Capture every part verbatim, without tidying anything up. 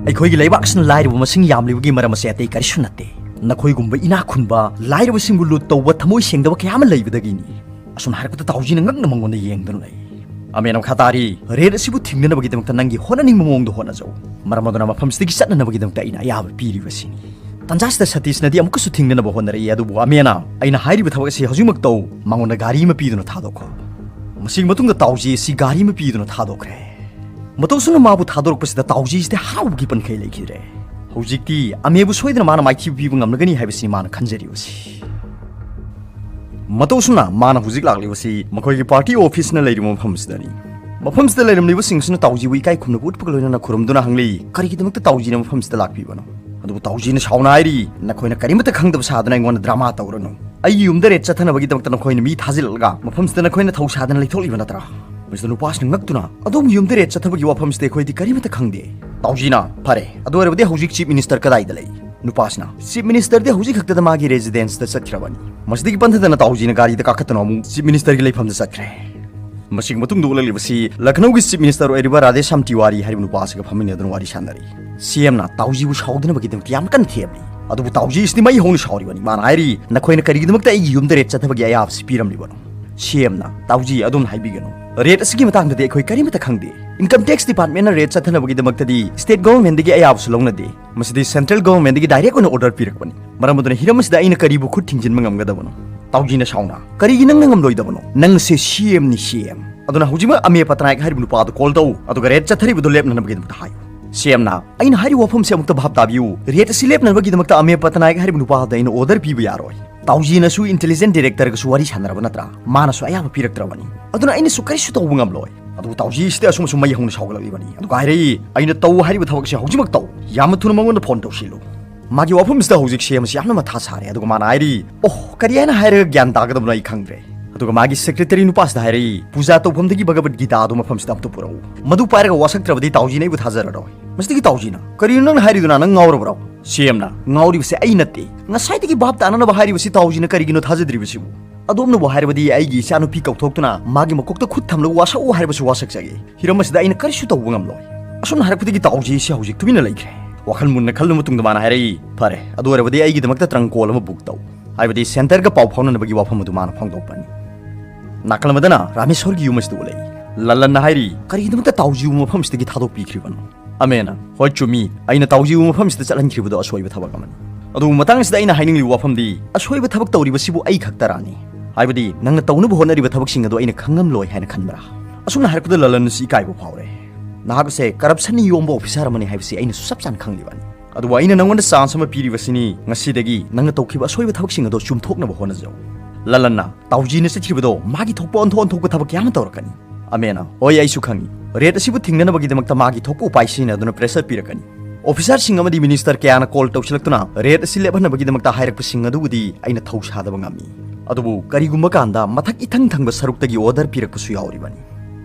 ꯑꯩꯈꯣꯏꯒꯤ ꯂꯩꯕꯥꯛꯁꯤꯅ ꯂꯥꯏꯔꯕ ꯃꯁꯤꯡ ꯌꯥꯝꯂꯤꯕꯒꯤ ꯃꯔꯝ ꯑꯁꯦ ꯑꯇꯩ ꯀꯔꯤꯁꯨ ꯅꯠꯇꯦ꯫ ꯅꯈꯣꯏꯒꯨꯝꯕ ꯏꯅꯥꯛ ꯈꯨꯟꯕ, ꯂꯥꯏꯔꯕꯁꯤꯡꯕꯨ ꯂꯨꯠ ꯇꯧꯕ, ꯊꯃꯣꯏ ꯁꯦꯡꯗꯕ ꯀꯌꯥ ꯑꯃ ꯂꯩꯕꯗꯒꯤꯅꯤ꯫ ꯑꯁꯨꯝ ꯍꯥꯏꯔꯛꯄꯗ ꯇꯥꯎꯖꯤꯅ ꯉꯛꯅ ꯃꯉꯣꯟꯗ ꯌꯦꯡꯗꯨꯅ ꯂꯩ꯫ ꯑꯃꯦꯅ ꯃꯈꯥ ꯇꯥꯔꯤ, "ꯔꯦꯗ ꯑꯁꯤꯕꯨ ꯊꯤꯡꯅꯅꯕꯒꯤꯗꯃꯛꯇ ꯅꯪꯒꯤ ꯍꯣꯠꯅꯅꯤꯡꯕ ꯃꯑꯣꯡꯗ ꯍꯣꯠꯅꯖꯧ꯫ ꯃꯔꯝ ꯑꯗꯨꯅ ꯃꯐꯝꯁꯤꯗꯒꯤ ꯆꯠꯅꯅꯕꯒꯤꯗꯃꯛꯇ ꯑꯩꯅ ꯑꯌꯥꯕ ꯄꯤꯔꯤꯕꯁꯤꯅꯤ꯫" ꯇꯟꯖꯥꯁꯤꯗ ꯁꯇꯤꯁꯅꯗꯤ ꯑꯃꯨꯛꯀꯁꯨ ꯊꯤꯡꯅꯅꯕ ꯍꯣꯠꯅꯔꯛꯏ, ꯑꯗꯨꯕꯨ ꯑꯃꯦꯅ, "ꯑꯩꯅ ꯍꯥꯏꯔꯤꯕ ꯊꯕꯛ ꯑꯁꯤ ꯍꯧꯖꯤꯛꯃꯛ ꯇꯧ꯫ ꯃꯉꯣꯟꯗ ꯒꯥꯔꯤ ꯑꯃ ꯄꯤꯗꯨꯅ ꯊꯥꯗꯣꯛꯈꯣ꯫" ꯃꯁꯤꯒꯤ ꯃꯇꯨꯡꯗ ꯇꯥꯎꯖꯤ ꯑꯁꯤ ꯒꯥꯔꯤ ꯑꯃ ꯄꯤꯗꯨꯅ ꯊꯥꯗꯣꯛꯈ꯭ꯔꯦ꯫ ꯃꯇꯧꯁꯨꯅ ꯃꯥꯕꯨ ꯊꯥꯗꯣꯔꯛꯄꯁꯤꯗ ꯇꯥꯎꯖꯤꯁꯤꯗꯤ ꯍꯔꯥꯎꯕꯒꯤ ꯄꯟꯈꯩ ꯂꯩꯈꯤꯗ꯭ꯔꯦ꯫ ꯍꯧꯖꯤꯛꯇꯤ ꯑꯃꯦꯕꯨ ꯁꯣꯏꯗꯅ ꯃꯥꯅ ꯃꯥꯏꯊꯤꯕ ꯄꯤꯕ ꯉꯝꯂꯒꯅꯤ ꯍꯥꯏꯕꯁꯤꯅꯤ ꯃꯥꯅ ꯈꯟꯖꯔꯤꯕꯁꯤ꯫ ꯃꯇꯧꯁꯨꯅ ꯃꯥꯅ ꯍꯧꯖꯤꯛ ꯂꯥꯛꯂꯤꯕꯁꯤ ꯃꯈꯣꯏꯒꯤ ꯄꯥꯔꯇꯤ ꯑꯣꯐꯤꯁꯅ ꯂꯩꯔꯤꯕ ꯃꯐꯝꯁꯤꯗꯅꯤ꯫ ꯃꯐꯝꯁꯤꯗ ꯂꯩꯔꯝꯂꯤꯕꯁꯤꯡꯁꯤꯅ ꯇꯥꯎꯖꯤꯕꯨ ꯏꯀꯥꯏ ꯈꯨꯝꯅꯕ ꯎꯠꯄꯒ ꯂꯣꯏꯅꯅ ꯈꯨꯔꯨꯝꯗꯨꯅ ꯍꯪꯂꯤ, "ꯀꯔꯤꯒꯤꯗꯃꯛꯇ ꯇꯥꯎꯖꯤꯅ ꯃꯐꯝꯁꯤꯗ ꯂꯥꯛꯄꯤꯕꯅꯣ?" ꯑꯗꯨꯕꯨ ꯇꯥꯎꯖꯤꯅ ꯁꯥꯎꯅ ꯍꯥꯏꯔꯤ, "ꯅꯈꯣꯏꯅ ꯀꯔꯤꯃꯠꯇ ꯈꯪꯗꯕ ꯁꯥꯗꯨꯅ ꯑꯩꯉꯣꯟꯗ ꯗ꯭ꯔꯃꯥ ꯇꯧꯔꯅꯨ꯫ ꯑꯩꯒꯤ ꯌꯨꯝꯗ ꯔꯦꯗ ꯆꯠꯊꯅꯕꯒꯤꯗꯃꯛꯇ ꯅꯈꯣꯏꯅ ꯃꯤ ꯊꯥꯖꯤꯜꯂꯛꯂꯒ ꯃꯐꯝꯁꯤꯗ ꯅꯈꯣꯏꯅ ꯊꯧ ꯁꯥꯗꯅ ꯂꯩꯊꯣꯛꯂꯤꯕ ꯅꯠꯇ꯭ꯔꯥ?" ꯃꯁꯤꯗ ꯅꯨꯄꯥꯁꯤꯅ ꯉꯛꯇꯨꯅ, "ꯑꯗꯣꯝꯒꯤ ꯌꯨꯝꯗ ꯔꯦꯗ ꯆꯠꯊꯕꯒꯤ ꯋꯥꯐꯝꯁꯤꯗꯤ ꯑꯩꯈꯣꯏꯗꯤ ꯀꯔꯤꯃꯠꯇ ꯈꯪꯗꯦ꯫" ꯇꯥꯎꯖꯤꯅ, "ꯐꯔꯦ, ꯑꯗꯨ ꯑꯣꯏꯔꯕꯗꯤ ꯍꯧꯖꯤꯛ ꯆꯤꯐ ꯃꯤꯅꯤꯁꯇꯔ ꯀꯗꯥꯏꯗ ꯂꯩ?" ꯅꯨꯄꯥꯁꯤꯅ, "ꯆꯤꯐ ꯃꯤꯅꯤꯁꯇꯔꯗꯤ ꯍꯧꯖꯤꯛ ꯈꯛꯇꯗ ꯃꯥꯒꯤ ꯔꯦꯁꯤꯗꯦꯟꯁꯇ ꯆꯠꯈ꯭ꯔꯕꯅꯤ꯫" ꯃꯁꯤꯗꯒꯤ ꯄꯟꯊꯗꯅ ꯇꯥꯎꯖꯤꯅ ꯒꯥꯔꯤꯗ ꯀꯥꯈꯠꯇꯨꯅ ꯑꯃꯨꯛ ꯆꯤꯐ ꯃꯤꯅꯤꯁꯇꯔꯒꯤ ꯂꯩꯐꯝꯗ ꯆꯠꯈ꯭ꯔꯦ꯫ ꯃꯁꯤꯒꯤ ꯃꯇꯨꯡꯗ ꯎꯠꯂꯛꯂꯤꯕꯁꯤ ꯂꯈꯅꯧꯒꯤ ꯆꯤꯐ ꯃꯤꯅꯤꯁꯇꯔ ꯑꯣꯏꯔꯤꯕ ꯔꯥꯙꯦꯁ꯭ꯌꯥꯝ ꯇꯤꯋꯥꯔꯤ ꯍꯥꯏꯔꯤꯕ ꯅꯨꯄꯥ ꯑꯁꯤꯒ ꯐꯝꯃꯤꯟꯅꯗꯨꯅ ꯋꯥꯔꯤ ꯁꯥꯟꯅꯔꯤ꯫ ꯁꯤ ꯑꯦꯝꯅ ꯇꯥꯎꯖꯤꯕꯨ ꯁꯥꯎꯗꯅꯕꯒꯤꯗꯃꯛꯇ ꯌꯥꯝ ꯀꯟꯅ ꯊꯦꯝꯂꯤ꯫ ꯑꯗꯨꯕꯨ ꯇꯥꯎꯖꯤ ꯑꯁꯤꯗꯤ ꯃꯩ ꯍꯧꯅ ꯁꯥꯎꯔꯤꯕꯅꯤ꯫ ꯃꯥꯅ ꯍꯥꯏꯔꯤ, "ꯅꯈꯣꯏꯅ ꯀꯔꯤꯒꯤꯗꯃꯛꯇ ꯑꯩꯒꯤ ꯌꯨꯝꯗ ꯔꯦꯗ ꯆꯠꯊꯕꯒꯤ ꯑꯌꯥꯕꯁꯤ ꯄꯤꯔꯝꯂꯤꯕꯅꯣ?" ꯁꯤ ꯑꯦꯝꯅ, "ꯇꯥꯎꯖꯤ, ꯑꯗꯣꯝꯅ ꯍꯥꯏꯕꯤꯒꯅꯨ꯫ ꯔꯦꯗ ꯑꯁꯤꯒꯤ ꯃꯇꯥꯡꯗꯗꯤ ꯑꯩꯈꯣꯏ ꯀꯔꯤꯃꯠꯇ ꯈꯪꯗꯦ꯫ ꯏꯟꯀꯝ ꯇꯦꯛꯁ ꯗꯤꯄꯥꯔꯠꯃꯦꯟꯅ ꯔꯦꯗ ꯆꯠꯊꯅꯕꯒꯤꯗꯃꯛꯇꯗꯤ ꯁ꯭ꯇꯦꯠ ꯒꯣꯚꯔꯟꯃꯦꯟꯠꯗꯒꯤ ꯑꯌꯥꯕꯁꯨ ꯂꯧꯅꯗꯦ꯫ ꯃꯁꯤꯗꯤ ꯁꯦꯟꯇ꯭ꯔꯦꯜ ꯒꯣꯚꯔꯟꯃꯦꯟꯠꯗꯒꯤ ꯗꯥꯏꯔꯦꯛ ꯑꯣꯏꯅ ꯑꯣꯔꯗꯔ ꯄꯤꯔꯛꯄꯅꯤ꯫ ꯃꯔꯝ ꯑꯗꯨꯅ ꯍꯤꯔꯝ ꯑꯁꯤꯗ ꯑꯩꯅ ꯀꯔꯤꯕꯨ ꯈꯨꯠ ꯊꯤꯡꯖꯤꯟꯕ ꯉꯝꯒꯗꯕꯅꯣ?" ꯇꯥꯎꯖꯤꯅ ꯁꯥꯎꯅ, "ꯀꯔꯤꯒꯤ ꯅꯪꯅ ꯉꯝꯂꯣꯏꯗꯕꯅꯣ? ꯅꯪ ꯑꯁꯦ ꯁꯤ ꯑꯦꯝꯅꯤ, ꯁꯤ ꯑꯦꯝ꯫ ꯑꯗꯨꯅ ꯍꯧꯖꯤꯛꯃꯛ ꯑꯃꯦ ꯄꯇꯅꯥꯌꯛ ꯍꯥꯏꯔꯤꯕ ꯅꯨꯄꯥꯗꯨ ꯀꯣꯜ ꯇꯧ, ꯑꯗꯨꯒ ꯔꯦꯗ ꯆꯠꯊꯔꯤꯕꯗꯨ ꯂꯦꯞꯅꯅꯕꯒꯤꯗꯃꯛꯇ ꯍꯥꯏꯌꯨ꯫" ꯁꯤ ꯑꯦꯝꯅ, "ꯑꯩꯅ ꯍꯥꯏꯔꯤꯕ ꯋꯥꯐꯝꯁꯦ ꯑꯃꯨꯛꯇ ꯚꯥꯞ ꯇꯥꯕꯤꯌꯨ꯫ ꯔꯦꯗ ꯑꯁꯤ ꯂꯦꯞꯅꯅꯕꯒꯤꯗꯃꯛꯇ ꯑꯃꯦ ꯄꯇꯅꯥꯌꯛ ꯍꯥꯏꯔꯤꯕ ꯅꯨꯄꯥꯗ ꯑꯩꯅ ꯑꯣꯔꯗꯔ ꯄꯤꯕ ꯌꯥꯔꯣꯏ꯫ ꯇꯥꯎꯖꯤꯅꯁꯨ ꯏꯟꯇꯦꯂꯤꯖꯦꯟꯁ ꯗꯤꯔꯦꯛꯇꯔꯒꯁꯨ ꯋꯥꯔꯤ ꯁꯥꯟꯅꯔꯕ ꯅꯠꯇ꯭ꯔꯥ? ꯃꯥꯅꯁꯨ ꯑꯌꯥꯕ ꯄꯤꯔꯛꯇ꯭ꯔꯕꯅꯤ꯫ ꯑꯗꯨꯅ ꯑꯩꯅꯁꯨ ꯀꯔꯤꯁꯨ ꯇꯧꯕ ꯉꯝꯂꯣꯏ꯫" ꯑꯗꯨꯕꯨ ꯇꯥꯎꯖꯤꯁꯤꯗꯤ ꯑꯁꯨꯝ ꯑꯁꯨꯝ ꯃꯩ ꯍꯧꯅ ꯁꯥꯎꯒꯠꯂꯛꯂꯤꯕꯅꯤ꯫ ꯑꯗꯨꯒ ꯍꯥꯏꯔꯛꯏ, "ꯑꯩꯅ ꯇꯧ ꯍꯥꯏꯔꯤꯕ ꯊꯕꯛꯁꯦ ꯍꯧꯖꯤꯛꯃꯛ ꯇꯧ꯫ ꯌꯥꯝꯅ ꯊꯨꯅ ꯃꯉꯣꯟꯗ ꯐꯣꯟ ꯇꯧꯁꯤꯜꯂꯨ꯫" ꯃꯥꯒꯤ ꯋꯥꯐꯝꯁꯤꯗ ꯍꯧꯖꯤꯛ ꯁꯤ ꯑꯦꯝ ꯑꯁꯤ ꯌꯥꯝꯅ ꯃꯊꯥ ꯁꯥꯔꯦ꯫ ꯑꯗꯨꯒ ꯃꯥꯅ ꯍꯥꯏꯔꯤ, "ꯑꯣꯍ, ꯀꯔꯤ ꯍꯥꯏꯅ ꯍꯥꯏꯔꯒ ꯒ꯭ꯌꯥꯟ ꯇꯥꯒꯗꯕꯅꯣ ꯑꯩ ꯈꯪꯗ꯭ꯔꯦ꯫" ꯑꯗꯨꯒ ꯃꯥꯒꯤ ꯁꯦꯀ꯭ꯔꯦꯇꯔꯤ ꯅꯨꯄꯥꯁꯤꯗ ꯍꯥꯏꯔꯛꯏ, "ꯄꯨꯖꯥ ꯇꯧꯐꯝꯗꯒꯤ ꯚꯒꯕꯠ ꯒꯤꯇꯥ ꯑꯗꯨ ꯃꯐꯝꯁꯤꯗ ꯑꯝꯇ ꯄꯨꯔꯛꯎ꯫ ꯃꯗꯨ ꯄꯥꯏꯔꯒ ꯋꯥꯁꯛꯇ꯭ꯔꯕꯗꯤ ꯇꯥꯎꯖꯤꯅ ꯑꯩꯕꯨ ꯊꯥꯖꯔꯔꯣꯏ꯫" ꯃꯁꯤꯗꯒꯤ ꯇꯥꯎꯖꯤꯅ, "ꯀꯔꯤꯅꯣ ꯅꯪꯅ ꯍꯥꯏꯔꯤꯗꯨꯅ? ꯅꯪ ꯉꯥꯎꯔꯕ꯭ꯔꯣ?" ꯁꯤ ꯑꯦꯝꯅ, "ꯉꯥꯎꯔꯤꯕꯁꯦ ꯑꯩ ꯅꯠꯇꯦ꯫ ꯉꯁꯥꯏꯗꯒꯤ ꯚꯥꯞ ꯇꯥꯅꯅꯕ ꯍꯥꯏꯔꯤꯕꯁꯤ ꯇꯥꯎꯖꯤꯅ ꯀꯔꯤꯒꯤꯅꯣ ꯊꯥꯖꯗ꯭ꯔꯤꯕꯁꯤꯕꯨ? ꯑꯗꯣꯝꯅꯕꯨ ꯍꯥꯏꯔꯕꯗꯤ ꯑꯩꯒꯤ ꯏꯆꯥꯅꯨꯄꯤ ꯀꯧꯊꯣꯛꯇꯨꯅ ꯃꯥꯒꯤ ꯃꯀꯣꯛꯇ ꯈꯨꯠ ꯊꯝꯂꯒ ꯋꯥꯁꯛꯎ ꯍꯥꯏꯔꯕꯁꯨ ꯋꯥꯁꯛꯆꯒꯦ꯫ ꯍꯤꯔꯝ ꯑꯁꯤꯗ ꯑꯩꯅ ꯀꯔꯤꯁꯨ ꯇꯧꯕ ꯉꯝꯂꯣꯏ꯫" ꯁꯨꯝ ꯍꯥꯏꯔꯛꯄꯗꯒꯤ ꯇꯥꯎꯖꯤꯁꯤ ꯍꯧꯖꯤꯛ ꯇꯨꯃꯤꯟꯅ ꯂꯩꯈ꯭ꯔꯦ꯫ ꯋꯥꯈꯜ ꯃꯨꯟꯅ ꯈꯜꯂꯕ ꯃꯇꯨꯡꯗ ꯃꯥꯅ ꯍꯥꯏꯔꯛꯏ, "ꯐꯔꯦ, ꯑꯗꯨ ꯑꯣꯏꯔꯕꯗꯤ ꯑꯩꯒꯤꯗꯃꯛꯇ ꯇ꯭ꯔꯪꯀꯣꯜ ꯑꯃ ꯕꯨꯛ ꯇꯧ"꯫ ꯍꯥꯏꯕꯗꯤ ꯁꯦꯟꯇꯔꯒ ꯄꯥꯎ ꯐꯥꯎꯅꯅꯕꯒꯤ ꯋꯥꯐꯝ ꯑꯗꯨ ꯃꯥꯅ ꯐꯣꯡꯗꯣꯛꯄꯅꯤ꯫ ꯅꯥꯀꯜ ꯑꯃꯗꯅ ꯔꯥꯃꯦꯁꯣꯔꯒꯤ ꯌꯨꯝ ꯑꯁꯤꯗ ꯎꯠꯂꯛꯏ꯫ ꯂꯂꯟꯅ ꯍꯥꯏꯔꯤ, "ꯀꯔꯤꯒꯤꯗꯃꯛꯇ ꯇꯥꯎꯖꯤꯕꯨ ꯃꯐꯝꯁꯤꯗꯒꯤ ꯊꯥꯗꯣꯛꯄꯤꯈ꯭ꯔꯤꯕꯅꯣ?" ꯑꯃꯦꯅ, "ꯍꯣꯏ, ꯆꯨꯝꯃꯤ, ꯑꯩꯅ ꯇꯥꯎꯖꯤꯕꯨ ꯃꯐꯝꯁꯤꯗ ꯆꯠꯍꯟꯈ꯭ꯔꯤꯕꯗꯣ ꯑꯁꯣꯏꯕ ꯊꯕꯛ ꯑꯃꯅꯤ꯫ ꯑꯗꯨꯕꯨ ꯃꯇꯥꯡꯁꯤꯗ ꯑꯩꯅ ꯍꯥꯏꯅꯤꯡꯂꯤꯕ ꯋꯥꯐꯝꯗꯤ, ꯑꯁꯣꯏꯕ ꯊꯕꯛ ꯇꯧꯔꯤꯕꯁꯤꯕꯨ ꯑꯩ ꯈꯛꯇꯔꯥꯅꯤ? ꯍꯥꯏꯕꯗꯤ ꯅꯪꯅ ꯇꯧꯅꯕ ꯍꯣꯠꯅꯔꯤꯕ ꯊꯕꯛꯁꯤꯡ ꯑꯗꯨ ꯑꯩꯅ ꯈꯪꯉꯝꯂꯣꯏ ꯍꯥꯏꯅ ꯈꯟꯕ꯭ꯔꯥ?" ꯑꯁꯨꯝꯅ ꯍꯥꯏꯔꯛꯄꯗ ꯂꯂꯟ ꯑꯁꯤ ꯏꯀꯥꯏꯕ ꯐꯥꯎꯔꯦ꯫ "ꯅꯍꯥꯛ ꯑꯁꯦ ꯀꯔꯞꯁꯟꯅ ꯌꯣꯝꯕ ꯑꯣꯐꯤꯁꯥꯔ ꯑꯃꯅꯤ ꯍꯥꯏꯕꯁꯤ ꯑꯩꯅꯁꯨ ꯆꯞ ꯆꯥꯅ ꯈꯪꯂꯤꯕꯅꯤ꯫ ꯑꯗꯨꯕꯨ ꯑꯩꯅ ꯅꯪꯉꯣꯟꯗ ꯆꯥꯟꯁ ꯑꯃ ꯄꯤꯔꯤꯕꯁꯤꯅꯤ, ꯉꯁꯤꯗꯒꯤ ꯅꯪꯅ ꯇꯧꯈꯤꯕ ꯑꯁꯣꯏꯕ ꯊꯕꯛꯁꯤꯡ ꯑꯗꯨ ꯆꯨꯝꯊꯣꯛꯅꯕ ꯍꯣꯠꯅꯖꯧ"꯫ ꯂꯂꯟꯅ, "ꯇꯥꯎꯖꯤꯅ ꯆꯠꯈꯤꯕꯗꯣ ꯃꯥꯒꯤ ꯊꯣꯛꯄ ꯑꯣꯟꯊꯣꯛ ꯑꯣꯟꯊꯣꯛꯄ ꯊꯕꯛ ꯀꯌꯥ ꯑꯃ ꯇꯧꯔꯛꯀꯅꯤ"꯫ ꯑꯃꯦꯅ, "ꯍꯣꯏ, ꯑꯩꯁꯨ ꯈꯪꯏ꯫ ꯔꯦꯠ ꯑꯁꯤꯕꯨ ꯊꯤꯡꯅꯅꯕꯒꯤꯗꯃꯛꯇ ꯃꯥꯒꯤ ꯊꯣꯛꯄ ꯎꯄꯥꯏ ꯁꯤꯖꯤꯟꯅꯗꯨꯅ ꯄ꯭ꯔꯦꯁꯔ ꯄꯤꯔꯛꯀꯅꯤ꯫ ꯑꯣꯐꯤꯁꯥꯔꯁꯤꯡ ꯑꯃꯗꯤ ꯃꯤꯅꯤꯁꯇꯔ ꯀꯌꯥꯅ ꯀꯣꯜ ꯇꯧꯁꯤꯜꯂꯛꯇꯨꯅ ꯔꯦꯠ ꯑꯁꯤ ꯂꯦꯞꯍꯟꯅꯕꯒꯤꯗꯃꯛꯇ ꯍꯥꯏꯔꯛꯄꯁꯤꯡ ꯑꯗꯨꯕꯨꯗꯤ ꯑꯩꯅ ꯊꯧꯁꯥꯗꯕ ꯉꯝꯃꯤ꯫ ꯑꯗꯨꯕꯨ ꯀꯔꯤꯒꯨꯝꯕ ꯀꯥꯟꯗ ꯃꯊꯛ ꯏꯊꯪ ꯊꯪꯕ ꯁꯔꯨꯛꯇꯒꯤ ꯑꯣꯔꯗꯔ ꯄꯤꯔꯛꯄꯁꯨ ꯌꯥꯎꯔꯤꯕꯅꯤ꯫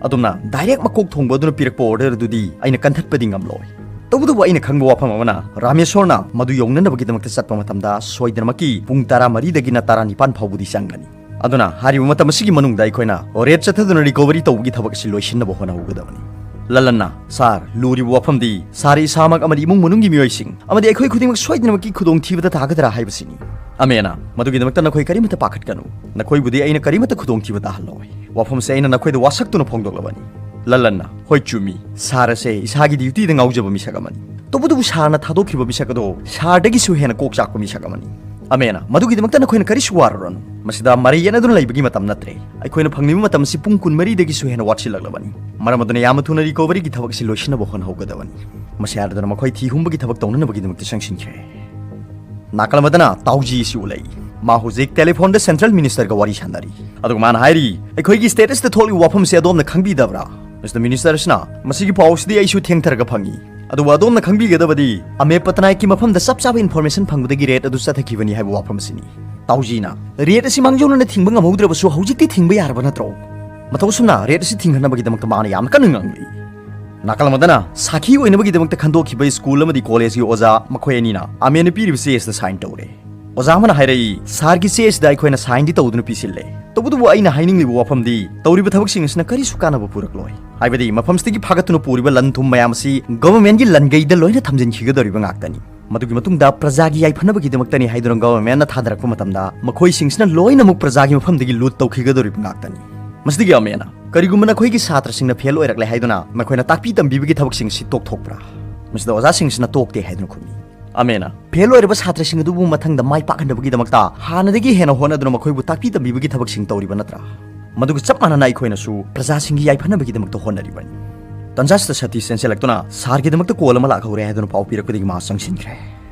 ꯑꯗꯨꯝꯅ ꯗꯥꯏꯔꯦꯛ ꯃꯀꯣꯛ ꯊꯣꯡꯕ ꯑꯗꯨꯅ ꯄꯤꯔꯛꯄ ꯑꯣꯔꯗꯔ ꯑꯗꯨꯗꯤ ꯑꯩꯅ ꯀꯟꯊꯠꯄꯗꯤ ꯉꯝꯂꯣꯏ꯫ ꯇꯧꯕꯇꯕꯨ ꯑꯩꯅ ꯈꯪꯕ ꯋꯥꯐꯝ ꯑꯃꯅ, ꯔꯥꯃꯦꯁꯣꯔꯅ ꯃꯗꯨ ꯌꯧꯅꯅꯕꯒꯤꯗꯃꯛꯇ ꯆꯠꯄ ꯃꯇꯝꯗ ꯁꯣꯏꯗꯅꯃꯛꯀꯤ ꯄꯨꯡ ꯇꯔꯥꯃꯔꯤꯗꯒꯤꯅ ꯇꯔꯥꯅꯤꯄꯥꯟ ꯐꯥꯎꯕꯗꯤ ꯆꯪꯒꯅꯤ꯫ ꯑꯗꯨꯅ ꯍꯥꯏꯔꯤꯕ ꯃꯇꯝ ꯑꯁꯤꯒꯤ ꯃꯅꯨꯡꯗ ꯑꯩꯈꯣꯏꯅ ꯔꯦꯠ ꯆꯠꯊꯗꯨꯅ ꯔꯤꯀꯣꯚꯔꯤ ꯇꯧꯕꯒꯤ ꯊꯕꯛ ꯑꯁꯤ ꯂꯣꯏꯁꯤꯟꯅꯕ ꯍꯣꯠꯅꯍꯧꯒꯗꯕꯅꯤ"꯫ ꯂꯂꯟꯅ, "ꯁꯥꯔ, ꯂꯨꯔꯤꯕ ꯋꯥꯐꯝꯗꯤ ꯁꯥꯔ ꯏꯁꯥꯃꯛ ꯑꯃꯗꯤ ꯏꯃꯨꯡ ꯃꯅꯨꯡꯒꯤ ꯃꯤꯑꯣꯏꯁꯤꯡ ꯑꯃꯗꯤ ꯑꯩꯈꯣꯏ ꯈꯨꯗꯤꯡꯃꯛ ꯁꯣꯏꯗꯅꯃꯛꯀꯤ ꯈꯨꯗꯣꯡꯊꯤꯕꯗ ꯇꯥꯒꯗ꯭ꯔꯥ ꯍꯥꯏꯕꯁꯤꯅꯤ"꯫ ꯑꯃꯦꯅ, "ꯃꯗꯨꯒꯤꯗꯃꯛꯇ ꯅꯈꯣꯏ ꯀꯔꯤꯃꯠꯇ ꯄꯥꯈꯠꯀꯅꯨ꯫ ꯅꯈꯣꯏꯕꯨꯗꯤ ꯑꯩꯅ ꯀꯔꯤꯃꯠꯇ ꯈꯨꯗꯣꯡꯊꯤꯕ ꯇꯥꯍꯜꯂꯣꯏ꯫ ꯋꯥꯐꯝꯁꯦ ꯑꯩꯅ ꯅꯈꯣꯏꯗ ꯋꯥꯁꯛꯇꯨꯅ ꯐꯣꯡꯗꯣꯛꯂꯕꯅꯤ"꯫ ꯂꯂꯟꯅ, "ꯍꯣꯏ, ꯆꯨꯝꯃꯤ꯫ ꯁꯥꯔ ꯑꯁꯦ ꯏꯁꯥꯒꯤ ꯗ꯭ꯌꯨꯇꯤꯗ ꯉꯥꯎꯖꯕ ꯃꯤꯁꯛ ꯑꯃꯅꯤ꯫ ꯇꯧꯕꯇꯕꯨ ꯁꯥꯔꯅ ꯊꯥꯗꯣꯛꯈꯤꯕ ꯃꯤꯁꯛ ꯑꯗꯣ ꯁꯥꯔꯗꯒꯤꯁꯨ ꯍꯦꯟꯅ ꯀꯣꯛ ꯆꯥꯛꯄ ꯃꯤꯁꯛ ꯑꯃꯅꯤ"꯫ ꯑꯃꯦꯅ, "ꯃꯗꯨꯒꯤꯗꯃꯛꯇ ꯅꯈꯣꯏꯅ ꯀꯔꯤꯁꯨ ꯋꯥꯔꯨꯔꯅꯨ꯫ ꯃꯁꯤꯗ ꯃꯔꯩ ꯌꯦꯠꯅꯗꯨꯅ ꯂꯩꯕꯒꯤ ꯃꯇꯝ ꯅꯠꯇ꯭ꯔꯦ꯫ ꯑꯩꯈꯣꯏꯅ ꯐꯪꯂꯤꯕ ꯃꯇꯝ ꯑꯁꯤ ꯄꯨꯡ ꯀꯨꯟꯃꯔꯤꯗꯒꯤꯁꯨ ꯍꯦꯟꯅ ꯋꯥꯠꯁꯤꯜꯂꯛꯂꯕꯅꯤ꯫ ꯃꯔꯝ ꯑꯗꯨꯅ ꯌꯥꯝꯅ ꯊꯨꯅ ꯔꯤꯀꯣꯚꯔꯤꯒꯤ ꯊꯕꯛ ꯑꯁꯤ ꯂꯣꯏꯁꯤꯟꯅꯕ ꯍꯣꯠꯅꯍꯧꯒꯗꯕꯅꯤ"꯫ ꯃꯁꯤ ꯍꯥꯏꯔꯗꯨꯅ ꯃꯈꯣꯏ ꯊꯤ ꯍꯨꯝꯕꯒꯤ ꯊꯕꯛ ꯇꯧꯅꯅꯕꯒꯤꯗꯃꯛꯇ ꯆꯪꯁꯤꯟꯈ꯭ꯔꯦ꯫ ꯅꯥꯀꯜ ꯑꯃꯗꯅ ꯇꯥꯎꯖꯤ ꯑꯁꯤ ꯎꯠꯂꯛꯏ꯫ ꯃꯥ ꯍꯧꯖꯤꯛ ꯇꯦꯂꯤꯐꯣꯟꯗ ꯁꯦꯟꯇ꯭ꯔꯦꯜ ꯃꯤꯅꯤꯁꯇꯔꯒ ꯋꯥꯔꯤ ꯁꯥꯟꯅꯔꯤ꯫ ꯑꯗꯨꯒ ꯃꯥꯅ ꯍꯥꯏꯔꯤ, "ꯑꯩꯈꯣꯏꯒꯤ ꯁ꯭ꯇꯦꯠ ꯑꯁꯤꯗ ꯊꯣꯛꯂꯤꯕ ꯋꯥꯐꯝꯁꯤ ꯑꯗꯣꯝꯅ ꯈꯪꯕꯤꯗꯕ꯭ꯔꯥ?" "ꯃꯤꯁꯇꯔ ꯃꯤꯅꯤꯁꯇꯔ ꯑꯁꯤꯅ ꯃꯁꯤꯒꯤ ꯄꯥꯎ ꯑꯁꯤꯗꯤ ꯑꯩꯁꯨ ꯊꯦꯡꯊꯔꯒ ꯐꯪꯉꯤ꯫ ꯑꯗꯨꯕꯨ ꯑꯗꯣꯝꯅ ꯈꯪꯕꯤꯒꯗꯕꯗꯤ ꯑꯃꯦ ꯄꯇꯅꯥꯏꯛꯀꯤ ꯃꯐꯝꯗ ꯆꯞ ꯆꯥꯕ ꯏꯟꯐꯣꯔꯃꯦꯁꯟ ꯐꯪꯕꯗꯒꯤ ꯔꯦꯠ ꯑꯗꯨ ꯆꯠꯊꯈꯤꯕꯅꯤ ꯍꯥꯏꯕ ꯋꯥꯐꯝ ꯑꯁꯤꯅꯤ"꯫ ꯇꯥꯎꯖꯤꯅ, "ꯔꯦꯠ ꯑꯁꯤ ꯃꯥꯡꯖꯧꯅꯅ ꯊꯤꯡꯕ ꯉꯝꯍꯧꯗ꯭ꯔꯕꯁꯨ ꯍꯧꯖꯤꯛꯇꯤ ꯊꯤꯡꯕ ꯌꯥꯔꯕ ꯅꯠꯇ꯭ꯔꯣ?" ꯃꯇꯧ ꯑꯁꯨꯝꯅ ꯔꯦꯠ ꯑꯁꯤ ꯊꯤꯡꯍꯟꯅꯕꯒꯤꯗꯃꯛꯇ ꯃꯥꯅ ꯌꯥꯝꯅ ꯀꯟꯅ ꯉꯥꯡꯂꯤ꯫ ꯅꯥꯀꯜ ꯑꯃꯗꯅ ꯁꯥꯈꯤ ꯑꯣꯏꯅꯕꯒꯤꯗꯃꯛꯇ ꯈꯟꯗꯣꯛꯈꯤꯕ ꯁ꯭ꯀꯨꯜ ꯑꯃꯗꯤ ꯀꯣꯂꯦꯖꯀꯤ ꯑꯣꯖꯥ ꯃꯈꯣꯏ ꯑꯅꯤꯅ ꯑꯃꯦꯅ ꯄꯤꯔꯤꯕ ꯆꯦ ꯑꯁꯤꯗ ꯁꯥꯏꯟ ꯇꯧꯔꯦ꯫ ꯑꯣꯖꯥ ꯑꯃꯅ ꯍꯥꯏꯔꯛꯏ, "ꯁꯥꯔꯒꯤ ꯆꯦ ꯑꯁꯤꯗ ꯑꯩꯈꯣꯏꯅ ꯁꯥꯏꯟꯗꯤ ꯇꯧꯗꯨꯅ ꯄꯤꯁꯤꯜꯂꯦ, ꯇꯧꯕꯇꯕꯨ ꯑꯩꯅ ꯍꯥꯏꯅꯤꯡꯂꯤꯕ ꯋꯥꯐꯝꯗꯤ ꯇꯧꯔꯤꯕ ꯊꯕꯛꯁꯤꯡ ꯑꯁꯤꯅ ꯀꯔꯤꯁꯨ ꯀꯥꯟꯅꯕ ꯄꯨꯔꯛꯂꯣꯏ꯫ ꯍꯥꯏꯕꯗꯤ ꯃꯐꯝꯁꯤꯗꯒꯤ ꯐꯥꯒꯠꯇꯨꯅ ꯄꯨꯔꯤꯕ ꯂꯟ ꯊꯨꯝ ꯃꯌꯥꯝ ꯑꯁꯤ ꯒꯚꯔꯟꯃꯦꯟꯠꯀꯤ ꯂꯟꯒꯩꯗ ꯂꯣꯏꯅ ꯊꯝꯖꯤꯟꯈꯤꯒꯗꯧꯔꯤꯕ ꯉꯥꯛꯇꯅꯤ꯫ ꯃꯗꯨꯒꯤ ꯃꯇꯨꯡꯗ ꯄ꯭ꯔꯖꯥꯒꯤ ꯌꯥꯏꯐꯅꯕꯒꯤꯗꯃꯛꯇꯅꯤ ꯍꯥꯏꯗꯨꯅ ꯒꯚꯔꯟꯃꯦꯟꯠꯅ ꯊꯥꯗꯔꯛꯄ ꯃꯇꯝꯗ ꯃꯈꯣꯏꯁꯤꯡꯁꯤꯅ ꯂꯣꯏꯅꯃꯛ ꯄ꯭ꯔꯖꯥꯒꯤ ꯃꯐꯝꯗꯒꯤ ꯂꯨꯠ ꯇꯧꯈꯤꯒꯗꯧꯔꯤꯕ ꯉꯥꯛꯇꯅꯤ꯫ ꯃꯁꯤꯗꯒꯤ ꯑꯃꯦꯅ, ꯀꯔꯤꯒꯨꯝꯕ ꯅꯈꯣꯏꯒꯤ ꯁꯥꯇ꯭ꯔꯁꯤꯡꯅ ꯐꯦꯜ ꯑꯣꯏꯔꯛꯂꯦ ꯍꯥꯏꯗꯨꯅ ꯅꯈꯣꯏꯅ ꯇꯥꯛꯄꯤ ꯇꯝꯕꯤꯕꯒꯤ ꯊꯕꯛꯁꯤꯡ ꯑꯁꯤ ꯇꯣꯛꯊꯣꯛꯄ꯭ꯔꯥ?" ꯃꯁꯤꯗ ꯑꯣꯖꯥꯁꯤꯡꯁꯤꯅ ꯇꯣꯛꯇꯦ ꯍꯥꯏꯗꯨꯅ ꯈꯨꯝꯃꯤ꯫ ꯑꯃꯦꯅ, "ꯐꯦꯜ ꯑꯣꯏꯔꯕ ꯁꯥꯇ꯭ꯔꯁꯤꯡ ꯑꯗꯨꯕꯨ ꯃꯊꯪꯗ ꯃꯥꯏ ꯄꯥꯛꯍꯟꯅꯕꯒꯤꯗꯃꯛꯇ ꯍꯥꯟꯅꯗꯒꯤ ꯍꯦꯟꯅ ꯍꯣꯠꯅꯗꯨꯅ ꯃꯈꯣꯏꯕꯨ ꯇꯥꯛꯄꯤ ꯇꯝꯕꯤꯕꯒꯤ ꯊꯕꯛꯁꯤꯡ ꯇꯧꯔꯤꯕ ꯅꯠꯇ꯭ꯔꯥ? ꯃꯗꯨꯒ ꯆꯞ ꯃꯥꯟꯅꯅ ꯑꯩꯈꯣꯏꯅꯁꯨ ꯄ꯭ꯔꯖꯥꯁꯤꯡꯒꯤ ꯌꯥꯏꯐꯅꯕꯒꯤꯗꯃꯛꯇ ꯍꯣꯠꯅꯔꯤꯕꯅꯤ꯫" ꯇꯟꯖꯥꯁꯤꯗ ꯁꯇꯤꯁ ꯆꯦꯟꯁꯤꯜꯂꯛꯇꯨꯅ ꯁꯥꯔꯒꯤꯗꯃꯛꯇ ꯀꯣꯜ ꯑꯃ ꯂꯥꯛꯍꯧꯔꯦ ꯍꯥꯏꯗꯨꯅ ꯄꯥꯎ ꯄꯤꯔꯛꯄꯗꯒꯤ ꯃꯥ ꯆꯪꯁꯤꯟꯈ꯭ꯔꯦ꯫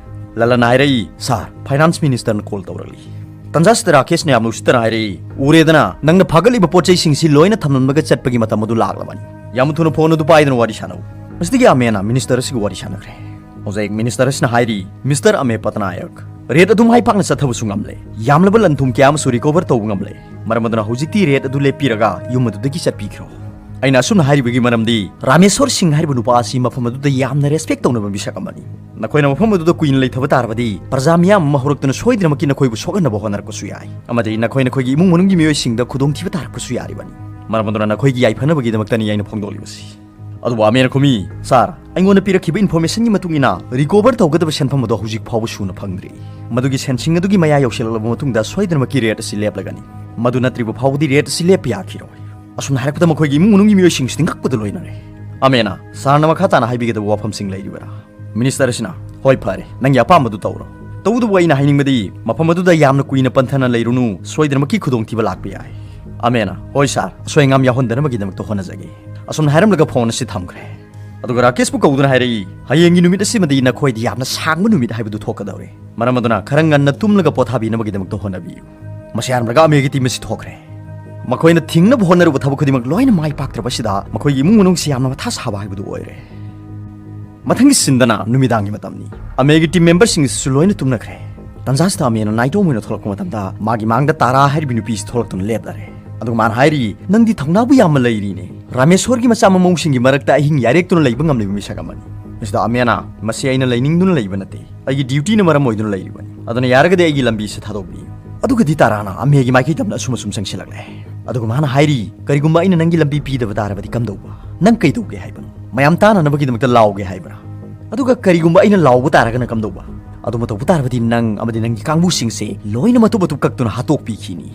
ꯂꯂꯟꯅ ꯍꯥꯏꯔꯛꯏ, "ꯁꯥꯔ, ꯐꯥꯏꯅꯥꯟꯁ ꯃꯤꯅꯤꯁꯇꯔꯅ ꯀꯣꯜ ꯇꯧꯔꯛꯂꯤ꯫" ꯇꯟꯖꯥꯁꯤꯗ ꯔꯥꯀꯦꯁꯅ ꯌꯥꯝꯅ ꯎꯁꯤꯠꯇꯅ ꯍꯥꯏꯔꯛꯏ, "ꯎꯔꯦꯗꯅ, ꯅꯪꯅ ꯐꯥꯒꯠꯂꯤꯕ ꯄꯣꯠ ꯆꯩꯁꯤꯡꯁꯤ ꯂꯣꯏꯅ ꯊꯝꯂꯝꯂꯒ ꯆꯠꯄꯒꯤ ꯃꯇꯝ ꯑꯗꯨ ꯂꯥꯛꯂꯕꯅꯤ꯫ ꯌꯥꯝꯅ ꯊꯨꯅ ꯐꯣꯟ ꯑꯗꯨ ꯄꯥꯏꯗꯨꯅ ꯋꯥꯔꯤ ꯁꯥꯟꯅꯧ꯫" ꯃꯁꯤꯗꯒꯤ ꯑꯃꯦꯅ ꯃꯤꯅꯤꯁꯇꯔ ꯑꯁꯤꯒ ꯋꯥꯔꯤ ꯁꯥꯟꯅꯈ꯭ꯔꯦ꯫ ꯍꯧꯖꯤꯛ ꯃꯤꯅꯤꯁꯇꯔ ꯑꯁꯤꯅ ꯍꯥꯏꯔꯤ, "ꯃꯤꯁꯇꯔ ꯑꯃꯦ ꯄꯇꯅꯥꯌꯛ, ꯔꯦꯠ ꯑꯗꯨ ꯃꯥꯏ ꯄꯥꯛꯅ ꯆꯠꯊꯕꯁꯨ ꯉꯝꯂꯦ, ꯌꯥꯝꯂꯕ ꯂꯟ ꯊꯨꯝ ꯀꯌꯥ ꯑꯃꯁꯨ ꯔꯤꯀꯣꯚꯔ ꯇꯧꯕ ꯉꯝꯂꯦ꯫ ꯃꯔꯝ ꯑꯗꯨꯅ ꯍꯧꯖꯤꯛꯇꯤ ꯔꯦꯠ ꯑꯗꯨ ꯂꯦꯞꯄꯤꯔꯒ ꯌꯨꯝ ꯑꯗꯨꯗꯒꯤ ꯆꯠꯄꯤꯈ꯭ꯔꯣ꯫" ꯑꯩꯅ ꯑꯁꯨꯝꯅ ꯍꯥꯏꯔꯤꯕꯒꯤ ꯃꯔꯝꯗꯤ ꯔꯥꯃꯦꯁꯣꯔ ꯁꯤꯡ ꯍꯥꯏꯔꯤꯕ ꯅꯨꯄꯥ ꯑꯁꯤ ꯃꯐꯝ ꯑꯗꯨꯗ ꯌꯥꯝꯅ ꯔꯦꯁꯄꯦꯛ ꯇꯧꯅꯕ ꯃꯤꯁꯛ ꯑꯃꯅꯤ꯫ ꯅꯈꯣꯏꯅ ꯃꯐꯝ ꯑꯗꯨꯗ ꯀꯨꯏꯅ ꯂꯩꯊꯕ ꯇꯥꯔꯕꯗꯤ ꯄ꯭ꯔꯖꯥ ꯃꯤꯌꯥꯝ ꯑꯃ ꯍꯧꯔꯛꯇꯨꯅ ꯁꯣꯏꯗꯅꯃꯛꯀꯤ ꯅꯈꯣꯏꯕꯨ ꯁꯣꯛꯍꯟꯅꯕ ꯍꯣꯠꯅꯔꯛꯄꯁꯨ ꯌꯥꯏ, ꯑꯃꯗꯤ ꯅꯈꯣꯏ ꯅꯈꯣꯏꯒꯤ ꯏꯃꯨꯡ ꯃꯅꯨꯡꯒꯤ ꯃꯤꯑꯣꯏꯁꯤꯡꯗ ꯈꯨꯗꯣꯡꯊꯤꯕ ꯇꯥꯔꯛꯄꯁꯨ ꯌꯥꯔꯤꯕꯅꯤ꯫ ꯃꯔꯝ ꯑꯗꯨꯅ ꯅꯈꯣꯏꯒꯤ ꯌꯥꯏꯐꯅꯕꯒꯤꯗꯃꯛꯇꯅꯤ ꯑꯩꯅ ꯐꯣꯡꯗꯣꯛꯂꯤꯕꯁꯤ꯫ ꯑꯗꯨꯕꯨ ꯑꯃꯦꯅ ꯈꯨꯝꯃꯤ, "ꯁꯥꯔ, ꯑꯩꯉꯣꯟꯗ ꯄꯤꯔꯛꯈꯤꯕ ꯏꯟꯐꯣꯔꯃꯦꯁꯟꯒꯤ ꯃꯇꯨꯡ ꯏꯟꯅ ꯔꯤꯀꯣꯚꯔ ꯇꯧꯒꯗꯕ ꯁꯦꯟꯐꯝ ꯑꯗꯨ ꯍꯧꯖꯤꯛ ꯐꯥꯎꯕ ꯁꯨꯅ ꯐꯪꯗ꯭ꯔꯤ꯫ ꯃꯗꯨꯒꯤ ꯁꯦꯟꯁꯤꯡ ꯑꯗꯨꯒꯤ ꯃꯌꯥ ꯌꯧꯁꯤꯜꯂꯛꯂꯕ ꯃꯇꯨꯡꯗ ꯁꯣꯏꯗꯅꯃꯛꯀꯤ ꯔꯦꯠ ꯑꯁꯤ ꯂꯦꯞꯂꯒꯅꯤ꯫ ꯃꯗꯨ ꯅꯠꯇ꯭ꯔꯤꯕ ꯐꯥꯎꯕꯗꯤ ꯔꯦꯠ ꯑꯁꯤ ꯂꯦꯞꯄ ꯌꯥꯈꯤꯔꯣꯏ꯫" ꯑꯁꯨꯝꯅ ꯍꯥꯏꯔꯛꯄꯗ ꯃꯈꯣꯏꯒꯤ ꯏꯃꯨꯡ ꯃꯅꯨꯡꯒꯤ ꯃꯤꯑꯣꯏꯁꯤꯡꯁꯤꯗꯤ ꯉꯛꯄꯗ ꯂꯣꯏꯅꯔꯦ꯫ ꯑꯃꯦꯅ, "ꯁꯥꯔꯅ ꯃꯈꯥ ꯇꯥꯅ ꯍꯥꯏꯕꯤꯒꯗꯕ ꯋꯥꯐꯝꯁꯤꯡ ꯂꯩꯔꯤꯕꯔꯥ?" ꯃꯤꯅꯤꯁꯇꯔ ꯑꯁꯤꯅ, "ꯍꯣꯏ, ꯐꯔꯦ, ꯅꯪꯒꯤ ꯑꯄꯥꯝꯕꯗꯨ ꯇꯧꯔꯣ꯫ ꯇꯧꯕꯇꯕꯨ ꯑꯩꯅ ꯍꯥꯏꯅꯤꯡꯕꯗꯤ ꯃꯐꯝ ꯑꯗꯨꯗ ꯌꯥꯝꯅ ꯀꯨꯏꯅ ꯄꯟꯊꯅ ꯂꯩꯔꯨꯅꯨ, ꯁꯣꯏꯗꯅꯃꯛꯀꯤ ꯈꯨꯗꯣꯡꯊꯤꯕ ꯂꯥꯛꯄ ꯌꯥꯏ꯫" ꯑꯃꯦꯅ, "ꯍꯣꯏ ꯁꯥꯔ, ꯑꯁꯣꯏ ꯑꯉꯥꯝ ꯌꯥꯎꯍꯟꯗꯅꯕꯒꯤꯗꯃꯛꯇ ꯍꯣꯠꯅꯖꯒꯦ꯫" ꯑꯁꯨꯝꯅ ꯍꯥꯏꯔꯝꯂꯒ ꯐꯣꯟ ꯑꯁꯤ ꯊꯝꯈ꯭ꯔꯦ꯫ ꯑꯗꯨꯒ ꯔꯥꯀꯦꯁꯄꯨ ꯀꯧꯗꯨꯅ ꯍꯥꯏꯔꯛꯏ, "ꯍꯌꯦꯡꯒꯤ ꯅꯨꯃꯤꯠ ꯑꯁꯤꯃꯗꯤ ꯅꯈꯣꯏꯗ ꯌꯥꯝꯅ ꯁꯥꯡꯕ ꯅꯨꯃꯤꯠ ꯍꯥꯏꯕꯗꯨ ꯊꯣꯛꯀꯗꯧꯔꯦ꯫ ꯃꯔꯝ ꯑꯗꯨꯅ ꯈꯔ ꯉꯟꯅ ꯇꯨꯝꯂꯒ ꯄꯣꯊꯥꯕꯤꯅꯕꯒꯤꯗꯃꯛꯇ ꯍꯣꯠꯅꯕꯤꯌꯨ꯫" ꯃꯁꯤ ꯍꯥꯏꯔꯝꯂꯒ ꯑꯃꯦꯒꯤ ꯇꯤꯝ ꯑꯁꯤ ꯊꯣꯛꯈ꯭ꯔꯦ꯫ ꯃꯈꯣꯏꯅ ꯊꯤꯡꯅꯕ ꯍꯣꯠꯅꯔꯨꯕ ꯊꯕꯛ ꯈꯨꯗꯤꯡꯃꯛ ꯂꯣꯏꯅ ꯃꯥꯏ ꯄꯥꯛꯇ꯭ꯔꯕ ꯑꯁꯤꯗ ꯃꯈꯣꯏꯒꯤ ꯏꯃꯨꯡ ꯃꯅꯨꯡꯁꯤ ꯌꯥꯝꯅ ꯃꯊꯥ ꯁꯥꯕ ꯍꯥꯏꯕꯗꯨ ꯑꯣꯏꯔꯦ꯫ ꯃꯊꯪꯒꯤ ꯁꯤꯟꯗꯅ ꯅꯨꯃꯤꯗꯥꯡꯒꯤ ꯃꯇꯝꯅꯤ꯫ ꯑꯃꯦꯒꯤ ꯇꯤꯝ ꯃꯦꯝꯕꯔꯁꯤꯡ ꯑꯁꯤꯁꯨ ꯂꯣꯏꯅ ꯇꯨꯝꯅꯈ꯭ꯔꯦ꯫ ꯇꯟꯖꯥꯁꯤꯗ ꯑꯃꯦꯅ ꯅꯥꯏꯇꯣꯝ ꯑꯣꯏꯅ ꯊꯣꯛꯂꯛꯄ ꯃꯇꯝꯗ ꯃꯥꯒꯤ ꯃꯥꯡꯗ ꯇꯥꯔꯥ ꯍꯥꯏꯔꯤꯕ ꯅꯨꯄꯤꯁꯤ ꯊꯣꯛꯂꯛꯇꯨꯅ ꯂꯦꯞꯂꯔꯦ꯫ ꯑꯗꯨꯒ ꯃꯥꯅ ꯍꯥꯏꯔꯤ, "ꯅꯪꯗꯤ ꯊꯧꯅꯥꯕꯨ ꯌꯥꯝꯅ ꯂꯩꯔꯤꯅꯦ꯫ ꯔꯥꯃꯦꯁꯣꯔꯒꯤ ꯃꯆꯥ ꯃꯃꯧꯁꯤꯡꯒꯤ ꯃꯔꯛꯇ ꯑꯍꯤꯡ ꯌꯥꯔꯦꯛꯇꯨꯅ ꯂꯩꯕ ꯉꯝꯂꯤꯕ ꯃꯤꯁꯛ ꯑꯃꯅꯤ꯫ ꯃꯁꯤꯗ ꯑꯃꯦꯅ, "ꯃꯁꯤ ꯑꯩꯅ ꯂꯩꯅꯤꯡꯗꯨꯅ ꯂꯩꯕ ꯅꯠꯇꯦ, ꯑꯩꯒꯤ ꯗ꯭ꯌꯨꯇꯤꯅ ꯃꯔꯝ ꯑꯣꯏꯗꯨꯅ ꯂꯩꯔꯤꯕꯅꯤ, ꯑꯗꯨꯅ ꯌꯥꯔꯒꯗꯤ ꯑꯩꯒꯤ ꯂꯝꯕꯤꯁꯦ ꯊꯥꯗꯣꯛꯄꯤꯌꯨ"꯫ ꯑꯗꯨꯒꯗꯤ ꯇꯥꯔꯥꯅ ꯑꯃꯦꯒꯤ ꯃꯥꯏꯀꯩ ꯇꯝꯅ ꯑꯁꯨꯝ ꯑꯁꯨꯝ ꯆꯪꯁꯤꯜꯂꯛꯂꯦ꯫ ꯑꯗꯨꯒ ꯃꯥꯅ ꯍꯥꯏꯔꯤ, "ꯀꯔꯤꯒꯨꯝꯕ ꯑꯩꯅ ꯅꯪꯒꯤ ꯂꯝꯕꯤ ꯄꯤꯗꯕ ꯇꯥꯔꯕꯗꯤ ꯀꯝꯗꯧꯕ? ꯅꯪ ꯀꯩꯗꯧꯒꯦ ꯍꯥꯏꯕꯅꯣ? ꯃꯌꯥꯝ ꯇꯥꯅꯅꯕꯒꯤꯗꯃꯛꯇ ꯂꯥꯎꯒꯦ ꯍꯥꯏꯕ꯭ꯔꯥ? ꯑꯗꯨꯒ ꯀꯔꯤꯒꯨꯝꯕ ꯑꯩꯅ ꯂꯥꯎꯕ ꯇꯥꯔꯒꯅ ꯀꯝꯗꯧꯕ? ꯑꯗꯨ ꯇꯧꯕ ꯇꯥꯔꯕꯗꯤ ꯅꯪ ꯑꯃꯗꯤ ꯅꯪꯒꯤ ꯀꯥꯡꯕꯨꯁꯤꯡꯁꯦ ꯂꯣꯏꯅ ꯃꯇꯨꯞ ꯃꯇꯨꯞ ꯀꯛꯇꯨꯅ ꯍꯥꯠꯇꯣꯛꯄꯤꯈꯤꯅꯤ"꯫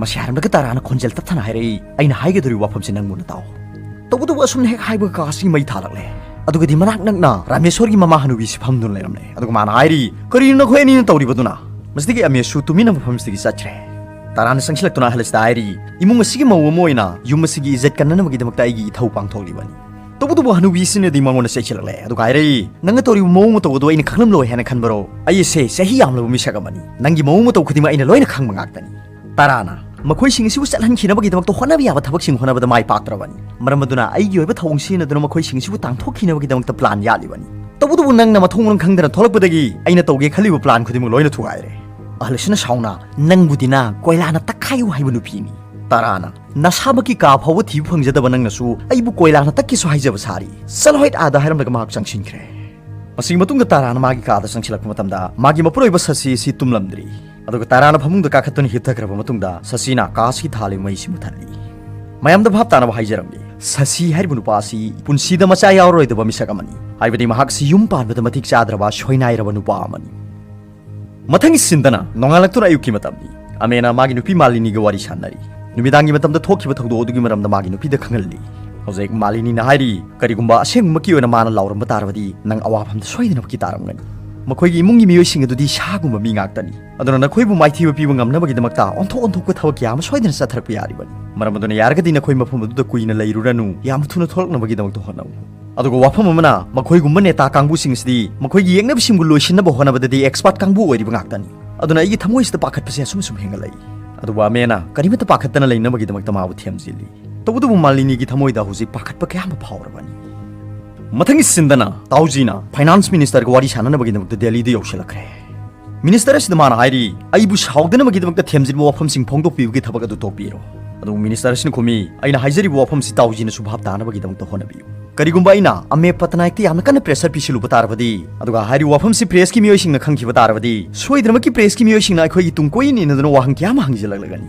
ꯃꯁꯤ ꯍꯥꯏꯔꯝꯂꯒ ꯇꯥꯔꯥꯅ ꯈꯣꯟꯖꯦꯜ ꯇꯞꯊꯅ ꯍꯥꯏꯔꯛꯏ, "ꯑꯩꯅ ꯍꯥꯏꯒꯗꯧꯔꯤꯕ ꯋꯥꯐꯝꯁꯦ ꯅꯪ ꯃꯨꯟꯅ ꯇꯥꯎ"꯫ ꯇꯧꯕꯇꯕꯨ ꯑꯁꯨꯝꯅ ꯍꯦꯛ ꯍꯥꯏꯕꯒ ꯀꯥ ꯑꯁꯤ ꯃꯩ ꯊꯥꯔꯛꯂꯦ꯫ ꯑꯗꯨꯒꯗꯤ ꯃꯅꯥꯛ ꯅꯛꯅ ꯔꯥꯃꯦꯁꯣꯔꯒꯤ ꯃꯃꯥ ꯍꯅꯨꯕꯤꯁꯤ ꯐꯝꯗꯨꯅ ꯂꯩꯔꯝꯂꯦ꯫ ꯑꯗꯨꯒ ꯃꯥꯅ ꯍꯥꯏꯔꯤ, "ꯀꯔꯤꯅꯣ ꯅꯈꯣꯏ ꯑꯅꯤꯅ ꯇꯧꯔꯤꯕꯗꯨꯅ?" ꯃꯁꯤꯗꯒꯤ ꯑꯃꯦꯁꯨ ꯇꯨꯃꯤꯟꯅ ꯃꯐꯝꯁꯤꯗꯒꯤ ꯆꯠꯈ꯭ꯔꯦ꯫ ꯇꯥꯔꯥꯅ ꯆꯪꯁꯤꯜꯂꯛꯇꯨꯅ ꯑꯍꯜ ꯑꯁꯤꯗ ꯍꯥꯏꯔꯤ, "ꯏꯃꯨꯡ ꯑꯁꯤꯒꯤ ꯃꯧ ꯑꯃ ꯑꯣꯏꯅ ꯌꯨꯝ ꯑꯁꯤꯒꯤ ꯏꯖꯠ ꯀꯟꯅꯅꯕꯒꯤꯗꯃꯛꯇ ꯑꯩꯒꯤ ꯏꯊꯧ ꯄꯥꯡꯊꯣꯛꯂꯤꯕꯅꯤ"꯫ ꯇꯧꯕꯇꯕꯨ ꯍꯅꯨꯕꯤꯁꯤꯅꯗꯤ ꯃꯉꯣꯟꯗ ꯆꯩꯁꯤꯜꯂꯛꯂꯦ꯫ ꯑꯗꯨꯒ ꯍꯥꯏꯔꯛꯏ, "ꯅꯪꯅ ꯇꯧꯔꯤꯕ ꯃꯑꯣꯡ ꯃꯇꯧ ꯑꯗꯨ ꯑꯩꯅ ꯈꯪꯂꯝꯂꯣꯏ ꯍꯥꯏꯅ ꯈꯟꯕꯔꯣ? ꯑꯩ ꯑꯁꯦ ꯆꯍꯤ ꯌꯥꯝꯂꯕ ꯃꯤꯁꯛ ꯑꯃꯅꯤ꯫ ꯅꯪꯒꯤ ꯃꯑꯣꯡ ꯃꯇꯧ ꯈꯨꯗꯤꯡꯃꯛ ꯑꯩꯅ ꯂꯣꯏꯅ ꯈꯪꯕ ꯉꯥꯛꯇꯅꯤ"꯫ ꯇꯥꯔꯥꯅ ꯃꯈꯣꯏꯁꯤꯡ ꯑꯁꯤꯕꯨ ꯆꯠꯍꯟꯈꯤꯅꯕꯒꯤꯗꯃꯛꯇ ꯍꯣꯠꯅꯕ ꯌꯥꯕ ꯊꯕꯛꯁꯤꯡ ꯍꯣꯠꯅꯕꯗ ꯃꯥꯏ ꯄꯥꯛꯇ꯭ꯔꯕꯅꯤ꯫ ꯃꯔꯝ ꯑꯗꯨꯅ ꯑꯩꯒꯤ ꯑꯣꯏꯕ ꯊꯧꯑꯣꯡ ꯁꯤꯖꯤꯟꯅꯗꯨꯅ ꯃꯈꯣꯏꯁꯤꯡ ꯑꯁꯤꯕꯨ ꯇꯥꯟꯊꯣꯛꯈꯤꯅꯕꯒꯤꯗꯃꯛꯇ ꯄ꯭ꯂꯥꯟ ꯌꯥꯠꯂꯤꯕꯅꯤ꯫ ꯇꯧꯕꯇꯕꯨ ꯅꯪꯅ ꯃꯊꯣꯡ ꯃꯔꯝ ꯈꯪꯗꯅ ꯊꯣꯛꯂꯛꯄꯗꯒꯤ ꯑꯩꯅ ꯇꯧꯒꯦ ꯈꯜꯂꯤꯕ ꯄ꯭ꯂꯥꯟ ꯈꯨꯗꯤꯡꯃꯛ ꯂꯣꯏꯅ ꯊꯨꯒꯥꯏꯔꯦ꯫ ꯑꯍꯜ ꯑꯁꯤꯅ ꯁꯥꯎꯅ, "ꯅꯪꯕꯨꯗꯤꯅ ꯀꯣꯏꯂꯥꯅ ꯇꯛꯈꯥꯏꯌꯨ ꯍꯥꯏꯕ ꯅꯨꯄꯤꯅꯤ"꯫ ꯇꯥꯔꯥꯅ, "ꯅꯁꯥꯃꯛꯀꯤ ꯀꯥ ꯐꯥꯎꯕ ꯊꯤꯕ ꯐꯪꯖꯗꯕ ꯅꯪꯅꯁꯨ ꯑꯩꯕꯨ ꯀꯣꯏꯂꯥꯅ ꯇꯛꯀꯦꯁꯨ ꯍꯥꯏꯖꯕ ꯁꯥꯔꯤ꯫ ꯆꯠꯂꯣ ꯍꯣꯏꯠ ꯑꯥꯗ" ꯍꯥꯏꯔꯝꯂꯒ ꯃꯍꯥꯛ ꯆꯪꯁꯤꯟꯈ꯭ꯔꯦ꯫ ꯃꯁꯤꯒꯤ ꯃꯇꯨꯡꯗ ꯇꯥꯔꯥꯅ ꯃꯥꯒꯤ ꯀꯥꯗ ꯆꯪꯁꯤꯜꯂꯛꯄ ꯃꯇꯝꯗ ꯃꯥꯒꯤ ꯃꯄꯨꯔꯣꯏꯕ ꯁꯁꯤ ꯑꯁꯤ ꯇꯨꯝꯂꯝꯗ꯭ꯔꯤ꯫ ꯑꯗꯨꯒ ꯇꯥꯔꯥꯅ ꯐꯃꯨꯡꯗ ꯀꯥꯈꯠꯇꯨꯅ ꯍꯤꯞꯊꯈ꯭ꯔꯕ ꯃꯇꯨꯡꯗ ꯁꯁꯤꯅ ꯀꯥ ꯑꯁꯤꯒꯤ ꯊꯥꯜꯂꯤꯕ ꯃꯩꯁꯤ ꯃꯨꯊꯠꯂꯤ꯫ ꯃꯌꯥꯝꯗ ꯚꯥꯞ ꯇꯥꯅꯕ ꯍꯥꯏꯖꯔꯝꯒꯦ, ꯁꯁꯤ ꯍꯥꯏꯔꯤꯕ ꯅꯨꯄꯥ ꯑꯁꯤ ꯄꯨꯟꯁꯤꯗ ꯃꯆꯥ ꯌꯥꯎꯔꯔꯣꯏꯗꯕ ꯃꯤꯁꯛ ꯑꯃꯅꯤ꯫ ꯍꯥꯏꯕꯗꯤ ꯃꯍꯥꯛꯁꯤ ꯌꯨꯝ ꯄꯥꯟꯕꯗ ꯃꯇꯤꯛ ꯆꯥꯗ꯭ꯔꯕ ꯁꯣꯏꯅꯥꯏꯔꯕ ꯅꯨꯄꯥ ꯑꯃꯅꯤ꯫ ꯃꯊꯪꯒꯤ ꯁꯤꯟꯗꯅ ꯅꯣꯡꯉꯥꯜꯂꯛꯇꯨꯅ ꯑꯌꯨꯛꯀꯤ ꯃꯇꯝꯅꯤ꯫ ꯑꯃꯦꯅ ꯃꯥꯒꯤ ꯅꯨꯄꯤ ꯃꯥꯂꯤꯅꯤꯒ ꯋꯥꯔꯤ ꯁꯥꯟꯅꯔꯤ꯫ ꯅꯨꯃꯤꯗꯥꯡꯒꯤ ꯃꯇꯝꯗ ꯊꯣꯛꯈꯤꯕ ꯊꯧꯗꯣꯛ ꯑꯗꯨꯒꯤ ꯃꯔꯝꯗ ꯃꯥꯒꯤ ꯅꯨꯄꯤꯗ ꯈꯪꯍꯜꯂꯤ꯫ ꯍꯧꯖꯤꯛ ꯃꯥꯂꯤꯅꯤꯅ ꯍꯥꯏꯔꯤ, "ꯀꯔꯤꯒꯨꯝꯕ ꯑꯁꯦꯡꯕꯃꯛꯀꯤ ꯑꯣꯏꯅ ꯃꯥꯅ ꯂꯥꯎꯔꯝꯕ ꯇꯥꯔꯕꯗꯤ ꯅꯪ ꯑꯋꯥꯐꯝꯗ ꯁꯣꯏꯗꯅꯃꯛꯀꯤ ꯇꯥꯔꯝꯒꯅꯤ꯫ ꯃꯈꯣꯏꯒꯤ ꯏꯃꯨꯡꯒꯤ ꯃꯤꯑꯣꯏꯁꯤꯡ ꯑꯗꯨꯗꯤ ꯁꯥꯒꯨꯝꯕ ꯃꯤ ꯉꯥꯛꯇꯅꯤ꯫ ꯑꯗꯨꯅ ꯅꯈꯣꯏꯕꯨ ꯃꯥꯏꯊꯤꯕ ꯄꯤꯕ ꯉꯝꯅꯕꯒꯤꯗꯃꯛꯇ ꯑꯣꯟꯊꯣꯛ ꯑꯣꯟꯊꯣꯛꯄ ꯊꯕꯛ ꯀꯌꯥ ꯑꯃ ꯁꯣꯏꯗꯅ ꯆꯠꯊꯔꯛꯄ ꯌꯥꯔꯤꯕꯅꯤ꯫ ꯃꯔꯝ ꯑꯗꯨꯅ ꯌꯥꯔꯒꯗꯤ ꯅꯈꯣꯏ ꯃꯐꯝ ꯑꯗꯨꯗ ꯀꯨꯏꯅ ꯂꯩꯔꯨꯔꯅꯨ, ꯌꯥꯝ ꯊꯨꯅ ꯊꯣꯛꯂꯛꯅꯕꯒꯤꯗꯃꯛꯇ ꯍꯣꯠꯅꯧ"꯫ ꯑꯗꯨꯒ ꯋꯥꯐꯝ ꯑꯃꯅ, ꯃꯈꯣꯏꯒꯨꯝꯕ ꯅꯦꯇꯥ ꯀꯥꯡꯕꯨꯁꯤꯡ ꯑꯁꯤꯗꯤ ꯃꯈꯣꯏꯒꯤ ꯌꯦꯛꯅꯕꯁꯤꯡꯕꯨ ꯂꯣꯏꯁꯤꯟꯅꯕ ꯍꯣꯠꯅꯕꯗꯗꯤ ꯑꯦꯛꯁꯄꯥꯔꯠ ꯀꯥꯡꯕꯨ ꯑꯣꯏꯔꯤꯕ ꯉꯥꯛꯇꯅꯤ꯫ ꯑꯗꯨꯅ ꯑꯩꯒꯤ ꯊꯃꯣꯏꯁꯤꯗ ꯄꯥꯈꯠꯄꯁꯦ ꯑꯁꯨꯝ ꯑꯁꯨꯝ ꯍꯦꯟꯒꯠꯂꯛꯏ꯫ ꯑꯗꯨꯕꯨ ꯑꯃꯦꯅ ꯀꯔꯤꯃꯠꯇ ꯄꯥꯈꯠꯇꯅ ꯂꯩꯅꯕꯒꯤꯗꯃꯛꯇ ꯃꯥꯕꯨ ꯊꯦꯝꯖꯤꯜꯂꯤ꯫ ꯇꯧꯕꯇꯕꯨ ꯃꯥꯂꯤꯅꯤꯒꯤ ꯊꯃꯣꯏꯗ ꯍꯧꯖꯤꯛ ꯄꯥꯈꯠꯄ ꯀꯌꯥ ꯑꯃ ꯐꯥꯎꯔꯕꯅꯤ꯫ ꯃꯊꯪꯒꯤ ꯁꯤꯟꯗꯅ ꯇꯥꯎꯖꯤꯅ ꯐꯥꯏꯅꯥꯟꯁ ꯃꯤꯅꯤꯁꯇꯔꯒ ꯋꯥꯔꯤ ꯁꯥꯟꯅꯅꯕꯒꯤꯗꯃꯛꯇ ꯗꯦꯜꯂꯤꯗ ꯌꯧꯁꯤꯜꯂꯛꯈ꯭ꯔꯦ꯫ ꯃꯤꯅꯤꯁꯇꯔ ꯑꯁꯤꯗ ꯃꯥꯅ ꯍꯥꯏꯔꯤ, "ꯑꯩꯕꯨ ꯁꯥꯎꯗꯅꯕꯒꯤꯗꯃꯛꯇ ꯊꯦꯝꯖꯤꯟꯕ ꯋꯥꯐꯝꯁꯤꯡ ꯐꯣꯡꯗꯣꯛꯄꯤꯕꯒꯤ ꯊꯕꯛ ꯑꯗꯨ ꯇꯧꯕꯤꯔꯣ"꯫ ꯑꯗꯨꯕꯨ ꯃꯤꯅꯤꯁꯇꯔ ꯑꯁꯤꯅ ꯈꯨꯝꯃꯤ, "ꯑꯩꯅ ꯍꯥꯏꯖꯔꯤꯕ ꯋꯥꯐꯝꯁꯤ ꯇꯥꯎꯖꯤꯅꯁꯨ ꯚꯥꯞ ꯇꯥꯅꯕꯒꯤꯗꯃꯛꯇ ꯍꯣꯠꯅꯕꯤꯌꯨ"꯫ ꯀꯔꯤꯒꯨꯝꯕ ꯑꯩꯅ ꯑꯃꯦ ꯄꯇꯅꯥꯏꯛꯇ ꯌꯥꯝꯅ ꯀꯟꯅ pressure ꯄꯤꯁꯤꯜꯂꯨꯕ ꯇꯥꯔꯕꯗꯤ, ꯑꯗꯨꯒ ꯍꯥꯏꯔꯤꯕ ꯋꯥꯐꯝꯁꯤ pressꯀꯤ ꯃꯤꯑꯣꯏꯁꯤꯡꯅ ꯈꯪꯈꯤꯕ ꯇꯥꯔꯕꯗꯤ, ꯁꯣꯏꯗꯅꯃꯛꯀꯤ pressꯀꯤ ꯃꯤꯑꯣꯏꯁꯤꯡꯅ ꯑꯩꯈꯣꯏꯒꯤ ꯇꯨꯡ ꯀꯣꯏꯅ ꯏꯟꯅꯗꯨꯅ ꯋꯥꯍꯪ ꯀꯌꯥ ꯑꯃ ꯍꯪꯖꯤꯜꯂꯛꯂꯒꯅꯤ꯫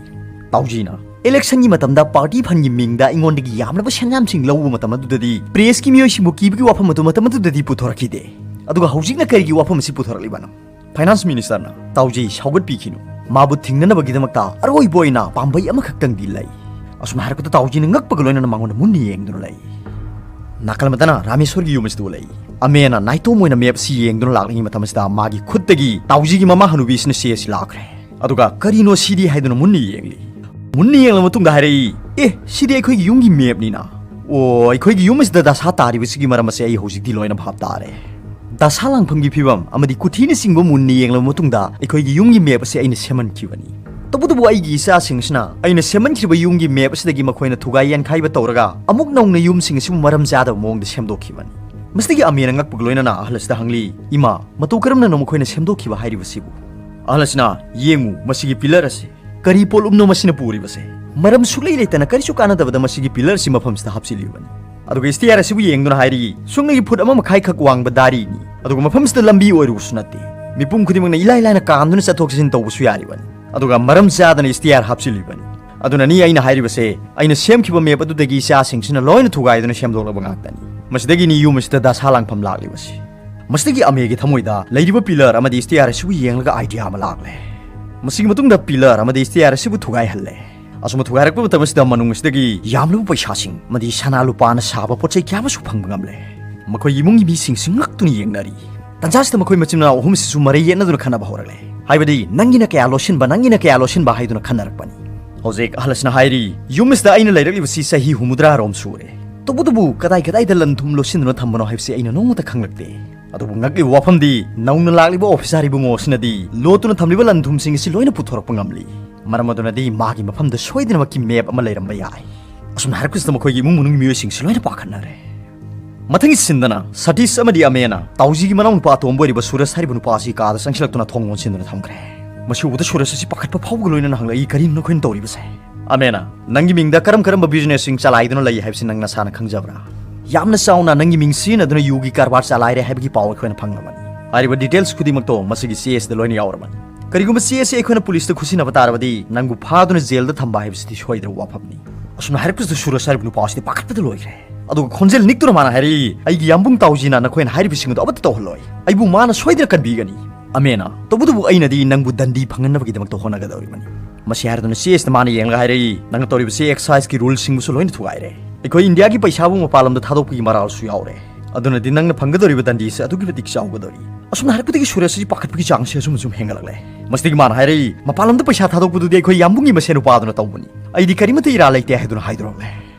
ꯇꯥꯎꯖꯤꯅ electionꯒꯤ ꯃꯇꯝꯗ party fundꯒꯤ ꯃꯤꯡꯗ ꯑꯩꯉꯣꯟꯗꯒꯤ ꯌꯥꯝꯂꯕ ꯁꯦꯟꯌꯥꯝꯁꯤꯡ ꯂꯧꯕ ꯃꯇꯝ ꯑꯗꯨꯗꯗꯤ pressꯀꯤ ꯃꯤꯑꯣꯏꯁꯤꯡꯕꯨ ꯀꯤꯕꯒꯤ ꯋꯥꯐꯝ ꯑꯗꯨ ꯃꯇꯝ ꯑꯗꯨꯗꯗꯤ ꯄꯨꯊꯣꯔꯛꯈꯤꯗꯦ꯫ ꯑꯗꯨꯒ ꯍꯧꯖꯤꯛꯅ ꯀꯔꯤꯒꯤ ꯋꯥꯐꯝ ꯑꯁꯤ ꯄꯨꯊꯣꯔꯛꯂꯤꯕꯅꯣ? Finance Ministerꯅ ꯇꯥꯎꯖꯤ ꯁꯧꯒꯠꯄꯤꯈꯤꯅꯨ꯫ ꯃꯥꯕꯨ ꯊꯤꯡꯅꯅꯕꯒꯤꯗꯃꯛꯇ ꯑꯔꯣꯏꯕ ꯑꯣꯏꯅ ꯄꯥꯝꯕꯩ ꯑꯃꯈꯛꯇꯪꯗꯤ ꯂꯩ꯫ ꯑꯁꯨꯝꯅ ꯍꯥꯏꯔꯛꯄꯗ ꯇꯥꯎꯖꯤꯅ ꯉꯛꯄꯒ ꯂꯣꯏꯅꯅ ꯃꯉꯣꯟꯗ ꯃꯨꯟꯅ ꯌꯦꯡꯗꯨꯅ ꯂꯩ꯫ ꯅꯥꯀꯜ ꯑꯃꯗꯅ ꯔꯥꯃꯦꯁꯣꯔꯒꯤ ꯌꯨꯝ ꯑꯁꯤꯗ ꯂꯩ꯫ ꯑꯃꯦꯅ ꯅꯥꯏꯇꯣꯝ ꯑꯣꯏꯅ map ꯑꯁꯤ ꯌꯦꯡꯗꯨꯅ ꯂꯥꯛꯂꯤꯉꯩ ꯃꯇꯝ ꯑꯁꯤꯗ ꯃꯥꯒꯤ ꯈꯨꯠꯇꯒꯤ ꯇꯥꯎꯖꯤꯒꯤ ꯃꯃꯥ ꯍꯅꯨꯕꯤ ꯑꯁꯤꯅ ꯆꯦ ꯑꯁꯤ ꯂꯥꯛꯈ꯭ꯔꯦ꯫ ꯑꯗꯨꯒ "ꯀꯔꯤꯅꯣ ꯁꯤꯗꯤ?" ꯍꯥꯏꯗꯨꯅ ꯃꯨꯟꯅ ꯌꯦꯡꯂꯤ꯫ ꯃꯨꯟꯅ ꯌꯦꯡꯂꯕ ꯃꯇꯨꯡꯗ ꯍꯥꯏꯔꯛꯏ, "ꯑꯦ, ꯁꯤꯗꯤ ꯑꯩꯈꯣꯏꯒꯤ ꯌꯨꯝꯒꯤ mapꯅꯤꯅ꯫ ꯑꯣ, ꯑꯩꯈꯣꯏꯒꯤ ꯌꯨꯝ ꯑꯁꯤꯗ ꯗꯁꯥ ꯇꯥꯔꯤꯕꯁꯤꯒꯤ ꯃꯔꯝ ꯑꯁꯦ ꯑꯩ ꯍꯧꯖꯤꯛꯇꯤ ꯂꯣꯏꯅ ꯚꯥꯞ ꯇꯥꯔꯦ꯫ ꯗꯁꯥ ꯂꯥꯡꯐꯝꯒꯤ ꯐꯤꯕꯝ ꯑꯃꯗꯤ ꯀꯨꯊꯤꯅꯆꯤꯡꯕ ꯃꯨꯟꯅ ꯌꯦꯡꯂꯕ ꯃꯇꯨꯡꯗ ꯑꯩꯈꯣꯏꯒꯤ ꯌꯨꯝꯒꯤ map ꯑꯁꯦ ꯑꯩꯅ ꯁꯦꯝꯍꯟꯈꯤꯕꯅꯤ꯫ ꯇꯧꯕꯇꯕꯨ ꯑꯩꯒꯤ ꯏꯆꯥꯁꯤꯡ ꯑꯁꯤꯅ ꯑꯩꯅ ꯁꯦꯝꯍꯟꯈꯤꯕ ꯌꯨꯝꯒꯤ map ꯑꯁꯤꯗꯒꯤ ꯃꯈꯣꯏꯅ ꯊꯨꯒꯥꯏ ꯌꯥꯟꯈꯥꯏꯕ ꯇꯧꯔꯒ ꯑꯃꯨꯛ ꯅꯧꯅ ꯌꯨꯝꯁꯤꯡ ꯑꯁꯤꯕꯨ ꯃꯔꯝ ꯆꯥꯗꯕ ꯃꯑꯣꯡꯗ ꯁꯦꯝꯗꯣꯛꯈꯤꯕꯅꯤ꯫" ꯃꯁꯤꯗꯒꯤ ꯑꯃꯦꯅ ꯉꯛꯄꯒ ꯂꯣꯏꯅꯅ ꯑꯍꯜ ꯑꯁꯤꯗ ꯍꯪꯂꯤ, "ꯏꯃꯥ, ꯃꯇꯧ ꯀꯔꯝꯅꯅꯣ ꯃꯈꯣꯏꯅ ꯁꯦꯝꯗꯣꯛꯈꯤꯕ ꯍꯥꯏꯔꯤꯕꯁꯤꯕꯨ?" ꯑꯍꯜ ꯑꯁꯤꯅ, "ꯌꯦꯡꯉꯨ, ꯃꯁꯤꯒꯤ pillar ꯑꯁꯤ ꯀꯔꯤ ꯄꯣꯠꯂꯨꯝꯅꯣ ꯃꯁꯤꯅ ꯄꯨꯔꯤꯕꯁꯦ? ꯃꯔꯝ ꯁꯨꯛꯂꯩ ꯂꯩꯇꯅ ꯀꯔꯤꯁꯨ ꯀꯥꯟꯅꯗꯕꯗ ꯃꯁꯤꯒꯤ pillar ꯑꯁꯤ ꯃꯐꯝꯁꯤꯗ ꯍꯥꯞꯆꯤꯜꯂꯤꯕꯅꯤ꯫ ꯑꯗꯨꯒ stair ꯑꯁꯤꯕꯨ ꯌꯦꯡꯗꯨꯅ ꯍꯥꯏꯔꯤ, ꯁꯨꯞꯅꯒꯤ ꯐꯨꯠ ꯑꯃ ꯃꯈꯥꯏꯈꯛ ꯋꯥꯡꯕ ꯗꯥꯔꯤꯅꯤ꯫ ꯑꯗꯨꯒ ꯃꯐꯝꯁꯤꯗ ꯂꯝꯕꯤ ꯑꯣꯏꯔꯨꯕꯁꯨ ꯅꯠꯇꯦ꯫ ꯃꯤꯄꯨꯝ ꯈꯨꯗꯤꯡꯃꯛꯅ ꯏꯂꯥꯏ ꯂꯥꯏꯅ ꯀꯥꯝꯗꯨꯅ ꯆꯠꯊꯣꯛ ꯆꯠꯁꯤꯟ ꯇꯧꯕꯁꯨ ꯌꯥꯔꯤꯕꯅꯤ꯫ ꯑꯗꯨꯒ ꯃꯔꯝ ꯆꯥꯗꯅ stair ꯍꯥꯞꯆꯤꯜꯂꯤꯕꯅꯤ꯫ ꯑꯗꯨꯅꯅꯤ ꯑꯩꯅ ꯍꯥꯏꯔꯤꯕꯁꯦ, ꯑꯩꯅ ꯁꯦꯝꯈꯤꯕ map ꯑꯗꯨꯗꯒꯤ ꯏꯆꯥꯁꯤꯡꯁꯤꯅ ꯂꯣꯏꯅ ꯊꯨꯒꯥꯏꯗꯨꯅ ꯁꯦꯝꯗꯣꯛꯂꯕ ꯉꯥꯛꯇꯅꯤ꯫ ꯃꯁꯤꯗꯒꯤꯅꯤ ꯌꯨꯝ ꯑꯁꯤꯗ ꯗꯁꯥ ꯂꯥꯡꯐꯝ ꯂꯥꯛꯂꯤꯕꯁꯤ꯫" ꯃꯁꯤꯗꯒꯤ ꯑꯃꯦꯒꯤ ꯊꯃꯣꯏꯗ ꯂꯩꯔꯤꯕ pillar ꯑꯃꯗꯤ stair ꯑꯁꯤꯕꯨ ꯌꯦꯡꯂꯒ idea ꯑꯃ ꯂꯥꯛꯂꯦ꯫ ꯃꯁꯤꯒꯤ ꯃꯇꯨꯡꯗ pillar ꯑꯃꯗꯤ stair ꯑꯁꯤꯕꯨ ꯊꯨꯒꯥꯏꯍꯜꯂꯦ꯫ ꯑꯁꯨꯝꯅ ꯊꯨꯒꯥꯏꯔꯛꯄ ꯃꯇꯝ ꯑꯁꯤꯗ ꯃꯅꯨꯡ ꯑꯁꯤꯗꯒꯤ ꯌꯥꯝꯂꯕ ꯄꯩꯁꯥꯁꯤꯡ ꯑꯃꯗꯤ ꯁꯅꯥ ꯂꯨꯄꯥꯅ ꯁꯥꯕ ꯄꯣꯠ ꯆꯩ ꯀꯌꯥ ꯑꯃꯁꯨ ꯐꯪꯕ ꯉꯝꯂꯦ꯫ ꯃꯈꯣꯏꯒꯤ ꯏꯃꯨꯡꯒꯤ ꯃꯤꯁꯤꯡꯁꯤ ꯉꯛꯇꯨꯅ ꯌꯦꯡꯅꯔꯤ꯫ ꯇꯟꯖꯥꯁꯤꯗ ꯃꯈꯣꯏ ꯃꯆꯤꯟ ꯃꯅꯥꯎ ꯑꯍꯨꯝ ꯑꯁꯤꯁꯨ ꯃꯔꯩ ꯌꯦꯠꯅꯗꯨꯅ ꯈꯟꯅꯕ ꯍꯧꯔꯛꯂꯦ꯫ ꯍꯥꯏꯕꯗꯤ, "ꯅꯪꯒꯤꯅ ꯀꯌꯥ ꯂꯣꯠꯁꯤꯟꯕ, ꯅꯪꯒꯤꯅ ꯀꯌꯥ ꯂꯣꯠꯁꯤꯟꯕ" ꯍꯥꯏꯗꯨꯅ ꯈꯟꯅꯔꯛꯄꯅꯤ꯫ ꯍꯧꯖꯤꯛ ꯑꯍꯜ ꯑꯁꯤꯅ ꯍꯥꯏꯔꯤ, "ꯌꯨꯝ ꯑꯁꯤꯗ ꯑꯩꯅ ꯂꯩꯔꯛꯂꯤꯕꯁꯤ ꯆꯍꯤ ꯍꯨꯝꯐꯨꯇꯔꯥ ꯔꯣꯝ ꯁꯨꯔꯦ꯫ ꯇꯧꯕꯇꯕꯨ ꯀꯗꯥꯏ ꯀꯗꯥꯏꯗ ꯂꯟ ꯊꯨꯝ ꯂꯣꯠꯁꯤꯟꯗꯨꯅ ꯊꯝꯕꯅꯣ ꯍꯥꯏꯕꯁꯤ ꯑꯩꯅ ꯅꯣꯡꯃꯇ ꯈꯪꯂꯛꯇꯦ꯫" ꯑꯗꯨꯕꯨ ꯉꯛꯂꯤꯕ ꯋꯥꯐꯝꯗꯤ, ꯅꯧꯅ ꯂꯥꯛꯂꯤꯕ officer ꯏꯕꯨꯡꯉꯣ ꯑꯁꯤꯅꯗꯤ ꯂꯣꯠꯇꯨꯅ ꯊꯝꯂꯤꯕ ꯂꯟ ꯊꯨꯝꯁꯤꯡ ꯑꯁꯤ ꯂꯣꯏꯅ ꯄꯨꯊꯣꯔꯛꯄ ꯉꯝꯂꯤ꯫ ꯃꯔꯝ ꯑꯗꯨꯅꯗꯤ ꯃꯥꯒꯤ ꯃꯐꯝꯗ ꯁꯣꯏꯗꯅꯃꯛꯀꯤ map ꯑꯃ ꯂꯩꯔꯝꯕ ꯌꯥꯏ꯫ ꯑꯁꯨꯝꯅ ꯍꯥꯏꯔꯛꯄꯁꯤꯗ ꯃꯈꯣꯏꯒꯤ ꯏꯃꯨꯡ ꯃꯅꯨꯡꯒꯤ ꯃꯤꯑꯣꯏꯁꯤꯡꯁꯤ ꯂꯣꯏꯅ ꯄꯥꯈꯠꯅꯔꯦ꯫ ꯃꯊꯪꯒꯤ ꯁꯤꯟꯗꯅ ꯁꯇꯤꯁ ꯑꯃꯗꯤ ꯑꯃꯦꯅ ꯇꯥꯎꯖꯤꯒꯤ ꯃꯅꯥꯎꯅꯨꯄꯥ ꯑꯇꯣꯝꯕ ꯑꯣꯏꯔꯤꯕ ꯁꯨꯔꯁ ꯍꯥꯏꯔꯤꯕ ꯅꯨꯄꯥ ꯑꯁꯤ ꯀꯥꯗ ꯆꯪꯁꯤꯜꯂꯛꯇꯨꯅ ꯊꯣꯡ ꯂꯣꯟꯁꯤꯟꯗꯨꯅ ꯊꯝꯈ꯭ꯔꯦ꯫ ꯃꯁꯤ ꯎꯕꯗ ꯁꯨꯔꯁ ꯑꯁꯤ ꯄꯥꯈꯠꯄ ꯐꯥꯎꯕꯒ ꯂꯣꯏꯅꯅ ꯍꯪꯂꯛꯏ, "ꯀꯔꯤꯅꯣ ꯅꯈꯣꯏꯅ ꯇꯧꯔꯤꯕꯁꯦ?" ꯑꯃꯦꯅ, "ꯅꯪꯒꯤ ꯃꯤꯡꯗ ꯀꯔꯝ ꯀꯔꯝꯕ businessꯁꯤꯡ ꯆꯂꯥꯏꯗꯨꯅ ꯂꯩ ꯍꯥꯏꯕꯁꯤ ꯅꯪ ꯅꯁꯥꯅ ꯈꯪꯖꯕ꯭ꯔꯥ?" ꯌꯥꯝꯅ ꯆꯥꯎꯅ ꯅꯪꯒꯤ ꯃꯤꯡ ꯁꯤꯖꯤꯟꯅꯗꯨꯅ ꯌꯨꯒꯤ ꯀꯔꯕꯥꯔ ꯆꯂꯥꯏꯔꯦ ꯍꯥꯏꯕꯒꯤ ꯄꯥꯎ ꯑꯩꯈꯣꯏꯅ ꯐꯪꯂꯕꯅꯤ꯫ ꯍꯥꯏꯔꯤꯕ ꯗꯤꯇꯦꯜꯁ ꯈꯨꯗꯤꯡꯃꯛꯇꯣ ꯃꯁꯤꯒꯤ ꯆꯦ ꯑꯁꯤꯗ ꯂꯣꯏꯅ ꯌꯥꯎꯔꯕꯅꯤ꯫ ꯀꯔꯤꯒꯨꯝꯕ ꯆꯦ ꯑꯁꯤ ꯑꯩꯈꯣꯏꯅ ꯄꯨꯂꯤꯁꯇ ꯈꯨꯠꯁꯤꯟꯅꯕ ꯇꯥꯔꯕꯗꯤ ꯅꯪꯕꯨ ꯐꯥꯗꯨꯅ ꯖꯦꯜꯗ ꯊꯝꯕ ꯍꯥꯏꯕꯁꯤꯗꯤ ꯁꯣꯏꯗ꯭ꯔꯕ ꯋꯥꯐꯝꯅꯤ꯫ ꯑꯁꯨꯝꯅ ꯍꯥꯏꯔꯛꯄꯁꯤꯗ ꯁꯨꯔꯖ ꯍꯥꯏꯔꯤꯕ ꯅꯨꯄꯥ ꯑꯁꯤꯗꯤ ꯄꯥꯈꯠꯄꯗ ꯂꯣꯏꯈ꯭ꯔꯦ꯫ ꯑꯗꯨꯒ ꯈꯣꯟꯖꯦꯜ ꯅꯤꯛꯇꯨꯅ ꯃꯥꯅ ꯍꯥꯏꯔꯛꯏ, "ꯑꯩꯒꯤ ꯌꯥꯝꯕꯨꯡ ꯇꯥꯎꯖꯤꯅ ꯅꯈꯣꯏꯅ ꯍꯥꯏꯔꯤꯕꯁꯤꯡ ꯑꯗꯨ ꯑꯃꯠꯇ ꯇꯧꯍꯜꯂꯣꯏ꯫ ꯑꯩꯕꯨ ꯃꯥꯅ ꯁꯣꯏꯗꯅ ꯀꯟꯕꯤꯒꯅꯤ꯫ ꯑꯃꯦꯅ, ꯇꯧꯕꯇꯕꯨ ꯑꯩꯅꯗꯤ ꯅꯪꯕꯨ ꯗꯟꯗꯤ ꯐꯪꯍꯟꯅꯕꯒꯤꯗꯃꯛꯇ ꯍꯣꯠꯅꯒꯗꯧꯔꯤꯕꯅꯤ"꯫ ꯃꯁꯤ ꯍꯥꯏꯔꯗꯨꯅ ꯆꯦ ꯑꯁꯤꯗ ꯃꯥꯅ ꯌꯦꯡꯂꯒ ꯍꯥꯏꯔꯛꯏ, "ꯅꯪꯅ ꯇꯧꯔꯤꯕꯁꯤ ꯑꯦꯛꯁꯥꯏꯖꯀꯤ ꯔꯨꯜꯁꯤꯡꯕꯨꯁꯨ ꯂꯣꯏꯅ ꯊꯨꯒꯥꯏꯔꯦ꯫ ꯑꯩꯈꯣꯏ ꯏꯟꯗꯤꯌꯥꯒꯤ ꯄꯩꯁꯥꯕꯨ ꯃꯄꯥꯟ ꯂꯝꯗ ꯊꯥꯗꯣꯛꯄꯒꯤ ꯃꯔꯥꯜꯁꯨ ꯌꯥꯎꯔꯦ꯫ ꯑꯗꯨꯅꯗꯤ ꯅꯪꯅ ꯐꯪꯒꯗꯧꯔꯤꯕ ꯗꯟꯗꯤꯁꯦ ꯑꯗꯨꯛꯀꯤ ꯃꯇꯤꯛ ꯆꯥꯎꯒꯗꯧꯔꯤ"꯫ ꯑꯁꯨꯝꯅ ꯍꯥꯏꯔꯛꯄꯗꯒꯤ ꯁꯨꯔꯖꯁꯤ ꯄꯥꯈꯠꯄꯒꯤ ꯆꯥꯡꯁꯦ ꯑꯁꯨꯝ ꯑꯁꯨꯝ ꯍꯦꯟꯒꯠꯂꯛꯂꯦ꯫ ꯃꯁꯤꯗꯒꯤ ꯃꯥꯅ ꯍꯥꯏꯔꯛꯏ, "ꯃꯄꯥꯟ ꯂꯝꯗ ꯄꯩꯁꯥ ꯊꯥꯗꯣꯛꯄꯗꯨꯗꯤ ꯑꯩꯈꯣꯏ ꯌꯥꯝꯕꯨꯡꯒꯤ ꯃꯁꯦꯟ ꯅꯨꯄꯥꯗꯨꯅ ꯇꯧꯕꯅꯤ꯫ ꯑꯩꯗꯤ ꯀꯔꯤꯃꯠꯇ ꯏꯔꯥꯜ ꯂꯩꯇꯦ" ꯍꯥꯏꯗꯨꯅ ꯍꯥꯏꯗꯣꯔꯛꯂꯦ꯫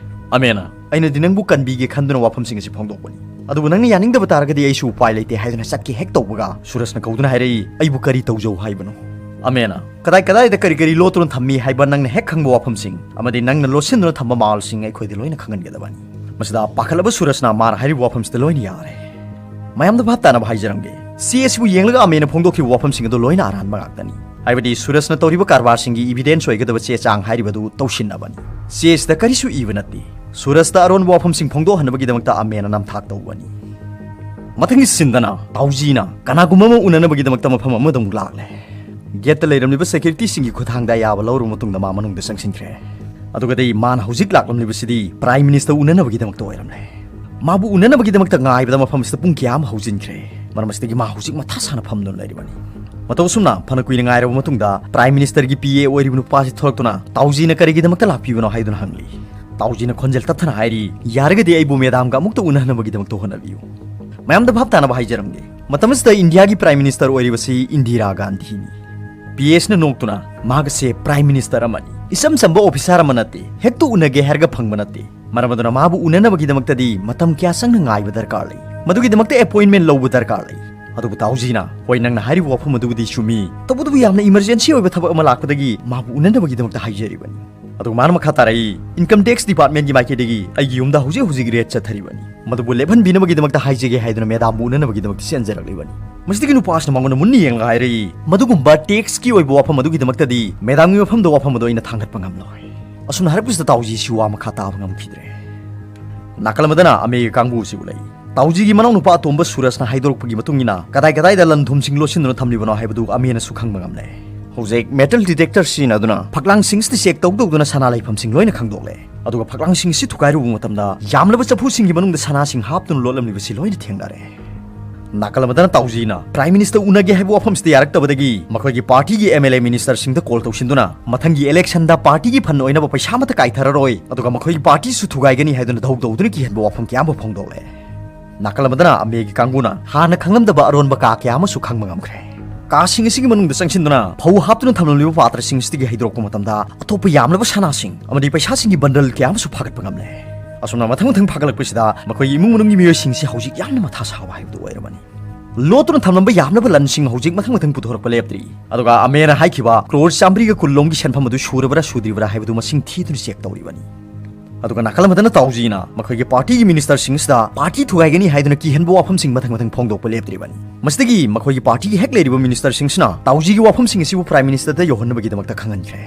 ꯑꯃꯦꯅ, "ꯑꯩꯅꯗꯤ ꯅꯪꯕꯨ ꯀꯟꯕꯤꯒꯦ ꯈꯟꯗꯨꯅ ꯋꯥꯐꯝꯁꯤꯡ ꯑꯁꯤ ꯐꯣꯡꯗꯣꯛꯄꯅꯤ꯫ ꯑꯗꯨꯕꯨ ꯅꯪꯅ ꯌꯥꯅꯤꯡꯗꯕ ꯇꯥꯔꯒꯗꯤ ꯑꯩꯁꯨ ꯎꯄꯥꯏ ꯂꯩꯇꯦ" ꯍꯥꯏꯗꯨꯅ ꯆꯠꯀꯦ ꯍꯦꯛ ꯇꯧꯕꯒ ꯁꯨꯔꯖꯅ ꯀꯧꯗꯨꯅ ꯍꯥꯏꯔꯛꯏ, "ꯑꯩꯕꯨ ꯀꯔꯤ ꯇꯧꯖꯧ ꯍꯥꯏꯕꯅꯣ?" ꯑꯃꯦꯅ, "ꯀꯗꯥꯏ ꯀꯗꯥꯏꯗ ꯀꯔꯤ ꯀꯔꯤ ꯂꯣꯠꯇꯨꯅ ꯊꯝꯃꯤ ꯍꯥꯏꯕ ꯅꯪꯅ ꯍꯦꯛ ꯈꯪꯕ ꯋꯥꯐꯝꯁꯤꯡ ꯑꯃꯗꯤ ꯅꯪꯅ ꯂꯣꯠꯁꯤꯟꯗꯨꯅ ꯊꯝꯕ ꯃꯥꯜꯁꯤꯡ ꯑꯩꯈꯣꯏꯗ ꯂꯣꯏꯅ ꯈꯪꯍꯟꯒꯗꯕꯅꯤ"꯫ ꯃꯁꯤꯗ ꯄꯥꯈꯠꯂꯕ ꯁꯨꯔꯖꯅ ꯃꯥꯅ ꯍꯥꯏꯔꯤꯕ ꯋꯥꯐꯝꯁꯤꯗ ꯂꯣꯏꯅ ꯌꯥꯔꯦ꯫ ꯃꯌꯥꯝꯗ ꯚꯥꯞ ꯇꯥꯅꯕ ꯍꯥꯏꯖꯔꯝꯒꯦ, ꯆꯦ ꯑꯁꯤꯕꯨ ꯌꯦꯡꯂꯒ ꯑꯃꯦꯅ ꯐꯣꯡꯗꯣꯛꯈꯤꯕ ꯋꯥꯐꯝꯁꯤꯡ ꯑꯗꯨ ꯂꯣꯏꯅ ꯑꯔꯥꯟꯕ ꯉꯥꯛꯇꯅꯤ꯫ ꯍꯥꯏꯕꯗꯤ ꯁꯨꯔꯖꯅ ꯇꯧꯔꯤꯕ ꯀꯔꯕꯥꯔꯁꯤꯡꯒꯤ ꯏꯕꯤꯗꯦꯟꯁ ꯑꯣꯏꯒꯗꯕ ꯆꯦ ꯆꯥꯡ ꯍꯥꯏꯔꯤꯕꯗꯨ ꯇꯧꯁꯤꯟꯅꯕꯅꯤ꯫ ꯆꯦ ꯑꯁꯤꯗ ꯀꯔꯤꯁꯨ ꯏꯕ ꯅꯠꯇꯦ꯫ ꯁꯨꯔꯖꯇ ꯑꯔꯣꯟꯕ ꯋꯥꯐꯝꯁꯤꯡ ꯐꯣꯡꯗꯣꯛꯍꯟꯅꯕꯒꯤꯗꯃꯛꯇ ꯑꯃꯦꯅ ꯅꯝꯊꯥꯛ ꯇꯧꯕꯅꯤ꯫ ꯃꯊꯪꯒꯤ ꯁꯤꯟꯗꯅ ꯇꯥꯎꯖꯤꯅ ꯀꯅꯥꯒꯨꯝꯕ ꯑꯃ ꯎꯅꯅꯕꯒꯤꯗꯃꯛꯇ ꯃꯐꯝ ꯑꯃꯗ ꯑꯃꯨꯛ ꯂꯥꯛꯂꯦ꯫ ꯒꯦꯠꯇ ꯂꯩꯔꯝꯂꯤꯕ ꯁꯦꯀ꯭ꯌꯨꯔꯤꯇꯤꯁꯤꯡꯒꯤ ꯈꯨꯠꯊꯥꯡꯗ ꯑꯌꯥꯕ ꯂꯧꯔꯕ ꯃꯇꯨꯡꯗ ꯃꯥ ꯃꯅꯨꯡꯗ ꯆꯪꯁꯤꯟꯈ꯭ꯔꯦ꯫ ꯑꯗꯨꯒꯗꯤ ꯃꯥꯅ ꯍꯧꯖꯤꯛ ꯂꯥꯛꯂꯝꯂꯤꯕꯁꯤꯗꯤ ꯄ꯭ꯔꯥꯏꯝ ꯃꯤꯅꯤꯁꯇꯔ ꯎꯅꯅꯕꯒꯤꯗꯃꯛꯇ ꯑꯣꯏꯔꯝꯂꯦ꯫ ꯃꯥꯕꯨ ꯎꯅꯅꯕꯒꯤꯗꯃꯛꯇ ꯉꯥꯏꯕꯗ ꯃꯐꯝ ꯑꯁꯤꯗ ꯄꯨꯡ ꯀꯌꯥ ꯑꯃ ꯍꯧꯖꯤꯟꯈ꯭ꯔꯦ꯫ ꯃꯔꯝ ꯑꯁꯤꯗꯒꯤ ꯃꯥ ꯍꯧꯖꯤꯛ ꯃꯊꯥ ꯁꯥꯅ ꯐꯝꯗꯨꯅ ꯂꯩꯔꯤꯕꯅꯤ꯫ ꯃꯇꯧ ꯑꯁꯨꯝꯅ ꯐꯅ ꯀꯨꯏꯅ ꯉꯥꯏꯔꯕ ꯃꯇꯨꯡꯗ ꯄ꯭ꯔꯥꯏꯝ ꯃꯤꯅꯤꯁꯇꯔꯒꯤ ꯄꯤ ꯑꯦ ꯑꯣꯏꯔꯤꯕ ꯅꯨꯄꯥꯁꯤ ꯊꯣꯛꯂꯛꯇꯨꯅ ꯇꯥꯎꯖꯤꯅ ꯀꯔꯤꯒꯤꯗꯃꯛꯇ ꯂꯥꯛꯄꯤꯕꯅꯣ ꯍꯥꯏꯗꯨꯅ ꯍꯪꯂꯤ꯫ ꯇꯥꯎꯖꯤꯅ ꯈꯣꯟꯖꯦꯜ ꯇꯞꯊꯅ ꯍꯥꯏꯔꯤ, "ꯌꯥꯔꯒꯗꯤ ꯑꯩꯕꯨ ꯃꯦꯗꯥꯝꯒ ꯑꯃꯨꯛꯇ ꯎꯅꯍꯟꯅꯕꯒꯤꯗꯃꯛꯇ ꯍꯣꯠꯅꯕꯤꯌꯨ"꯫ ꯃꯌꯥꯝꯗ ꯚꯥꯞ ꯇꯥꯅꯕ ꯍꯥꯏꯖꯔꯝꯒꯦ, ꯃꯇꯝ ꯑꯁꯤꯗ ꯏꯟꯗꯤꯌꯥꯒꯤ ꯄ꯭ꯔꯥꯏꯝ ꯃꯤꯅꯤꯁꯇꯔ ꯑꯣꯏꯔꯤꯕꯁꯤ ꯏꯟꯗꯤꯔꯥ ꯒꯥꯟꯙꯤꯅꯤ꯫ ꯄꯤ ꯑꯦꯁꯅ ꯅꯣꯛꯇꯨꯅ, "ꯃꯍꯥꯛ ꯑꯁꯦ ꯄ꯭ꯔꯥꯏꯝ ꯃꯤꯅꯤꯁꯇꯔ ꯑꯃꯅꯤ, ꯏꯆꯝ ꯆꯝꯕ ꯑꯣꯐꯤꯁꯥꯔ ꯑꯃ ꯅꯠꯇꯦ, ꯍꯦꯛꯇ ꯎꯅꯒꯦ ꯍꯥꯏꯔꯒ ꯐꯪꯕ ꯅꯠꯇꯦ꯫ ꯃꯔꯝ ꯑꯗꯨꯅ ꯃꯥꯕꯨ ꯎꯅꯅꯕꯒꯤꯗꯃꯛꯇꯗꯤ ꯃꯇꯝ ꯀꯌꯥ ꯆꯪꯅ ꯉꯥꯏꯕ ꯗꯔꯀꯥꯔ ꯂꯩ, ꯃꯗꯨꯒꯤꯗꯃꯛꯇ ꯑꯦꯄꯣꯏꯟꯃꯦꯟ ꯂꯧꯕ ꯗꯔꯀꯥꯔ ꯂꯩ"꯫ ꯑꯗꯨꯕꯨ ꯇꯥꯎꯖꯤꯅ, "ꯍꯣꯏ, ꯅꯪꯅ ꯍꯥꯏꯔꯤꯕ ꯋꯥꯐꯝ ꯑꯗꯨꯕꯨꯗꯤ ꯆꯨꯝꯃꯤ, ꯇꯧꯕꯇꯕꯨ ꯌꯥꯝꯅ ꯏꯃꯔꯖꯦꯟꯁꯤ ꯑꯣꯏꯕ ꯊꯕꯛ ꯑꯃ ꯂꯥꯛꯄꯗꯒꯤ ꯃꯥꯕꯨ ꯎꯅꯅꯕꯒꯤꯗꯃꯛꯇ ꯍꯥꯏꯖꯔꯤꯕꯅꯤ"꯫ ꯑꯗꯨꯒ ꯃꯥꯅ ꯃꯈꯥ ꯇꯥꯔꯛꯏ, "ꯏꯟꯀꯝ ꯇꯦꯛꯁ ꯗꯤꯄꯥꯔꯠꯃꯦꯟꯒꯤ ꯃꯥꯏꯀꯩꯗꯒꯤ ꯑꯩꯒꯤ ꯌꯨꯝꯗ ꯍꯧꯖꯤꯛ ꯍꯧꯖꯤꯛ ꯔꯦꯗ ꯆꯠꯊꯔꯤꯕꯅꯤ꯫ ꯃꯗꯨꯕꯨ ꯂꯦꯞꯍꯟꯕꯤꯅꯕꯒꯤꯗꯃꯛꯇ ꯍꯥꯏꯖꯒꯦ ꯍꯥꯏꯗꯨꯅ ꯃꯦꯗꯥꯝꯕꯨ ꯎꯅꯅꯕꯒꯤꯗꯃꯛꯇ ꯆꯦꯟꯖꯔꯛꯂꯤꯕꯅꯤ"꯫ ꯃꯁꯤꯗꯒꯤ ꯅꯨꯄꯥ ꯑꯁꯤꯅ ꯃꯉꯣꯟꯗ ꯃꯨꯟꯅ ꯌꯦꯡꯂꯒ ꯍꯥꯏꯔꯛꯏ, "ꯃꯗꯨꯒꯨꯝꯕ ꯇꯦꯛꯁꯀꯤ ꯑꯣꯏꯕ ꯋꯥꯐꯝ ꯑꯗꯨꯒꯤꯗꯃꯛꯇꯗꯤ ꯃꯦꯗꯥꯝꯒꯤ ꯃꯐꯝꯗ ꯋꯥꯐꯝ ꯑꯗꯨ ꯑꯩꯅ ꯊꯥꯡꯒꯠꯄ ꯉꯝꯂꯣꯏ"꯫ ꯑꯁꯨꯝꯅ ꯍꯥꯏꯔꯛꯄꯁꯤꯗ ꯇꯥꯎꯖꯤꯁꯤ ꯋꯥ ꯃꯈꯥ ꯇꯥꯕ ꯉꯝꯈꯤꯗ꯭ꯔꯦ꯫ ꯅꯥꯀꯜ ꯑꯃꯗꯅ ꯑꯃꯦꯒꯤ ꯀꯥꯡꯕꯨ ꯑꯁꯤꯕꯨ ꯂꯩ꯫ ꯇꯥꯎꯖꯤꯒꯤ ꯃꯅꯥꯎꯅꯨꯄꯥ ꯑꯇꯣꯝꯕ ꯁꯨꯔꯖꯅ ꯍꯥꯏꯗꯣꯔꯛꯄꯒꯤ ꯃꯇꯨꯡ ꯏꯟꯅ ꯀꯗꯥꯏ ꯀꯗꯥꯏꯗ ꯂꯟ ꯊꯨꯝꯁꯤꯡ ꯂꯣꯠꯁꯤꯟꯗꯨꯅ ꯊꯝꯂꯤꯕꯅꯣ ꯍꯥꯏꯕꯗꯨ ꯑꯃꯦꯅꯁꯨ ꯈꯪꯕ ꯉꯝꯂꯦ꯫ ꯍꯧꯖꯤꯛ metal detector ꯁꯤꯖꯤꯟꯅꯗꯨꯅ ꯐꯛꯂꯥꯡꯁꯤꯡꯁꯤꯗ check ꯇꯧ ꯇꯧꯗꯨꯅ ꯁꯅꯥ ꯂꯩꯐꯝꯁꯤꯡ ꯂꯣꯏꯅ ꯈꯪꯗꯣꯛꯂꯦ꯫ ꯑꯗꯨꯒ ꯐꯛꯂꯥꯡꯁꯤꯡ ꯑꯁꯤ ꯊꯨꯒꯥꯏꯔꯨꯕ ꯃꯇꯝꯗ ꯌꯥꯝꯂꯕ ꯆꯐꯨꯁꯤꯡꯒꯤ ꯃꯅꯨꯡꯗ ꯁꯅꯥꯁꯤꯡ ꯍꯥꯞꯇꯨꯅ ꯂꯣꯠꯂꯝꯂꯤꯕꯁꯤ ꯂꯣꯏꯅ ꯊꯦꯡꯅꯔꯦ꯫ ꯅꯥꯀꯜ ꯑꯃꯗꯅ ꯇꯥꯎꯖꯤꯅ Prime Minister ꯎꯅꯒꯦ ꯍꯥꯏꯕ ꯋꯥꯐꯝꯁꯤꯗ ꯌꯥꯔꯛꯇꯕꯗꯒꯤ ꯃꯈꯣꯏꯒꯤ partyꯒꯤ MLA ministerꯁꯤꯡꯗ call ꯇꯧꯁꯤꯟꯗꯨꯅ ꯃꯊꯪꯒꯤ electionꯗ partyꯒꯤ fund ꯑꯣꯏꯅꯕ ꯄꯩꯁꯥ ꯑꯃꯠꯇ ꯀꯥꯏꯊꯔꯔꯣꯏ, ꯑꯗꯨꯒ ꯃꯈꯣꯏꯒꯤ partyꯁꯨ ꯊꯨꯒꯥꯏꯒꯅꯤ ꯍꯥꯏꯗꯨꯅ ꯙꯧ ꯇꯧꯗꯨꯅ ꯀꯤꯍꯟꯕ ꯋꯥꯐꯝ ꯀꯌꯥ ꯑꯃ ꯐꯣꯡꯗꯣꯛꯂꯦ꯫ ꯅꯥꯀꯜ ꯑꯃꯗꯅ ꯑꯃꯦꯒꯤ ꯀꯥꯡꯕꯨꯅ ꯍꯥꯟꯅ ꯈꯪꯂꯝꯗꯕ ꯑꯔꯣꯟꯕ ꯀꯥ ꯀꯌꯥ ꯑꯃꯁꯨ ꯈꯪꯕ ꯉꯝꯈ꯭ꯔꯦ꯫ ꯀꯥꯁꯤꯡ ꯑꯁꯤꯒꯤ ꯃꯅꯨꯡꯗ ꯆꯪꯁꯤꯟꯗꯨꯅ ꯐꯧ ꯍꯥꯞꯇꯨꯅ ꯊꯝꯂꯝꯂꯤꯕ ꯄꯥꯇ꯭ꯔꯁꯤꯡ ꯑꯁꯤꯗꯒꯤ ꯍꯩꯗꯣꯔꯛꯄ ꯃꯇꯝꯗ ꯑꯇꯣꯞꯄ ꯌꯥꯝꯂꯕ ꯁꯅꯥꯁꯤꯡ ꯑꯃꯗꯤ ꯄꯩꯁꯥꯁꯤꯡꯒꯤ bundle ꯀꯌꯥ ꯑꯃꯁꯨ ꯐꯥꯒꯠꯄ ꯉꯝꯂꯦ꯫ ꯑꯁꯨꯝꯅ ꯃꯊꯪ ꯃꯊꯪ ꯐꯥꯒꯠꯂꯛꯄꯁꯤꯗ ꯃꯈꯣꯏꯒꯤ ꯏꯃꯨꯡ ꯃꯅꯨꯡꯒꯤ ꯃꯤꯑꯣꯏꯁꯤꯡꯁꯤ ꯍꯧꯖꯤꯛ ꯌꯥꯝꯅ ꯃꯊꯥ ꯁꯥꯕ ꯍꯥꯏꯕꯗꯨ ꯑꯣꯏꯔꯕꯅꯤ꯫ ꯂꯣꯠꯇꯨꯅ ꯊꯝꯂꯝꯕ ꯌꯥꯝꯂꯕ ꯂꯟꯁꯤꯡ ꯍꯧꯖꯤꯛ ꯃꯊꯪ ꯃꯊꯪ ꯄꯨꯊꯣꯔꯛꯄ ꯂꯦꯞꯇ꯭ꯔꯤ꯫ ꯑꯗꯨꯒ ꯑꯃꯦꯅ ꯍꯥꯏꯈꯤꯕ crore ꯆꯥꯃꯔꯤꯒ ꯀꯨꯟ ꯂꯣꯝꯒꯤ ꯁꯦꯟꯐꯝ ꯑꯗꯨ ꯁꯨꯔꯕ꯭ꯔꯥ ꯁꯨꯗ꯭ꯔꯤꯕ꯭ꯔꯥ ꯍꯥꯏꯕꯗꯨ ꯃꯁꯤꯡ ꯊꯤꯗꯨꯅ check ꯇꯧꯔꯤꯕꯅꯤ꯫ ꯑꯗꯨꯒ ꯅꯥꯀꯜ ꯑꯃꯗꯅ ꯇꯥꯎꯖꯤꯅ ꯃꯈꯣꯏꯒꯤ partyꯒꯤ ministerꯁꯤꯡ ꯑꯁꯤꯗ party ꯊꯨꯒꯥꯏꯒꯅꯤ ꯍꯥꯏꯗꯨꯅ ꯀꯤꯍꯟꯕ ꯋꯥꯐꯝꯁꯤꯡ ꯃꯊꯪ ꯃꯊꯪ ꯐꯣꯡꯗꯣꯛꯄ ꯂꯦꯞꯇ꯭ꯔꯤꯕꯅꯤ꯫ ꯃꯁꯤꯗꯒꯤ ꯃꯈꯣꯏꯒꯤ partyꯒꯤ ꯍꯦꯛ ꯂꯩꯔꯤꯕ ministerꯁꯤꯡꯁꯤꯅ ꯇꯥꯎꯖꯤꯒꯤ ꯋꯥꯐꯝꯁꯤꯡ ꯑꯁꯤꯕꯨ Prime Ministerꯗ ꯌꯧꯍꯟꯅꯕꯒꯤꯗꯃꯛꯇ ꯈꯪꯍꯟꯈ꯭ꯔꯦ꯫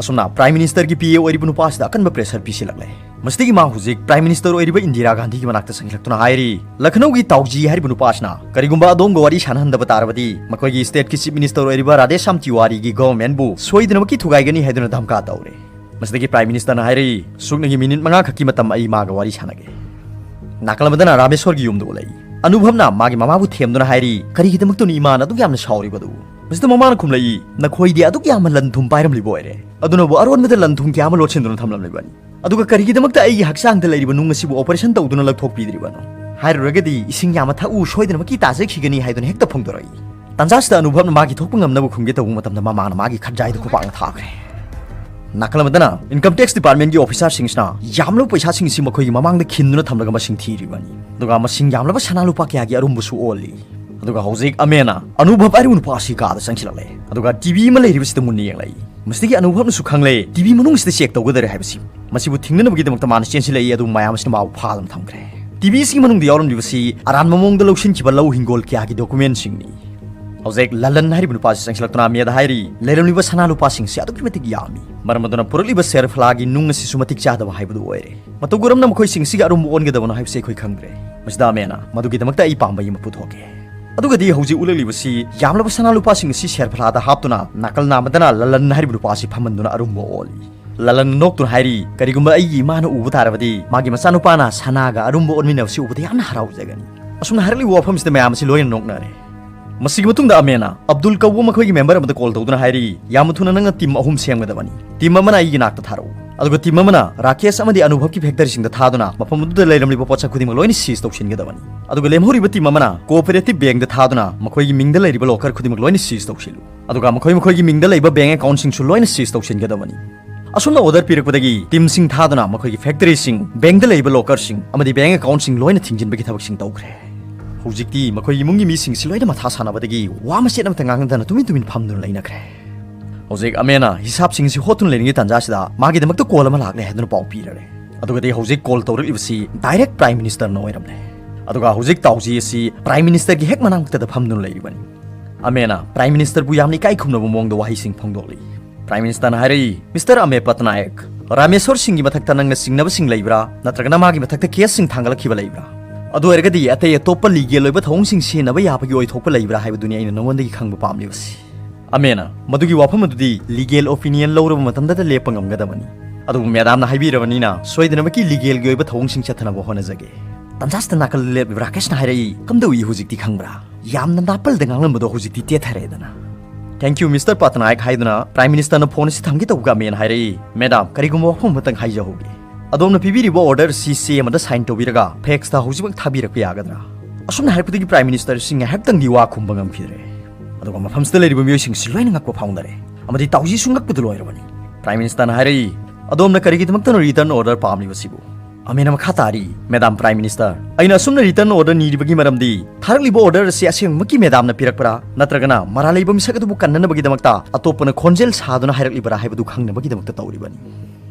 ꯑꯁꯨꯝꯅ Prime Ministerꯒꯤ PA ꯑꯣꯏꯔꯤꯕ ꯅꯨꯄꯥ ꯑꯁꯤꯗ ꯑꯀꯟꯕ pressure ꯄꯤꯁꯤꯜꯂꯛꯂꯦ꯫ ꯃꯁꯤꯗꯒꯤ ꯃꯥ ꯍꯧꯖꯤꯛ Prime Minister ꯑꯣꯏꯔꯤꯕ ꯏꯟꯗꯤꯔꯥ ꯒꯥꯟꯙꯤꯒꯤ ꯃꯅꯥꯛꯇ ꯆꯪꯁꯤꯜꯂꯛꯇꯨꯅ ꯍꯥꯏꯔꯤ, "ꯂꯈꯅꯧꯒꯤ ꯇꯥꯎꯖꯤ ꯍꯥꯏꯔꯤꯕ ꯅꯨꯄꯥ ꯑꯁꯤꯅ ꯀꯔꯤꯒꯨꯝꯕ ꯑꯗꯣꯝꯒ ꯋꯥꯔꯤ ꯁꯥꯟꯅꯍꯟꯗꯕ ꯇꯥꯔꯕꯗꯤ ꯃꯈꯣꯏꯒꯤ stateꯀꯤ Chief Minister ꯑꯣꯏꯔꯤꯕ ꯔꯥꯙꯦꯁ꯭ꯌꯥꯝ ꯇꯤꯋꯥꯔꯤꯒꯤ governmentꯕꯨ ꯁꯣꯏꯗꯅꯃꯛꯀꯤ ꯊꯨꯒꯥꯏꯒꯅꯤ" ꯍꯥꯏꯗꯨꯅ ꯙꯝꯀꯥ ꯇꯧꯔꯦ꯫ ꯃꯁꯤꯗꯒꯤ Prime Ministerꯅ ꯍꯥꯏꯔꯛꯏ, "ꯁꯨꯞꯅꯒꯤ minute ꯃꯉꯥ ꯈꯛꯀꯤ ꯃꯇꯝ ꯑꯩ ꯃꯥꯒ ꯋꯥꯔꯤ ꯁꯥꯟꯅꯒꯦ"꯫ ꯅꯥꯀꯜ ꯑꯃꯗꯅ ꯔꯥꯃꯦꯁꯣꯔꯒꯤ ꯌꯨꯝꯗ ꯎꯠꯂꯛꯏ꯫ ꯑꯅꯨꯚꯕꯅ ꯃꯥꯒꯤ ꯃꯃꯥꯕꯨ ꯊꯦꯝꯗꯨꯅ ꯍꯥꯏꯔꯤ, "ꯀꯔꯤꯒꯤꯗꯃꯛꯇꯅꯣ ꯏꯃꯥꯅ ꯑꯗꯨꯛ ꯌꯥꯝꯅ ꯁꯥꯎꯔꯤꯕꯗꯨ?" ꯃꯁꯤꯗ ꯃꯃꯥꯅ ꯈꯨꯝꯂꯛꯏ, "ꯅꯈꯣꯏꯗꯤ ꯑꯗꯨꯛ ꯌꯥꯝꯅ ꯂꯟ ꯊꯨꯝ ꯄꯥꯏꯔꯝꯂꯤꯕ ꯑꯣꯏꯔꯦ, ꯑꯗꯨꯅꯕꯨ ꯑꯔꯣꯟꯕꯗ ꯂꯟ ꯊꯨꯝ ꯀꯌꯥ ꯑꯃ ꯂꯣꯠꯁꯤꯟꯗꯨꯅ ꯊꯝꯂꯝꯂꯤꯕꯅꯤ꯫ ꯑꯗꯨꯒ ꯀꯔꯤꯒꯤꯗꯃꯛꯇ ꯑꯩꯒꯤ ꯍꯛꯆꯥꯡꯗ ꯂꯩꯔꯤꯕ ꯅꯨꯡ ꯑꯁꯤꯕꯨ operation ꯇꯧꯗꯨꯅ ꯂꯧꯊꯣꯛꯄꯤꯗ꯭ꯔꯤꯕꯅꯣ? ꯍꯥꯏꯔꯨꯔꯒꯗꯤ ꯏꯁꯤꯡ ꯌꯥꯝꯅ ꯊꯛꯎ, ꯁꯣꯏꯗꯅꯃꯛꯀꯤ ꯇꯥꯖꯈꯤꯒꯅꯤ" ꯍꯥꯏꯗꯨꯅ ꯍꯦꯛꯇ ꯐꯣꯡꯗꯣꯔꯛꯏ꯫ ꯇꯥꯟꯖꯥꯁꯤꯗ ꯑꯅꯨꯚꯕꯅ ꯃꯥꯒꯤ ꯊꯣꯛꯄ ꯉꯝꯅꯕ ꯈꯨꯝꯒꯦ ꯇꯧꯕ ꯃꯇꯝꯗ ꯃꯃꯥꯅ ꯃꯥꯒꯤ ꯈꯠꯖꯥꯏꯗ ꯈꯨꯄꯥꯛꯅ ꯊꯥꯈ꯭ꯔꯦ꯫ ꯅꯥꯀꯜ ꯑꯃꯗꯅ Income Tax Departmentꯀꯤ officerꯁꯤꯡꯁꯤꯅ ꯌꯥꯝꯂꯕ ꯄꯩꯁꯥꯁꯤꯡ ꯑꯁꯤ ꯃꯈꯣꯏꯒꯤ ꯃꯃꯥꯡꯗ ꯈꯤꯟꯗꯨꯅ ꯊꯝꯂꯒ ꯃꯁꯤꯡ ꯊꯤꯔꯤꯕꯅꯤ꯫ ꯑꯗꯨꯒ ꯃꯁꯤꯡ ꯌꯥꯝꯂꯕ ꯁꯅꯥ ꯂꯨꯄꯥ ꯀꯌꯥꯒꯤ ꯑꯔꯨꯝꯕꯁꯨ ꯑꯣꯜꯂꯤ꯫ ꯑꯗꯨꯒ ꯍꯧꯖꯤꯛ ꯑꯃꯦꯅ ꯑꯅꯨꯚꯕ ꯍꯥꯏꯔꯤꯕ ꯅꯨꯄꯥ ꯑꯁꯤ ꯀꯥꯗ ꯆꯪꯁꯤꯜꯂꯛꯂꯦ꯫ ꯑꯗꯨꯒ TV ꯑꯃ ꯂꯩꯔꯤꯕꯁꯤꯗ ꯃꯨꯟꯅ ꯌꯦꯡꯂꯛꯏ꯫ ꯃꯁꯤꯗꯒꯤ ꯑꯅꯨꯚꯕꯅꯁꯨ ꯈꯪꯂꯦ, TV ꯃꯅꯨꯡꯁꯤꯗ check ꯇꯧꯒꯗꯔꯦ ꯍꯥꯏꯕꯁꯤ꯫ ꯃꯁꯤꯕꯨ ꯊꯤꯡꯅꯅꯕꯒꯤꯗꯃꯛꯇ ꯃꯥꯅ ꯆꯦꯟꯁꯤꯜꯂꯛꯏ, ꯑꯗꯨꯕꯨ ꯃꯌꯥꯝ ꯑꯁꯤꯅ ꯃꯥꯕꯨ ꯐꯥꯗꯨꯅ ꯊꯝꯈ꯭ꯔꯦ꯫ TV ꯑꯁꯤꯒꯤ ꯃꯅꯨꯡꯗ ꯌꯥꯎꯔꯝꯂꯤꯕꯁꯤ ꯑꯔꯥꯟꯕ ꯃꯑꯣꯡꯗ ꯂꯧꯁꯤꯟꯈꯤꯕ ꯂꯧ ꯍꯤꯡꯒꯣꯜ ꯀꯌꯥꯒꯤ documentꯁꯤꯡꯅꯤ꯫ ꯍꯧꯖꯤꯛ ꯂꯂꯟ ꯍꯥꯏꯔꯤꯕ ꯅꯨꯄꯥꯁꯤ ꯆꯪꯁꯤꯜꯂꯛꯇꯨꯅ ꯑꯃꯦꯗ ꯍꯥꯏꯔꯤ, ꯂꯩꯔꯝꯂꯤꯕ ꯁꯅꯥ ꯂꯨꯄꯥꯁꯤꯡꯁꯤ ꯑꯗꯨꯛꯀꯤ ꯃꯇꯤꯛ ꯌꯥꯝꯃꯤ, ꯃꯔꯝ ꯑꯗꯨꯅ ꯄꯨꯔꯛꯂꯤꯕ ꯁꯦꯔꯐꯂꯥꯒꯤ ꯅꯨꯡ ꯑꯁꯤꯁꯨ ꯃꯇꯤꯛ ꯆꯥꯗꯕ ꯍꯥꯏꯕꯗꯨ ꯑꯣꯏꯔꯦ꯫ ꯃꯇꯧ ꯀꯔꯝꯅ ꯃꯈꯣꯏꯁꯤꯡꯁꯤꯒꯤ ꯑꯔꯨꯝꯕ ꯑꯣꯟꯒꯗꯕꯅꯣ ꯍꯥꯏꯕꯁꯤ ꯑꯩꯈꯣꯏ ꯈꯪꯗ꯭ꯔꯦ꯫ ꯃꯁꯤꯗ ꯑꯃꯦꯅ, "ꯃꯗꯨꯒꯤꯗꯃꯛꯇ ꯑꯩ ꯄꯥꯝꯕꯩ ꯑꯃ ꯄꯨꯊꯣꯛꯀꯦ"꯫ ꯑꯗꯨꯒꯗꯤ ꯍꯧꯖꯤꯛ ꯎꯠꯂꯛꯂꯤꯕꯁꯤ ꯌꯥꯝꯂꯕ ꯁꯅꯥ ꯂꯨꯄꯥꯁꯤꯡ ꯑꯁꯤ ꯁꯦꯔꯐꯂꯥꯗ ꯍꯥꯞꯇꯨꯅ ꯅꯥꯀꯜ ꯅꯥꯝꯃꯗꯅ ꯂꯂꯟ ꯍꯥꯏꯔꯤꯕ ꯅꯨꯄꯥ ꯑꯁꯤ ꯐꯝꯍꯟꯗꯨꯅ ꯑꯔꯨꯝꯕ ꯑꯣꯜꯂꯤ꯫ ꯂꯂꯟ ꯅꯣꯛꯇꯨꯅ ꯍꯥꯏꯔꯤ, "ꯀꯔꯤꯒꯨꯝꯕ ꯑꯩꯒꯤ ꯏꯃꯥꯅ ꯎꯕ ꯇꯥꯔꯕꯗꯤ ꯃꯥꯒꯤ ꯃꯆꯥꯅꯨꯄꯥꯅ ꯁꯅꯥꯒ ꯑꯔꯨꯝꯕ ꯑꯣꯟꯃꯤꯟꯅꯕꯁꯤ ꯎꯕꯗ ꯌꯥꯝꯅ ꯍꯔꯥꯎꯖꯒꯅꯤ"꯫ ꯑꯁꯨꯝꯅ ꯍꯥꯏꯔꯛꯂꯤꯕ ꯋꯥꯐꯝꯁꯤꯗ ꯃꯌꯥꯝ ꯑꯁꯤ ꯂꯣꯏꯅ ꯅꯣꯛꯅꯔꯦ꯫ ꯃꯁꯤꯒꯤ ꯃꯇꯨꯡꯗ ꯑꯃꯦꯅ ꯑꯕꯗꯨꯜ ꯀꯧꯕ ꯃꯈꯣꯏꯒꯤ ꯃꯦꯝꯕꯔ ꯑꯃꯗ ꯀꯣꯜ ꯇꯧꯗꯨꯅ ꯍꯥꯏꯔꯤ, "ꯌꯥꯝꯅ ꯊꯨꯅ ꯅꯪꯅ ꯇꯤꯝ ꯑꯍꯨꯝ ꯁꯦꯝꯒꯗꯕꯅꯤ꯫ ꯇꯤꯝ ꯑꯃꯅ ꯑꯩꯒꯤ ꯅꯥꯛꯇ ꯊꯥꯔꯛꯎ, ꯑꯗꯨꯒ ꯇꯤꯝ ꯑꯃꯅ ꯔꯥꯀꯦꯁ ꯑꯃꯗꯤ ꯑꯅꯨꯚꯕꯀꯤ ꯐꯦꯛꯇꯔꯤꯁꯤꯡꯗ ꯊꯥꯗꯨꯅ ꯃꯐꯝ ꯑꯗꯨꯗ ꯂꯩꯔꯝꯂꯤꯕ ꯄꯣꯠꯁꯛ ꯈꯨꯗꯤꯡꯃꯛ ꯂꯣꯏꯅ ꯁꯤꯖ ꯇꯧꯁꯤꯟꯒꯗꯕꯅꯤ꯫ ꯑꯗꯨꯒ ꯂꯦꯝꯍꯧꯔꯤꯕ ꯇꯤꯝ ꯑꯃꯅ ꯀꯣꯑꯣꯄꯔꯦꯇꯤꯚ ꯕꯦꯡꯗ ꯊꯥꯗꯨꯅ ꯃꯈꯣꯏꯒꯤ ꯃꯤꯡꯗ ꯂꯩꯔꯤꯕ ꯂꯣꯀꯔ ꯈꯨꯗꯤꯡꯃꯛ ꯂꯣꯏꯅ ꯁꯤꯖ ꯇꯧꯁꯤꯜꯂꯨ꯫ ꯑꯗꯨꯒ ꯃꯈꯣꯏ ꯃꯈꯣꯏꯒꯤ ꯃꯤꯡꯗ ꯂꯩꯕ ꯕꯦꯡ ꯑꯦꯀꯥꯎꯟꯠꯁꯤꯡꯁꯨ ꯂꯣꯏꯅ ꯁꯤꯖ ꯇꯧꯁꯤꯟꯒꯗꯕꯅꯤ"꯫ ꯑꯁꯨꯝꯅ ꯑꯣꯔꯗꯔ ꯄꯤꯔꯛꯄꯗꯒꯤ ꯇꯤꯝꯁꯤꯡ ꯊꯥꯗꯨꯅ ꯃꯈꯣꯏꯒꯤ ꯐꯦꯛꯇꯔꯤꯁꯤꯡ, ꯕꯦꯡꯗ ꯂꯩꯕ ꯂꯣꯀꯔꯁꯤꯡ ꯑꯃꯗꯤ ꯕꯦꯡ ꯑꯦꯀꯥꯎꯟꯠꯁꯤꯡ ꯂꯣꯏꯅ ꯊꯤꯡꯖꯤꯟꯕꯒꯤ ꯊꯕꯛꯁꯤꯡ ꯇꯧꯈ꯭ꯔꯦ꯫ ꯍꯧꯖꯤꯛꯇꯤ ꯃꯈꯣꯏꯒꯤ ꯏꯃꯨꯡꯒꯤ ꯃꯤꯁꯤꯡꯁꯤ ꯂꯣꯏꯅ ꯃꯊꯥ ꯁꯥꯟꯅꯕꯗꯒꯤ ꯋꯥ ꯃꯆꯦꯠ ꯑꯃꯠꯇ ꯉꯥꯡꯅꯗꯅ ꯇꯨꯃꯤꯟ ꯇꯨꯃꯤꯟ ꯐꯝꯗꯨꯅ ꯂꯩꯅꯈ꯭ꯔꯦ꯫ ꯍꯧꯖꯤꯛ ꯑꯃꯦꯅ ꯍꯤꯁꯥꯞꯁꯤꯡ ꯑꯁꯤ ꯍꯣꯠꯇꯨꯅ ꯂꯩꯔꯤꯉꯩ ꯇꯥꯟꯖꯥꯁꯤꯗ ꯃꯥꯒꯤꯗꯃꯛꯇ ꯀꯣꯜ ꯑꯃ ꯂꯥꯛꯂꯦ ꯍꯥꯏꯗꯨꯅ ꯄꯥꯎ ꯄꯤꯔꯔꯦ꯫ ꯑꯗꯨꯒꯗꯤ ꯍꯧꯖꯤꯛ ꯀꯣꯜ ꯇꯧꯔꯛꯂꯤꯕꯁꯤ ꯗꯥꯏꯔꯦꯛ ꯄ꯭ꯔꯥꯏꯝ ꯃꯤꯅꯤꯁꯇꯔꯅ ꯑꯣꯏꯔꯝꯂꯦ꯫ ꯑꯗꯨꯒ ꯍꯧꯖꯤꯛ ꯇꯥꯎꯖꯤ ꯑꯁꯤ ꯄ꯭ꯔꯥꯏꯝ ꯃꯤꯅꯤꯁꯇꯔꯒꯤ ꯍꯦꯛ ꯃꯅꯥꯛꯇ ꯐꯝꯗꯨꯅ ꯂꯩꯔꯤꯕꯅꯤ꯫ ꯑꯃꯦꯅ ꯄ꯭ꯔꯥꯏꯝ ꯃꯤꯅꯤꯁꯇꯔꯕꯨ ꯌꯥꯝꯅ ꯏꯀꯥꯏ ꯈꯨꯝꯅꯕ ꯃꯑꯣꯡꯗ ꯋꯥꯍꯩꯁꯤꯡ ꯐꯣꯡꯗꯣꯛꯂꯤ꯫ ꯄ꯭ꯔꯥꯏꯝ ꯃꯤꯅꯤꯁꯇꯔꯅ ꯍꯥꯏꯔꯛꯏ, "ꯃꯤꯁꯇꯔ ꯑꯃꯦ ꯄꯠꯅꯥꯌꯛ, ꯔꯥꯃꯦꯁꯣꯔ ꯁꯤꯡꯒꯤ ꯃꯊꯛꯇ ꯅꯪꯅ ꯆꯤꯡꯅꯕꯁꯤꯡ ꯂꯩꯕ꯭ꯔꯥ? ꯅꯠꯇ꯭ꯔꯒꯅ ꯃꯥꯒꯤ ꯃꯊꯛꯇ ꯀꯦꯁꯁꯤꯡ ꯊꯥꯡꯒꯠꯂꯛꯈꯤꯕ ꯂꯩꯕ꯭ꯔꯥ? ꯑꯗꯨ ꯑꯣꯏꯔꯒꯗꯤ ꯑꯇꯩ ꯑꯇꯣꯞꯄ ꯂꯤꯒꯦꯜ ꯑꯣꯏꯕ ꯊꯧꯑꯣꯡꯁꯤꯡ ꯁꯤꯖꯤꯟꯅꯕ ꯌꯥꯕꯒꯤ ꯑꯣꯏꯊꯣꯛꯄ ꯂꯩꯕ꯭ꯔꯥ ꯍꯥꯏꯕꯗꯨꯅꯤ ꯑꯩꯅ ꯅꯉꯣꯟꯗꯒꯤ ꯈꯪꯕ ꯄꯥꯝꯂꯤꯕꯁꯤ"꯫ ꯑꯃꯦꯅ, "ꯃꯗꯨꯒꯤ ꯋꯥꯐꯝ ꯑꯗꯨꯗꯤ ꯂꯤꯒꯦꯜ ꯑꯣꯄꯤꯅꯤꯌꯟ ꯂꯧꯔꯕ ꯃꯇꯝꯗꯗ ꯂꯦꯞꯄ ꯉꯝꯒꯗꯕꯅꯤ꯫ ꯑꯗꯨꯕꯨ ꯃꯦꯗꯥꯝꯅ ꯍꯥꯏꯕꯤꯔꯕꯅꯤꯅ ꯁꯣꯏꯗꯅꯃꯛꯀꯤ ꯂꯤꯒꯦꯜꯒꯤ ꯑꯣꯏꯕ ꯊꯧꯑꯣꯡꯁꯤꯡ ꯆꯠꯊꯅꯕ ꯍꯣꯠꯅꯖꯒꯦ"꯫ ꯇꯟꯖꯥꯁꯤꯗ ꯅꯥꯀꯜꯗ ꯂꯦꯞꯂꯤꯕ ꯔꯥꯀꯦꯁꯅ ꯍꯥꯏꯔꯛꯏ, "ꯀꯝꯗꯧꯏ ꯍꯧꯖꯤꯛꯇꯤ ꯈꯪꯕ꯭ꯔꯥ? ꯌꯥꯝꯅ ꯅꯥꯄꯜꯗ ꯉꯥꯡꯂꯝꯕꯗꯣ ꯍꯧꯖꯤꯛꯇꯤ ꯇꯦꯊꯔꯦꯗꯅ"꯫ "Thank you, ꯃꯤꯁꯇꯔ ꯄꯠꯅꯥꯌꯛ" ꯍꯥꯏꯗꯨꯅ ꯄ꯭ꯔꯥꯏꯝ ꯃꯤꯅꯤꯁꯇꯔꯅ ꯐꯣꯟ ꯑꯁꯤ ꯊꯝꯒꯦ ꯇꯧꯕꯒ ꯑꯃꯦꯅ ꯍꯥꯏꯔꯛꯏ, "ꯃꯦꯗꯥꯝ, ꯀꯔꯤꯒꯨꯝꯕ ꯋꯥꯐꯝ ꯑꯃꯇꯪ ꯍꯥꯏꯖꯍꯧꯒꯦ꯫ ꯑꯗꯣꯝꯅ ꯄꯤꯕꯤꯔꯤꯕ ꯑꯣꯔꯗꯔ ꯑꯁꯤ ꯆꯦ ꯑꯃꯗ ꯁꯥꯏꯟ ꯇꯧꯕꯤꯔꯒ ꯐꯦꯛꯁꯇ ꯍꯧꯖꯤꯛꯃꯛ ꯊꯥꯕꯤꯔꯛꯄ ꯌꯥꯒꯗ꯭ꯔꯥ?" ꯑꯁꯨꯝꯅ ꯍꯥꯏꯔꯛꯄꯗꯒꯤ ꯄ꯭ꯔꯥꯏꯝ ꯃꯤꯅꯤꯁꯇꯔ ꯑꯁꯤ ꯉꯥꯏꯍꯥꯛꯇꯪꯗꯤ ꯋꯥ ꯈꯨꯝꯕ ꯉꯝꯈꯤꯗ꯭ꯔꯦ꯫ ꯑꯗꯨꯒ ꯃꯐꯝꯁꯤꯗ ꯂꯩꯔꯤꯕ ꯃꯤꯑꯣꯏꯁꯤꯡꯁꯤ ꯂꯣꯏꯅ ꯉꯛꯄ ꯐꯥꯎꯅꯔꯦ ꯑꯃꯗꯤ ꯇꯥꯎꯖꯤꯁꯨ ꯉꯛꯄꯗ ꯂꯣꯏꯔꯕꯅꯤ꯫ ꯄ꯭ꯔꯥꯏꯝ ꯃꯤꯅꯤꯁꯇꯔꯅ ꯍꯥꯏꯔꯛꯏ, "ꯑꯗꯣꯝꯅ ꯀꯔꯤꯒꯤꯗꯃꯛꯇꯅꯣ ꯔꯤꯇꯔꯟ ꯑꯣꯔꯗꯔ ꯄꯥꯝꯂꯤꯕꯁꯤꯕꯨ?" ꯑꯃꯦꯅ ꯃꯈꯥ ꯇꯥꯔꯤ, "ꯃꯦꯗꯥꯝ ꯄ꯭ꯔꯥꯏꯝ ꯃꯤꯅꯤꯁꯇꯔ, ꯑꯩꯅ ꯑꯁꯨꯝꯅ ꯔꯤꯇꯔꯟ ꯑꯣꯔꯗꯔ ꯅꯤꯔꯤꯕꯒꯤ ꯃꯔꯝꯗꯤ ꯊꯥꯔꯛꯂꯤꯕ ꯑꯣꯔꯗꯔ ꯑꯁꯤ ꯑꯁꯦꯡꯕꯃꯛꯀꯤ ꯃꯦꯗꯥꯝꯅ ꯄꯤꯔꯛꯄ꯭ꯔꯥ, ꯅꯠꯇ꯭ꯔꯒꯅ ꯃꯔꯥꯜ ꯂꯩꯕ ꯃꯤꯁꯛ ꯑꯗꯨꯕꯨ ꯀꯟꯅꯅꯕꯒꯤꯗꯃꯛꯇ ꯑꯇꯣꯞꯄꯅ ꯈꯣꯟꯖꯦꯜ ꯁꯥꯗꯨꯅ ꯍꯥꯏꯔꯛꯂꯤꯕ꯭ꯔꯥ ꯍꯥꯏꯕꯗꯨ ꯈꯪꯅꯕꯒꯤꯗꯃꯛꯇ ꯇꯧꯔꯤꯕꯅꯤ"꯫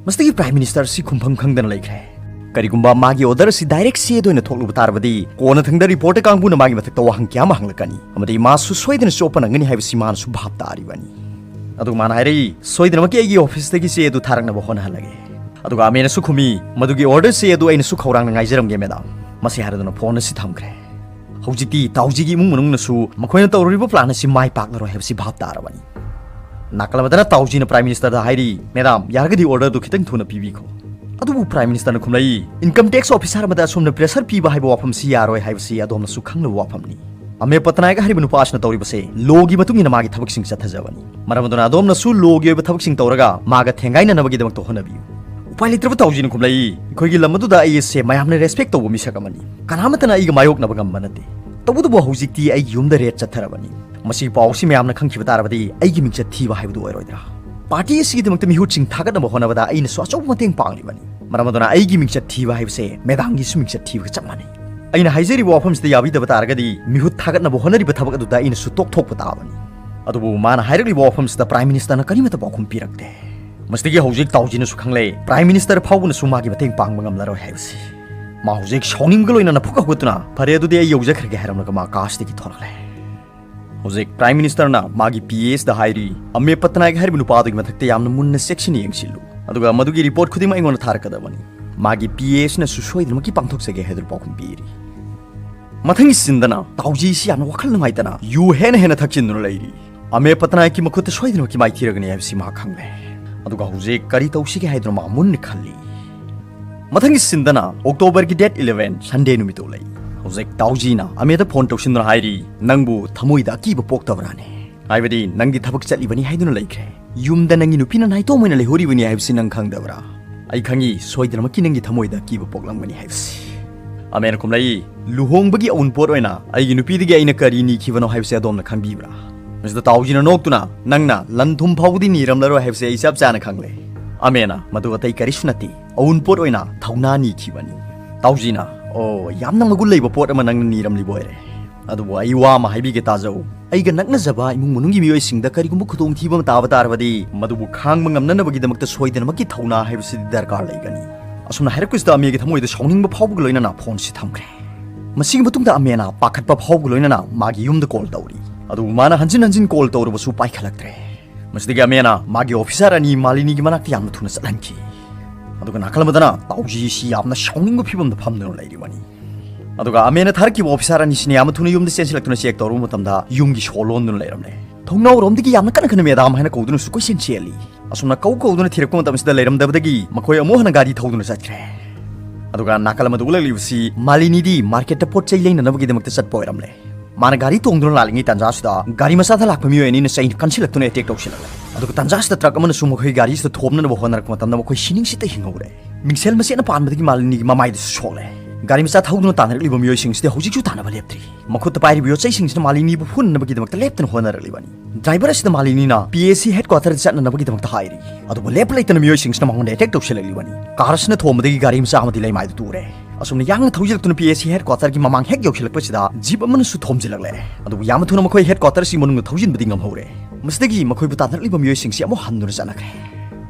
ꯃꯁꯤꯗꯒꯤ ꯄ꯭ꯔꯥꯏꯝ ꯃꯤꯅꯤꯁꯇꯔ ꯑꯁꯤ ꯈꯨꯝꯐꯝ ꯈꯪꯗꯅ ꯂꯩꯈ꯭ꯔꯦ꯫ ꯀꯔꯤꯒꯨꯝꯕ ꯃꯥꯒꯤ order ꯑꯁꯤ direct ꯆꯦꯗ ꯑꯣꯏꯅ ꯊꯣꯛꯂꯨꯕ ꯇꯥꯔꯕꯗꯤ, ꯀꯣꯟꯅꯊꯪꯗ reporter ꯀꯥꯡꯕꯨꯅ ꯃꯥꯒꯤ ꯃꯊꯛꯇ ꯋꯥꯍꯪ ꯀꯌꯥ ꯑꯃ ꯍꯪꯂꯛꯀꯅꯤ, ꯑꯃꯗꯤ ꯃꯥꯁꯨ ꯁꯣꯏꯗꯅ ꯆꯣꯞꯄ ꯅꯪꯒꯅꯤ ꯍꯥꯏꯕꯁꯤ ꯃꯥꯅꯁꯨ ꯚꯥꯞ ꯇꯥꯔꯤꯕꯅꯤ꯫ ꯑꯗꯨꯒ ꯃꯥꯅ ꯍꯥꯏꯔꯛꯏ, "ꯁꯣꯏꯗꯅꯃꯛꯀꯤ ꯑꯩꯒꯤ officeꯇꯒꯤ ꯆꯦ ꯑꯗꯨ ꯊꯥꯔꯛꯅꯕ ꯍꯣꯠꯅꯍꯜꯂꯒꯦ"꯫ ꯑꯗꯨꯒ ꯑꯃꯦꯅꯁꯨ ꯈꯨꯝꯃꯤ, "ꯃꯗꯨꯒꯤ order ꯆꯦ ꯑꯗꯨ ꯑꯩꯅꯁꯨ ꯈꯧꯔꯥꯡꯅ ꯉꯥꯏꯖꯔꯝꯒꯦ, madam"꯫ ꯃꯁꯤ ꯍꯥꯏꯔꯗꯨꯅ phone ꯑꯁꯤ ꯊꯝꯈ꯭ꯔꯦ꯫ ꯍꯧꯖꯤꯛꯇꯤ ꯇꯥꯎꯖꯤꯒꯤ ꯏꯃꯨꯡ ꯃꯅꯨꯡꯅꯁꯨ ꯃꯈꯣꯏꯅ ꯇꯧꯔꯨꯔꯤꯕ plan ꯑꯁꯤ ꯃꯥꯏ ꯄꯥꯛꯂꯔꯣꯏ ꯍꯥꯏꯕꯁꯤ ꯚꯥꯞ ꯇꯥꯔꯕꯅꯤ꯫ ꯅꯥꯀꯜ ꯑꯃꯗꯅ ꯇꯥꯎꯖꯤꯅ Prime Ministerꯗ ꯍꯥꯏꯔꯤ, "Madam, ꯌꯥꯔꯒꯗꯤ order ꯑꯗꯨ ꯈꯤꯇꯪ ꯊꯨꯅ ꯄꯤꯕꯤꯈꯣ"꯫ ꯑꯗꯨꯕꯨ Prime Ministerꯅ ꯈꯨꯝꯂꯛꯏ, "Income tax officer ꯑꯃꯗ ꯑꯁꯨꯝꯅ pressure ꯄꯤꯕ ꯍꯥꯏꯕ ꯋꯥꯐꯝꯁꯤ ꯌꯥꯔꯣꯏ ꯍꯥꯏꯕꯁꯤ ꯑꯗꯣꯝꯅꯁꯨ ꯈꯪꯂꯕ ꯋꯥꯐꯝꯅꯤ꯫ ꯑꯃꯦ ꯄꯇꯅꯥꯌꯛ ꯍꯥꯏꯔꯤꯕ ꯅꯨꯄꯥ ꯑꯁꯤꯅ ꯇꯧꯔꯤꯕꯁꯦ lawꯒꯤ ꯃꯇꯨꯡ ꯏꯟꯅ ꯃꯥꯒꯤ ꯊꯕꯛꯁꯤꯡ ꯆꯠꯊꯖꯕꯅꯤ꯫ ꯃꯔꯝ ꯑꯗꯨꯅ ꯑꯗꯣꯝꯅꯁꯨ lawꯒꯤ ꯑꯣꯏꯕ ꯊꯕꯛꯁꯤꯡ ꯇꯧꯔꯒ ꯃꯥꯒ ꯊꯦꯡꯒꯥꯏꯅꯅꯕꯒꯤꯗꯃꯛꯇ ꯍꯣꯠꯅꯕꯤꯌꯨ"꯫ ꯎꯄꯥꯏ ꯂꯩꯇ꯭ꯔꯕ ꯇꯥꯎꯖꯤꯅ ꯈꯨꯝꯂꯛꯏ, "ꯑꯩꯈꯣꯏꯒꯤ ꯂꯝ ꯑꯗꯨꯗ ꯑꯩ ꯑꯁꯦ ꯃꯌꯥꯝꯅ respect ꯇꯧꯕ ꯃꯤꯁꯛ ꯑꯃꯅꯤ꯫ ꯀꯅꯥꯃꯠꯇꯅ ꯑꯩꯒ ꯃꯥꯌꯣꯛꯅꯕ ꯉꯝꯕ ꯅꯠꯇꯦ꯫ ꯇꯧꯕꯇꯕꯨ ꯍꯧꯖꯤꯛꯇꯤ ꯑꯩꯒꯤ ꯌꯨꯝꯗ raid ꯆꯠꯊꯔꯕꯅꯤ꯫ ꯃꯁꯤꯒꯤ ꯄꯥꯎ ꯑꯁꯤ ꯃꯌꯥꯝꯅ ꯈꯪꯈꯤꯕ ꯇꯥꯔꯕꯗꯤ ꯑꯩꯒꯤ ꯃꯤꯡꯆꯠ ꯊꯤꯕ ꯍꯥꯏꯕꯗꯨ ꯑꯣꯏꯔꯣꯏꯗ꯭ꯔꯥ? Party ꯑꯁꯤꯒꯤꯗꯃꯛꯇ ꯃꯤꯍꯨꯠꯁꯤꯡ ꯊꯥꯒꯠꯅꯕ ꯍꯣꯠꯅꯕꯗ ꯑꯩꯅꯁꯨ ꯑꯆꯧꯕ ꯃꯇꯦꯡ ꯄꯥꯡꯂꯤꯕꯅꯤ꯫ ꯃꯔꯝ ꯑꯗꯨꯅ ꯑꯩꯒꯤ ꯃꯤꯡꯆꯠ ꯊꯤꯕ ꯍꯥꯏꯕꯁꯦ madamꯒꯤꯁꯨ ꯃꯤꯡꯆꯠ ꯊꯤꯕꯒ ꯆꯞ ꯃꯥꯟꯅꯩ꯫ ꯑꯩꯅ ꯍꯥꯏꯖꯔꯤꯕ ꯋꯥꯐꯝꯁꯤꯗ ꯌꯥꯕꯤꯗꯕ ꯇꯥꯔꯒꯗꯤ ꯃꯤꯍꯨꯠ ꯊꯥꯒꯠꯅꯕ ꯍꯣꯠꯅꯔꯤꯕ ꯊꯕꯛ ꯑꯗꯨꯗ ꯑꯩꯅꯁꯨ ꯇꯣꯛꯊꯣꯛꯄ ꯇꯥꯕꯅꯤ"꯫ ꯑꯗꯨꯕꯨ ꯃꯥꯅ ꯍꯥꯏꯔꯛꯂꯤꯕ ꯋꯥꯐꯝꯁꯤꯗ Prime Ministerꯅ ꯀꯔꯤꯃꯠꯇ ꯄꯥꯎꯈꯨꯝ ꯄꯤꯔꯛꯇꯦ꯫ ꯃꯁꯤꯗꯒꯤ ꯍꯧꯖꯤꯛ ꯇꯥꯎꯖꯤꯅꯁꯨ ꯈꯪꯂꯦ, Prime Minister ꯐꯥꯎꯕꯅꯁꯨ ꯃꯥꯒꯤ ꯃꯇꯦꯡ ꯄꯥꯡꯕ ꯉꯝꯂꯔꯣꯏ ꯍꯥꯏꯕꯁꯤ꯫ ꯃꯥ ꯍꯧꯖꯤꯛ ꯁꯥꯎꯅꯤꯡꯕꯒ ꯂꯣꯏꯅꯅ ꯐꯨꯛ ꯍꯧꯒꯠꯇꯨꯅ, "ꯐꯔꯦ, ꯑꯗꯨꯗꯤ ꯑꯩ ꯌꯧꯖꯈ꯭ꯔꯒꯦ" ꯍꯥꯏꯔꯝꯂꯒ ꯃꯥ ꯀꯥꯁꯤꯗꯒꯤ ꯊꯣꯔꯛꯂꯦ꯫ ꯍꯧꯖꯤꯛ Prime Ministerꯅ ꯃꯥꯒꯤ P Aꯁꯇ ꯍꯥꯏꯔꯤ, "ꯑꯃꯦ ꯄꯇꯅꯥꯌꯛ ꯍꯥꯏꯔꯤꯕ ꯅꯨꯄꯥ ꯑꯗꯨꯒꯤ ꯃꯊꯛꯇ ꯌꯥꯝꯅ ꯃꯨꯟꯅ ꯆꯦꯛꯁꯤꯟꯅ ꯌꯦꯡꯁꯤꯜꯂꯨ, ꯑꯗꯨꯒ ꯃꯗꯨꯒꯤ report ꯈꯨꯗꯤꯡꯃꯛ ꯑꯩꯉꯣꯟꯗ ꯊꯥꯔꯛꯀꯗꯕꯅꯤ"꯫ ꯃꯥꯒꯤ P Aꯁꯤꯅꯁꯨ ꯁꯣꯏꯗꯅꯃꯛꯀꯤ ꯄꯥꯡꯊꯣꯛꯆꯒꯦ ꯍꯥꯏꯗꯨꯅ ꯄꯥꯎꯈꯨꯝ ꯄꯤꯔꯤ꯫ ꯃꯊꯪꯒꯤ sceneꯗꯅ ꯇꯥꯎꯖꯤꯁꯤ ꯌꯥꯝꯅ ꯋꯥꯈꯜ ꯅꯨꯡꯉꯥꯏꯇꯅ ꯌꯨ ꯍꯦꯟꯅ ꯍꯦꯟꯅ ꯊꯛꯆꯤꯟꯗꯨꯅ ꯂꯩꯔꯤ꯫ ꯑꯃꯦ ꯄꯇꯅꯥꯌꯛꯀꯤ ꯃꯈꯨꯠꯇ ꯁꯣꯏꯗꯅꯃꯛꯀꯤ ꯃꯥꯏꯊꯤꯔꯒꯅꯤ ꯍꯥꯏꯕꯁꯤ ꯃꯥ ꯈꯪꯂꯦ꯫ ꯑꯗꯨꯒ ꯍꯧꯖꯤꯛ ꯀꯔꯤ ꯇꯧꯁꯤꯒꯦ ꯍꯥꯏꯗꯨꯅ ꯃꯥ ꯃꯨꯟꯅ ꯈꯜꯂꯤ꯫ ꯃꯊꯪꯒꯤ sceneꯗꯅ Octoberꯒꯤ date eleven Sunday ꯅꯨꯃꯤꯠꯇꯨ ꯂꯩ꯫ ꯍꯧꯖꯤꯛ ꯇꯥꯎꯖꯤꯅ ꯑꯃꯦꯗ phone ꯇꯧꯁꯤꯟꯗꯨꯅ ꯍꯥꯏꯔꯤ, "ꯅꯪꯕꯨ ꯊꯃꯣꯏꯗ ꯑꯀꯤꯕ ꯄꯣꯛꯇꯕ꯭ꯔꯥꯅꯦ? ꯍꯥꯏꯕꯗꯤ ꯅꯪꯗꯤ ꯊꯕꯛ ꯆꯠꯂꯤꯕꯅꯤ ꯍꯥꯏꯗꯨꯅ ꯂꯩꯈ꯭ꯔꯦ꯫ ꯌꯨꯝꯗ ꯅꯪꯒꯤ ꯅꯨꯄꯤꯅ ꯅꯥꯏꯇꯣꯝ ꯑꯣꯏꯅ ꯂꯩꯍꯧꯔꯤꯕꯅꯤ ꯍꯥꯏꯕꯁꯤ ꯅꯪ ꯈꯪꯗꯕ꯭ꯔꯥ? ꯑꯩ ꯈꯪꯉꯤ, ꯁꯣꯏꯗꯅꯃꯛꯀꯤ ꯅꯪꯒꯤ ꯊꯃꯣꯏꯗ ꯑꯀꯤꯕ ꯄꯣꯛꯂꯝꯒꯅꯤ ꯍꯥꯏꯕꯁꯤ"꯫ ꯑꯃꯦꯅ ꯈꯨꯝꯂꯛꯏ, "ꯂꯨꯍꯣꯡꯕꯒꯤ ꯑꯎꯟꯄꯣꯠ ꯑꯣꯏꯅ ꯑꯩꯒꯤ ꯅꯨꯄꯤꯗꯒꯤ ꯑꯩꯅ ꯀꯔꯤ ꯅꯤꯈꯤꯕꯅꯣ ꯍꯥꯏꯕꯁꯤ ꯑꯗꯣꯝꯅ ꯈꯪꯕꯤꯕ꯭ꯔꯥ?" ꯃꯁꯤꯗ ꯇꯥꯎꯖꯤꯅ ꯅꯣꯛꯇꯨꯅ, "ꯅꯪꯅ ꯂꯟ ꯊꯨꯝ ꯐꯥꯎꯕꯗꯤ ꯅꯤꯔꯝꯂꯔꯣꯏ ꯍꯥꯏꯕꯁꯤ ꯑꯩ ꯆꯞ ꯆꯥꯅ ꯈꯪꯂꯦ"꯫ ꯑꯃꯦꯅ, "ꯃꯗꯨ ꯑꯇꯩ ꯀꯔꯤꯁꯨ ꯅꯠꯇꯦ, ꯑꯎꯟꯄꯣꯠ ꯑꯣꯏꯅ ꯊꯧꯅꯥ ꯅꯤꯈꯤꯕꯅꯤ"꯫ ꯇꯥꯎꯖꯤꯅ, "ꯑꯣ, ꯌꯥꯝꯅ ꯃꯒꯨꯟ ꯂꯩꯕ ꯄꯣꯠ ꯑꯃ ꯅꯪꯅ ꯅꯤꯔꯝꯂꯤꯕ ꯑꯣꯏꯔꯦ꯫ ꯑꯗꯨꯕꯨ ꯑꯩ ꯋꯥ ꯑꯃ ꯍꯥꯏꯕꯤꯒꯦ, ꯇꯥꯖꯧ꯫ ꯑꯩꯒ ꯅꯛꯅꯖꯕ ꯏꯃꯨꯡ ꯃꯅꯨꯡꯒꯤ ꯃꯤꯑꯣꯏꯁꯤꯡꯗ ꯀꯔꯤꯒꯨꯝꯕ ꯈꯨꯗꯣꯡꯊꯤꯕ ꯑꯃ ꯇꯥꯕ ꯇꯥꯔꯕꯗꯤ, ꯃꯗꯨꯕꯨ ꯈꯥꯡꯕ ꯉꯝꯅꯅꯕꯒꯤꯗꯃꯛꯇ ꯁꯣꯏꯗꯅꯃꯛꯀꯤ ꯊꯧꯅꯥ ꯍꯥꯏꯕꯁꯤꯗꯤ ꯗꯔꯀꯥꯔ ꯂꯩꯒꯅꯤ"꯫ ꯑꯁꯨꯝꯅ ꯍꯥꯏꯔꯛꯄꯁꯤꯗ ꯑꯃꯦꯒꯤ ꯊꯃꯣꯏꯗ ꯁꯥꯎꯅꯤꯡꯕ ꯐꯥꯎꯕꯒ ꯂꯣꯏꯅꯅ ꯐꯣꯟꯁꯤ ꯊꯝꯈ꯭ꯔꯦ꯫ ꯃꯁꯤꯒꯤ ꯃꯇꯨꯡꯗ ꯑꯃꯦꯅ ꯄꯥꯈꯠꯄ ꯐꯥꯎꯕꯒ ꯂꯣꯏꯅꯅ ꯃꯥꯒꯤ ꯌꯨꯝꯗ ꯀꯣꯜ ꯇꯧꯔꯤ꯫ ꯑꯗꯨꯕꯨ ꯃꯥꯅ ꯍꯟꯖꯤꯟ ꯍꯟꯖꯤꯟ ꯀꯣꯜ ꯇꯧꯔꯕꯁꯨ ꯄꯥꯏꯈꯠꯂꯛꯇ꯭ꯔꯦ꯫ ꯃꯁꯤꯗꯒꯤ ꯑꯃꯦꯅ ꯃꯥꯒꯤ ꯑꯣꯐꯤꯁꯥꯔ ꯑꯅꯤ ꯃꯥꯂꯤꯅꯤꯒꯤ ꯃꯅꯥꯛꯇ ꯌꯥꯝꯅ ꯊꯨꯅ ꯆꯠꯍꯟꯈꯤ꯫ ꯑꯗꯨꯒ ꯅꯥꯀꯜ ꯑꯃꯗꯅ ꯇꯥꯎꯖꯤꯁꯤ ꯌꯥꯝꯅ ꯁꯥꯎꯅꯤꯡꯕ ꯐꯤꯕꯝꯗ ꯐꯝꯗꯨꯅ ꯂꯩꯔꯤꯕꯅꯤ꯫ ꯑꯗꯨꯒ ꯑꯃꯦꯅ ꯊꯥꯔꯛꯈꯤꯕ ꯑꯣꯐꯤꯁꯥꯔ ꯑꯅꯤꯁꯤꯅ ꯌꯥꯝꯅ ꯊꯨꯅ ꯌꯨꯝꯗ ꯆꯦꯟꯁꯤꯜꯂꯛꯇꯨꯅ ꯆꯦꯛ ꯇꯧꯔꯨꯕ ꯃꯇꯝꯗ ꯌꯨꯝꯒꯤ ꯁꯣ ꯂꯣꯟꯗꯨꯅ ꯂꯩꯔꯝꯂꯦ꯫ ꯊꯣꯡꯅꯥꯎꯔꯣꯝꯗꯒꯤ ꯌꯥꯝꯅ ꯀꯟꯅ ꯀꯟꯅ "ꯃꯦꯗꯥꯝ" ꯍꯥꯏꯅ ꯀꯧꯗꯨꯅꯁꯨ ꯀꯣꯏꯆꯦꯟ ꯆꯦꯜꯂꯤ꯫ ꯑꯁꯨꯝꯅ ꯀꯧ ꯀꯧꯗꯨꯅ ꯊꯤꯔꯛꯄ ꯃꯇꯝꯁꯤꯗ ꯂꯩꯔꯝꯗꯕꯗꯒꯤ ꯃꯈꯣꯏ ꯑꯃꯨꯛ ꯍꯟꯅ ꯒꯥꯔꯤ ꯊꯧꯗꯨꯅ ꯆꯠꯈ꯭ꯔꯦ꯫ ꯑꯗꯨꯒ ꯅꯥꯀꯜ ꯑꯃꯗ ꯎꯠꯂꯛꯂꯤꯕꯁꯤ ꯃꯥꯂꯤꯅꯤꯗꯤ ꯃꯥꯔꯀꯦꯠꯇ ꯄꯣꯠ ꯆꯩ ꯂꯩꯅꯅꯕꯒꯤꯗꯃꯛꯇ ꯆꯠꯄ ꯑꯣꯏꯔꯝꯂꯦ꯫ ꯃꯥꯅ ꯒꯥꯔꯤ ꯇꯣꯡꯗꯨꯅ ꯂꯥꯛꯂꯤꯉꯩ ꯇꯥꯟꯖꯥꯁꯤꯗ ꯒꯥꯔꯤ ꯃꯆꯥꯗ ꯂꯥꯛꯄ ꯃꯤꯑꯣꯏ ꯑꯅꯤꯅ ꯆꯩꯅ ꯀꯟꯁꯤꯜꯂꯛꯇꯨꯅ ꯑꯦꯇꯦꯛ ꯇꯧꯁꯤꯜꯂꯛꯂꯦ꯫ ꯑꯗꯨꯒ ꯇꯥꯟꯖꯥꯁꯤꯗ ꯇ꯭ꯔꯛ ꯑꯃꯅꯁꯨ ꯃꯈꯣꯏ ꯒꯥꯔꯤꯁꯤꯗ ꯊꯣꯝꯅꯅꯕ ꯍꯣꯠꯅꯔꯛꯄ ꯃꯇꯝꯗ ꯃꯈꯣꯏ ꯁꯤꯅꯤꯡꯁꯤꯠꯇ ꯍꯤꯡꯍꯧꯔꯦ꯫ ꯃꯤꯡꯁꯦꯜ ꯃꯆꯦꯠꯅ ꯄꯥꯟꯕꯗꯒꯤ ꯃꯥꯂꯤꯅꯤꯒꯤ ꯃꯃꯥꯏꯗꯁꯨ ꯁꯣꯛꯂꯦ꯫ ꯒꯥꯔꯤ ꯃꯆꯥ ꯊꯧꯗꯨꯅ ꯇꯥꯟꯅꯔꯛꯂꯤꯕ ꯃꯤꯑꯣꯏꯁꯤꯡꯁꯤꯗꯤ ꯍꯧꯖꯤꯛꯁꯨ ꯇꯥꯟꯅꯕ ꯂꯦꯞꯇ꯭ꯔꯤ꯫ ꯃꯈꯨꯠꯇ ꯄꯥꯏꯔꯤꯕ ꯌꯣꯠꯆꯩꯁꯤꯡꯁꯤꯅ ꯃꯥꯂꯤꯅꯤꯕꯨ ꯍꯨꯟꯅꯅꯕꯒꯤꯗꯃꯛꯇ ꯂꯦꯞꯇꯅ ꯍꯣꯠꯅꯔꯛꯂꯤꯕꯅꯤ꯫ ꯗ꯭ꯔꯥꯏꯚꯔ ꯑꯁꯤꯗ ꯃꯥꯂꯤꯅꯤꯅ ꯄꯤ ꯑꯦ ꯁꯤ ꯍꯦꯗ ꯀ꯭ꯋꯥꯇꯔꯗ ꯆꯠꯅꯅꯕꯒꯤꯗꯃꯛꯇ ꯍꯥꯏꯔꯤ꯫ ꯑꯗꯨꯕꯨ ꯂꯦꯞꯄ ꯂꯩꯇꯅ ꯃꯤꯑꯣꯏꯁꯤꯡꯁꯤꯅ ꯃꯉꯣꯟꯗ ꯑꯦꯇꯦꯛ ꯇꯧꯁꯤꯜꯂꯛꯂꯤꯕꯅꯤ꯫ ꯀꯥꯔ ꯑꯁꯤꯅ ꯊꯣꯝꯕꯗꯒꯤ ꯒꯥꯔꯤ ꯃꯆꯥ ꯑꯃꯗꯤ ꯂꯩꯃꯥꯏꯗ ꯇꯨꯔꯦ꯫ ꯑꯁꯨꯝꯅ ꯌꯥꯡꯅ ꯊꯧꯖꯤꯜꯂꯛꯇꯨꯅ ꯄꯤ ꯑꯦ ꯁꯤ ꯍꯦꯗ ꯀ꯭ꯋꯥꯇꯔꯒꯤ ꯃꯃꯥꯡ ꯍꯦꯛ ꯌꯧꯁꯤꯜꯂꯛꯄꯁꯤꯗ ꯖꯤꯞ ꯑꯃꯅꯁꯨ ꯊꯣꯝꯖꯤꯜꯂꯛꯂꯦ꯫ ꯑꯗꯨꯕꯨ ꯌꯥꯝꯅ ꯊꯨꯅ ꯃꯈꯣꯏ ꯍꯦꯗ ꯀ꯭ꯋꯥꯇꯔ ꯑꯁꯤ ꯃꯅꯨꯡꯗ ꯊꯧꯖꯤꯟꯕꯗꯤ ꯉꯝꯍꯧꯔꯦ꯫ ꯃꯁꯤꯗꯒꯤ ꯃꯈꯣꯏꯕꯨ ꯇꯥꯟꯅꯔꯛꯂꯤꯕ ꯃꯤꯑꯣꯏꯁꯤꯡꯁꯤ ꯑꯃꯨꯛ ꯍꯟꯗꯨꯅ ꯆꯠꯅꯈ꯭ꯔꯦ꯫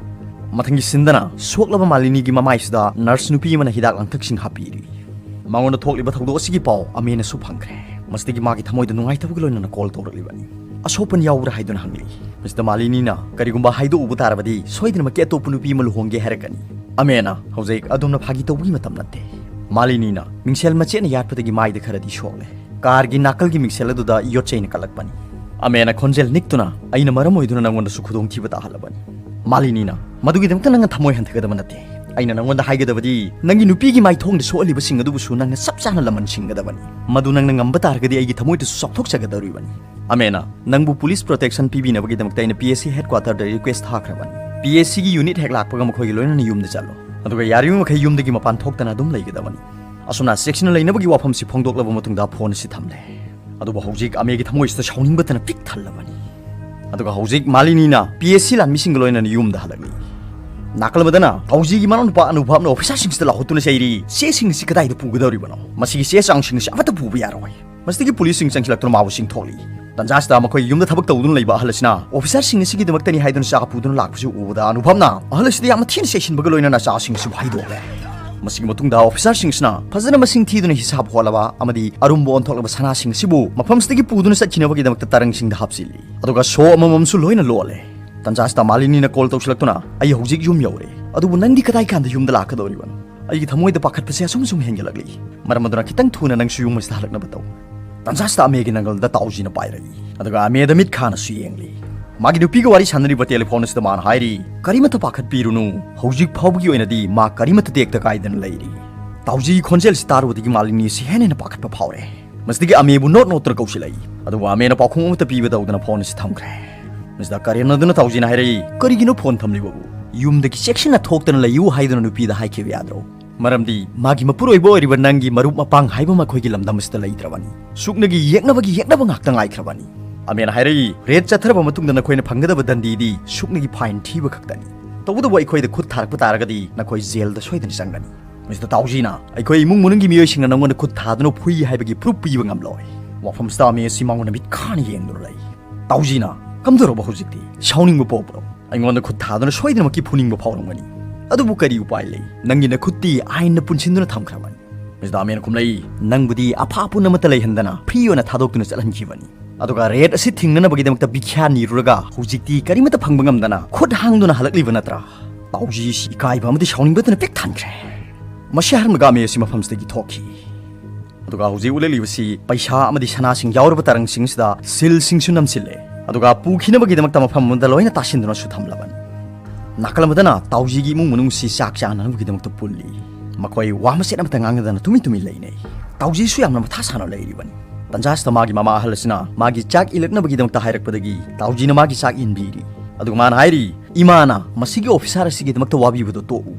ꯃꯊꯪꯒꯤ ꯁꯤꯟꯗꯅ ꯁꯣꯛꯂꯕ ꯃꯥꯂꯤꯅꯤꯒꯤ ꯃꯃꯥꯏꯁꯤꯗ ꯅꯔꯁ ꯅꯨꯄꯤ ꯑꯃꯅ ꯍꯤꯗꯥꯛ ꯂꯥꯡꯊꯛꯁꯤꯡ ꯍꯥꯞꯄꯤꯔꯤ꯫ ꯃꯉꯣꯟꯗ ꯊꯣꯛꯂꯤꯕ ꯊꯧꯗꯣꯛ ꯑꯁꯤꯒꯤ ꯄꯥꯎ ꯑꯃꯦꯅꯁꯨ ꯐꯪꯈ꯭ꯔꯦ꯫ ꯃꯁꯤꯗꯒꯤ ꯃꯥꯒꯤ ꯊꯃꯣꯏꯗ ꯅꯨꯡꯉꯥꯏꯇꯕꯒ ꯂꯣꯏꯅꯅ ꯀꯣꯜ ꯇꯧꯔꯛꯂꯤꯕꯅꯤ꯫ "ꯑꯁꯣꯛꯄꯟ ꯌꯥꯎꯕ꯭ꯔꯥ?" ꯍꯥꯏꯗꯨꯅ ꯍꯪꯂꯤ꯫ ꯃꯁꯤꯗ ꯃꯥꯂꯤꯅꯤꯅ, "ꯀꯔꯤꯒꯨꯝꯕ ꯍꯥꯏꯗꯣꯛꯎꯕ ꯇꯥꯔꯕꯗꯤ ꯁꯣꯏꯗꯅꯃꯛꯀꯤ ꯑꯇꯣꯞꯄ ꯅꯨꯄꯤ ꯑꯃ ꯂꯨꯍꯣꯡꯒꯦ ꯍꯥꯏꯔꯛꯀꯅꯤ꯫ ꯑꯃꯦꯅ, ꯍꯧꯖꯤꯛ ꯑꯗꯣꯝꯅ ꯐꯥꯒꯤ ꯇꯧꯕꯒꯤ ꯃꯇꯝ ꯅꯠꯇꯦ꯫" ꯃꯥꯂꯤꯅꯤꯅ ꯃꯤꯡꯁꯦꯜ ꯃꯆꯦꯠꯅ ꯌꯥꯠꯄꯗꯒꯤ ꯃꯥꯏꯗ ꯈꯔꯗꯤ ꯁꯣꯛꯂꯦ꯫ ꯀꯥꯔꯒꯤ ꯅꯥꯀꯜꯒꯤ ꯃꯤꯡꯁꯦꯜ ꯑꯗꯨꯗ ꯌꯣꯠꯆꯩꯅ ꯀꯜꯂꯛꯄꯅꯤ꯫ ꯑꯃꯦꯅ ꯈꯣꯟꯖꯦꯜ ꯅꯤꯛꯇꯨꯅ, "ꯑꯩꯅ ꯃꯔꯝ ꯑꯣꯏꯗꯨꯅ ꯅꯪꯉꯣꯟꯗꯁꯨ ꯈꯨꯗꯣꯡꯊꯤꯕ ꯇꯥꯍꯜꯂꯕꯅꯤ꯫" ꯃꯥꯂꯤꯅꯤꯅ, "ꯃꯗꯨꯒꯤꯗꯃꯛꯇ ꯅꯪꯅ ꯊꯃꯣꯏ ꯍꯟꯊꯒꯗꯕ ꯅꯠꯇꯦ꯫ ꯑꯩꯅ ꯅꯪꯉꯣꯟꯗ ꯍꯥꯏꯒꯗꯕꯗꯤ ꯅꯪꯒꯤ ꯅꯨꯄꯤꯒꯤ ꯃꯥꯏꯊꯣꯡꯗ ꯁꯣꯛꯍꯜꯂꯤꯕꯁꯤꯡ ꯑꯗꯨꯕꯨꯁꯨ ꯅꯪꯅ ꯆꯞ ꯆꯥꯅ ꯂꯃꯟ ꯁꯤꯡꯒꯗꯕꯅꯤ꯫ ꯃꯗꯨ ꯅꯪꯅ ꯉꯝꯕ ꯇꯥꯔꯒꯗꯤ ꯑꯩꯒꯤ ꯊꯃꯣꯏꯗꯁꯨ ꯆꯥꯎꯊꯣꯛꯆꯒꯗꯧꯔꯤꯕꯅꯤ꯫ ꯑꯃꯦꯅ, ꯅꯪꯕꯨ ꯄꯨꯂꯤꯁ ꯄ꯭ꯔꯣꯇꯦꯛꯁꯟ ꯄꯤꯕꯤꯅꯕꯒꯤꯗꯃꯛꯇ ꯑꯩꯅ P S C head ꯀ꯭ꯋꯥꯇꯔꯗ request ꯊꯥꯈ꯭ꯔꯕꯅꯤ꯫ P S ꯁꯤꯒꯤ ꯌꯨꯅꯤꯠ ꯍꯦꯛ ꯂꯥꯛꯄꯒ ꯃꯈꯣꯏꯒ ꯂꯣꯏꯅꯅ ꯌꯨꯝꯗ ꯆꯠꯂꯣ꯫ ꯑꯗꯨꯒ ꯌꯥꯔꯤꯕ ꯃꯈꯩ ꯌꯨꯝꯗꯒꯤ ꯃꯄꯥꯟ ꯊꯣꯛꯇꯅ ꯑꯗꯨꯝ ꯂꯩꯒꯗꯕꯅꯤ꯫" ꯑꯁꯨꯝꯅ ꯆꯦꯛꯁꯤꯟꯅ ꯂꯩꯅꯕꯒꯤ ꯋꯥꯐꯝꯁꯤ ꯐꯣꯡꯗꯣꯛꯂꯕ ꯃꯇꯨꯡꯗ ꯐꯣꯟ ꯑꯁꯤ ꯊꯝꯂꯦ꯫ ꯑꯗꯨꯕꯨ ꯍꯧꯖꯤꯛ ꯑꯃꯦꯒꯤ ꯊꯃꯣꯏꯁꯤꯗ ꯁꯥꯎꯅꯤꯡꯕꯇꯅ ꯄꯤꯛ ꯊꯜꯂꯕꯅꯤ꯫ ꯑꯗꯨꯒ ꯍꯧꯖꯤꯛ ꯃꯥꯂꯤꯅꯤꯅ ꯄꯤ ꯑꯦꯁ ꯁꯤ ꯂꯥꯟꯃꯤꯁꯤꯡꯒ ꯂꯣꯏꯅꯅ ꯌꯨꯝꯗ ꯍꯜꯂꯛꯂꯤ꯫ ꯅꯥꯀꯜ ꯑꯃꯗꯅ ꯇꯥꯎꯖꯤꯒꯤ ꯃꯅꯥꯎꯅꯨꯄꯥ ꯑꯅꯨꯚꯕꯅ ꯑꯣꯐꯤꯁꯥꯔꯁꯤꯡꯁꯤꯗ ꯂꯥꯎꯊꯣꯛꯇꯨꯅ ꯆꯩꯔꯤ, "ꯆꯦꯁꯤꯡ ꯑꯁꯤ ꯀꯗꯥꯏꯗ ꯄꯨꯒꯗꯧꯔꯤꯕꯅꯣ? ꯃꯁꯤꯒꯤ ꯆꯦ ꯆꯥꯡꯁꯤꯡ ꯑꯁꯤ ꯑꯃꯠꯇ ꯄꯨꯕ ꯌꯥꯔꯣꯏ꯫" ꯃꯁꯤꯗꯒꯤ ꯄꯨꯂꯤꯁꯁꯤꯡ ꯆꯪꯁꯤꯜꯂꯛꯇꯨꯅ ꯃꯥꯕꯨ ꯆꯤꯡꯊꯣꯛꯂꯤ꯫ ꯇꯟꯖꯥꯁꯤꯗ ꯃꯈꯣꯏ ꯌꯨꯝꯗ ꯊꯕꯛ ꯇꯧꯗꯨꯅ ꯂꯩꯕ ꯑꯍꯜ ꯑꯁꯤꯅ ꯑꯣꯐꯤꯁꯥꯔꯁꯤꯡ ꯑꯁꯤꯒꯤꯗꯃꯛꯇꯅꯤ ꯍꯥꯏꯗꯨꯅ ꯆꯥ ꯄꯨꯗꯨꯅ ꯂꯥꯛꯄꯁꯤ ꯎꯕꯗ ꯑꯅꯨꯚꯕꯅ ꯑꯍꯜ ꯑꯁꯤꯗ ꯌꯥꯝꯅ ꯊꯤꯅ ꯆꯩꯁꯤꯟꯕꯒ ꯂꯣꯏꯅꯅ ꯆꯥꯁꯤꯡ ꯑꯁꯤꯕꯨ ꯍꯩꯗꯣꯛꯂꯦ꯫ ꯃꯁꯤꯒꯤ ꯃꯇꯨꯡꯗ ꯑꯣꯐꯤꯁꯥꯔꯁꯤꯡ ꯑꯁꯤꯅ ꯐꯖꯅ ꯃꯁꯤꯡ ꯊꯤꯗꯨꯅ ꯍꯤꯁꯥꯕ ꯍꯣꯠꯂꯕ ꯑꯃꯗꯤ ꯑꯔꯨꯝꯕ ꯑꯣꯟꯊꯣꯛꯂꯕ ꯁꯅꯥꯁꯤꯡ ꯑꯁꯤꯕꯨ ꯃꯐꯝꯁꯤꯗꯒꯤ ꯄꯨꯗꯨꯅ ꯆꯠꯈꯤꯅꯕꯒꯤꯗꯃꯛꯇ ꯇꯔꯪꯁꯤꯡꯗ ꯍꯥꯞꯆꯤꯜꯂꯤ꯫ ꯑꯗꯨꯒ ꯁꯣ ꯑꯃꯃꯝꯁꯨ ꯂꯣꯏꯅ ꯂꯣꯜꯂꯦ꯫ ꯇꯟꯖꯥꯁꯤꯗ ꯃꯥꯂꯤꯅꯤꯅ ꯀꯣꯜ ꯇꯧꯁꯤꯜꯂꯛꯇꯨꯅ, "ꯑꯩ ꯍꯧꯖꯤꯛ ꯌꯨꯝ ꯌꯧꯔꯦ, ꯑꯗꯨꯕꯨ ꯅꯪꯗꯤ ꯀꯗꯥꯏ ꯀꯥꯟꯗ ꯌꯨꯝꯗ ꯂꯥꯛꯀꯗꯧꯔꯤꯕꯅꯣ? ꯑꯩꯒꯤ ꯊꯃꯣꯏꯗ ꯄꯥꯈꯠꯄꯁꯦ ꯑꯁꯨꯝ ꯑꯁꯨꯝ ꯍꯦꯟꯒꯠꯂꯛꯂꯤ꯫ ꯃꯔꯝ ꯑꯗꯨꯅ ꯈꯤꯇꯪ ꯊꯨꯅ ꯅꯪꯁꯨ ꯌꯨꯝ ꯑꯁꯤꯗ ꯍꯜꯂꯛꯅꯕ ꯇꯧ"꯫ ꯇꯟꯖꯥꯁꯤꯗ ꯑꯃꯦꯒꯤ ꯅꯪꯒꯜꯗ ꯇꯥꯎꯖꯤꯅ ꯄꯥꯏꯔꯛꯏ꯫ ꯑꯗꯨꯒ ꯑꯃꯦꯗ ꯃꯤꯠ ꯈꯥꯅꯁꯨ ꯌꯦꯡꯂꯤ꯫ ꯃꯥꯒꯤ ꯅꯨꯄꯤꯒ ꯋꯥꯔꯤ ꯁꯥꯟꯅꯔꯤꯕ ꯇꯦꯂꯤꯐꯣꯟ ꯑꯁꯤꯗ ꯃꯥꯅ ꯍꯥꯏꯔꯤ, "ꯀꯔꯤꯃꯠꯇ ꯄꯥꯈꯠꯄꯤꯔꯨꯅꯨ, ꯍꯧꯖꯤꯛ ꯐꯥꯎꯕꯒꯤ ꯑꯣꯏꯅꯗꯤ ꯃꯥ ꯀꯔꯤꯃꯠꯇ ꯇꯦꯛꯇ ꯀꯥꯏꯗꯅ ꯂꯩꯔꯤ"꯫ ꯇꯥꯎꯖꯤꯒꯤ ꯈꯣꯟꯖꯦꯜꯁꯤ ꯇꯥꯔꯨꯕꯗꯒꯤ ꯃꯥꯂꯤꯅꯤ ꯑꯁꯤ ꯍꯦꯟꯅ ꯍꯦꯟꯅ ꯄꯥꯈꯠꯄ ꯐꯥꯎꯔꯦ꯫ ꯃꯁꯤꯗꯒꯤ ꯑꯃꯦꯕꯨ ꯅꯣꯠ ꯅꯣꯠꯇꯨꯅ ꯀꯧꯁꯤꯜꯂꯛꯏ꯫ ꯑꯗꯨꯕꯨ ꯑꯃꯦꯅ ꯄꯥꯎꯈꯨꯝ ꯑꯃꯠꯇ ꯄꯤꯕ ꯇꯧꯗꯅ ꯐꯣꯟ ꯑꯁꯤ ꯊꯝꯈ꯭ꯔꯦ꯫ ꯃꯁꯤꯗ ꯀꯔꯦꯝꯅꯗꯨꯅ ꯇꯥꯎꯖꯤꯅ ꯍꯥꯏꯔꯛꯏ, "ꯀꯔꯤꯒꯤꯅꯣ ꯐꯣꯟ ꯊꯝꯂꯤꯕꯕꯨ? ꯌꯨꯝꯗꯒꯤ ꯆꯦꯛꯁꯤꯟꯅ ꯊꯣꯛꯇꯅ ꯂꯩꯌꯨ ꯍꯥꯏꯗꯨꯅ ꯅꯨꯄꯤꯗ ꯍꯥꯏꯈꯤꯕ ꯌꯥꯗ꯭ꯔꯣ? ꯃꯔꯝꯗꯤ ꯃꯥꯒꯤ ꯃꯄꯨꯔꯣꯏꯕ ꯑꯣꯏꯔꯤꯕ ꯅꯪꯒꯤ ꯃꯔꯨꯞ ꯃꯄꯥꯡ ꯍꯥꯏꯕ ꯑꯃ ꯑꯩꯈꯣꯏꯒꯤ ꯂꯝꯗꯝ ꯑꯁꯤꯗ ꯂꯩꯇ꯭ꯔꯕꯅꯤ꯫ ꯁꯨꯞꯅꯒꯤ ꯌꯦꯛꯅꯕꯒꯤ ꯌꯦꯛꯅꯕ ꯉꯥꯛꯇ ꯉꯥꯏꯈ꯭ꯔꯕꯅꯤ"꯫ ꯑꯃꯦꯅ ꯍꯥꯏꯔꯛꯏ, "ꯔꯦꯗ ꯆꯠꯊꯔꯕ ꯃꯇꯨꯡꯗ ꯅꯈꯣꯏꯅ ꯐꯪꯒꯗꯕ ꯗꯟꯗꯤꯗꯤ ꯁꯨꯞꯅꯒꯤ ꯐꯥꯏꯟ ꯊꯤꯕ ꯈꯛꯇꯅꯤ꯫ ꯇꯧꯕꯇꯕꯨ ꯑꯩꯈꯣꯏꯗ ꯈꯨꯠ ꯊꯥꯔꯛꯄ ꯇꯥꯔꯒꯗꯤ ꯅꯈꯣꯏ ꯖꯦꯜꯗ ꯁꯣꯏꯗꯅ ꯆꯪꯒꯅꯤ"꯫ ꯃꯁꯤꯗ ꯇꯥꯎꯖꯤꯅ, "ꯑꯩꯈꯣꯏ ꯏꯃꯨꯡ ꯃꯅꯨꯡꯒꯤ ꯃꯤꯑꯣꯏꯁꯤꯡꯅ ꯅꯪꯉꯣꯟꯗ ꯈꯨꯠ ꯊꯥꯗꯨꯅ ꯐꯨꯏ ꯍꯥꯏꯕꯒꯤ ꯄ꯭ꯔꯨꯐ ꯄꯤꯕ ꯉꯝꯂꯣꯏ"꯫ ꯋꯥꯐꯝꯁꯤꯗ ꯑꯃꯦ ꯑꯁꯤ ꯃꯉꯣꯟꯗ ꯃꯤꯠ ꯈꯥꯅ ꯌꯦꯡꯗꯨꯅ ꯂꯩ꯫ ꯇꯥꯎꯖꯤꯅ, "ꯀꯝꯗꯧꯔꯕ ꯍꯧꯖꯤꯛꯇꯤ? ꯁꯥꯎꯅꯤꯡꯕ ꯄꯣꯛꯄ꯭ꯔꯣ? ꯑꯩꯉꯣꯟꯗ ꯈꯨꯠ ꯊꯥꯗꯨꯅ ꯁꯣꯏꯗꯅꯃꯛꯀꯤ ꯐꯨꯅꯤꯡꯕ ꯐꯥꯎꯔꯝꯒꯅꯤ꯫ ꯑꯗꯨꯕꯨ ꯀꯔꯤ ꯎꯄꯥꯏ ꯂꯩ? ꯅꯪꯒꯤ ꯅꯈꯨꯠꯇꯤ ꯑꯥꯏꯟꯅ ꯄꯨꯟꯁꯤꯟꯗꯨꯅ ꯊꯝꯈ꯭ꯔꯕꯅꯤ"꯫ ꯃꯁꯤꯗ ꯑꯃꯦꯅ ꯈꯨꯝꯂꯛꯏ, "ꯅꯪꯕꯨꯗꯤ ꯑꯐꯥ ꯑꯄꯨꯟ ꯑꯃꯠꯇ ꯂꯩꯍꯟꯗꯅ ꯐ꯭ꯔꯤ ꯑꯣꯏꯅ ꯊꯥꯗꯣꯛꯇꯨꯅ ꯆꯠꯍꯟꯈꯤꯕꯅꯤ꯫ ꯑꯗꯨꯒ ꯔꯦꯗ ꯑꯁꯤ ꯊꯤꯡꯅꯅꯕꯒꯤꯗꯃꯛꯇ ꯚꯤꯈ꯭ꯌꯥ ꯅꯤꯔꯨꯔꯒ ꯍꯧꯖꯤꯛꯇꯤ ꯀꯔꯤꯃꯠꯇ ꯐꯪꯕ ꯉꯝꯗꯅ ꯈꯨꯠ ꯍꯥꯡꯗꯨꯅ ꯍꯜꯂꯛꯂꯤꯕ ꯅꯠꯇ꯭ꯔꯥ?" ꯇꯥꯎꯖꯤ ꯑꯁꯤ ꯏꯀꯥꯏꯕ ꯑꯃꯗꯤ ꯁꯥꯎꯅꯤꯡꯕꯗꯨꯅ ꯄꯤꯛ ꯊꯟꯈ꯭ꯔꯦ꯫ ꯃꯁꯤ ꯍꯥꯏꯔꯝꯂꯒ ꯑꯃꯦ ꯑꯁꯤ ꯃꯐꯝꯁꯤꯗꯒꯤ ꯊꯣꯛꯈꯤ꯫ ꯑꯗꯨꯒ ꯍꯧꯖꯤꯛ ꯎꯠꯂꯛꯂꯤꯕꯁꯤ ꯄꯩꯁꯥ ꯑꯃꯗꯤ ꯁꯅꯥꯁꯤꯡ ꯌꯥꯎꯔꯕ ꯇꯔꯪꯁꯤꯡꯁꯤꯗ ꯁꯤꯜꯁꯤꯡꯁꯨ ꯅꯝꯁꯤꯜꯂꯦ꯫ ꯑꯗꯨꯒ ꯄꯨꯈꯤꯅꯕꯒꯤꯗꯃꯛꯇ ꯃꯐꯝ ꯑꯃꯗ ꯂꯣꯏꯅ ꯇꯥꯁꯤꯟꯗꯨꯅꯁꯨ ꯊꯝꯂꯕꯅꯤ꯫ ꯅꯥꯀꯜ ꯑꯃꯗꯅ ꯇꯥꯎꯖꯤꯒꯤ ꯏꯃꯨꯡ ꯃꯅꯨꯡꯁꯤ ꯆꯥꯛ ꯆꯥꯅꯅꯕꯒꯤꯗꯃꯛꯇ ꯄꯨꯜꯂꯤ꯫ ꯃꯈꯣꯏ ꯋꯥ ꯃꯆꯦꯠ ꯑꯃꯠꯇ ꯉꯥꯡꯅꯗꯅ ꯇꯨꯃꯤꯟ ꯇꯨꯃꯤꯟ ꯂꯩꯅꯩ꯫ ꯇꯥꯎꯖꯤꯁꯨ ꯌꯥꯝꯅ ꯃꯊꯥ ꯁꯥꯅ ꯂꯩꯔꯤꯕꯅꯤ꯫ ꯇꯟꯖꯥꯁꯤꯗ ꯃꯥꯒꯤ ꯃꯃꯥ ꯑꯍꯜ ꯑꯁꯤꯅ ꯃꯥꯒꯤ ꯆꯥꯛ ꯏꯜꯂꯛꯅꯕꯒꯤꯗꯃꯛꯇ ꯍꯥꯏꯔꯛꯄꯗꯒꯤ ꯇꯥꯎꯖꯤꯅ ꯃꯥꯒꯤ ꯆꯥꯛ ꯏꯟꯕꯤꯔꯤ꯫ ꯑꯗꯨꯒ ꯃꯥꯅ ꯍꯥꯏꯔꯤ, "ꯏꯃꯥꯅ ꯃꯁꯤꯒꯤ ꯑꯣꯐꯤꯁꯥꯔ ꯑꯁꯤꯒꯤꯗꯃꯛꯇ ꯋꯥꯕꯤꯕꯗꯨ ꯇꯣꯛꯎ꯫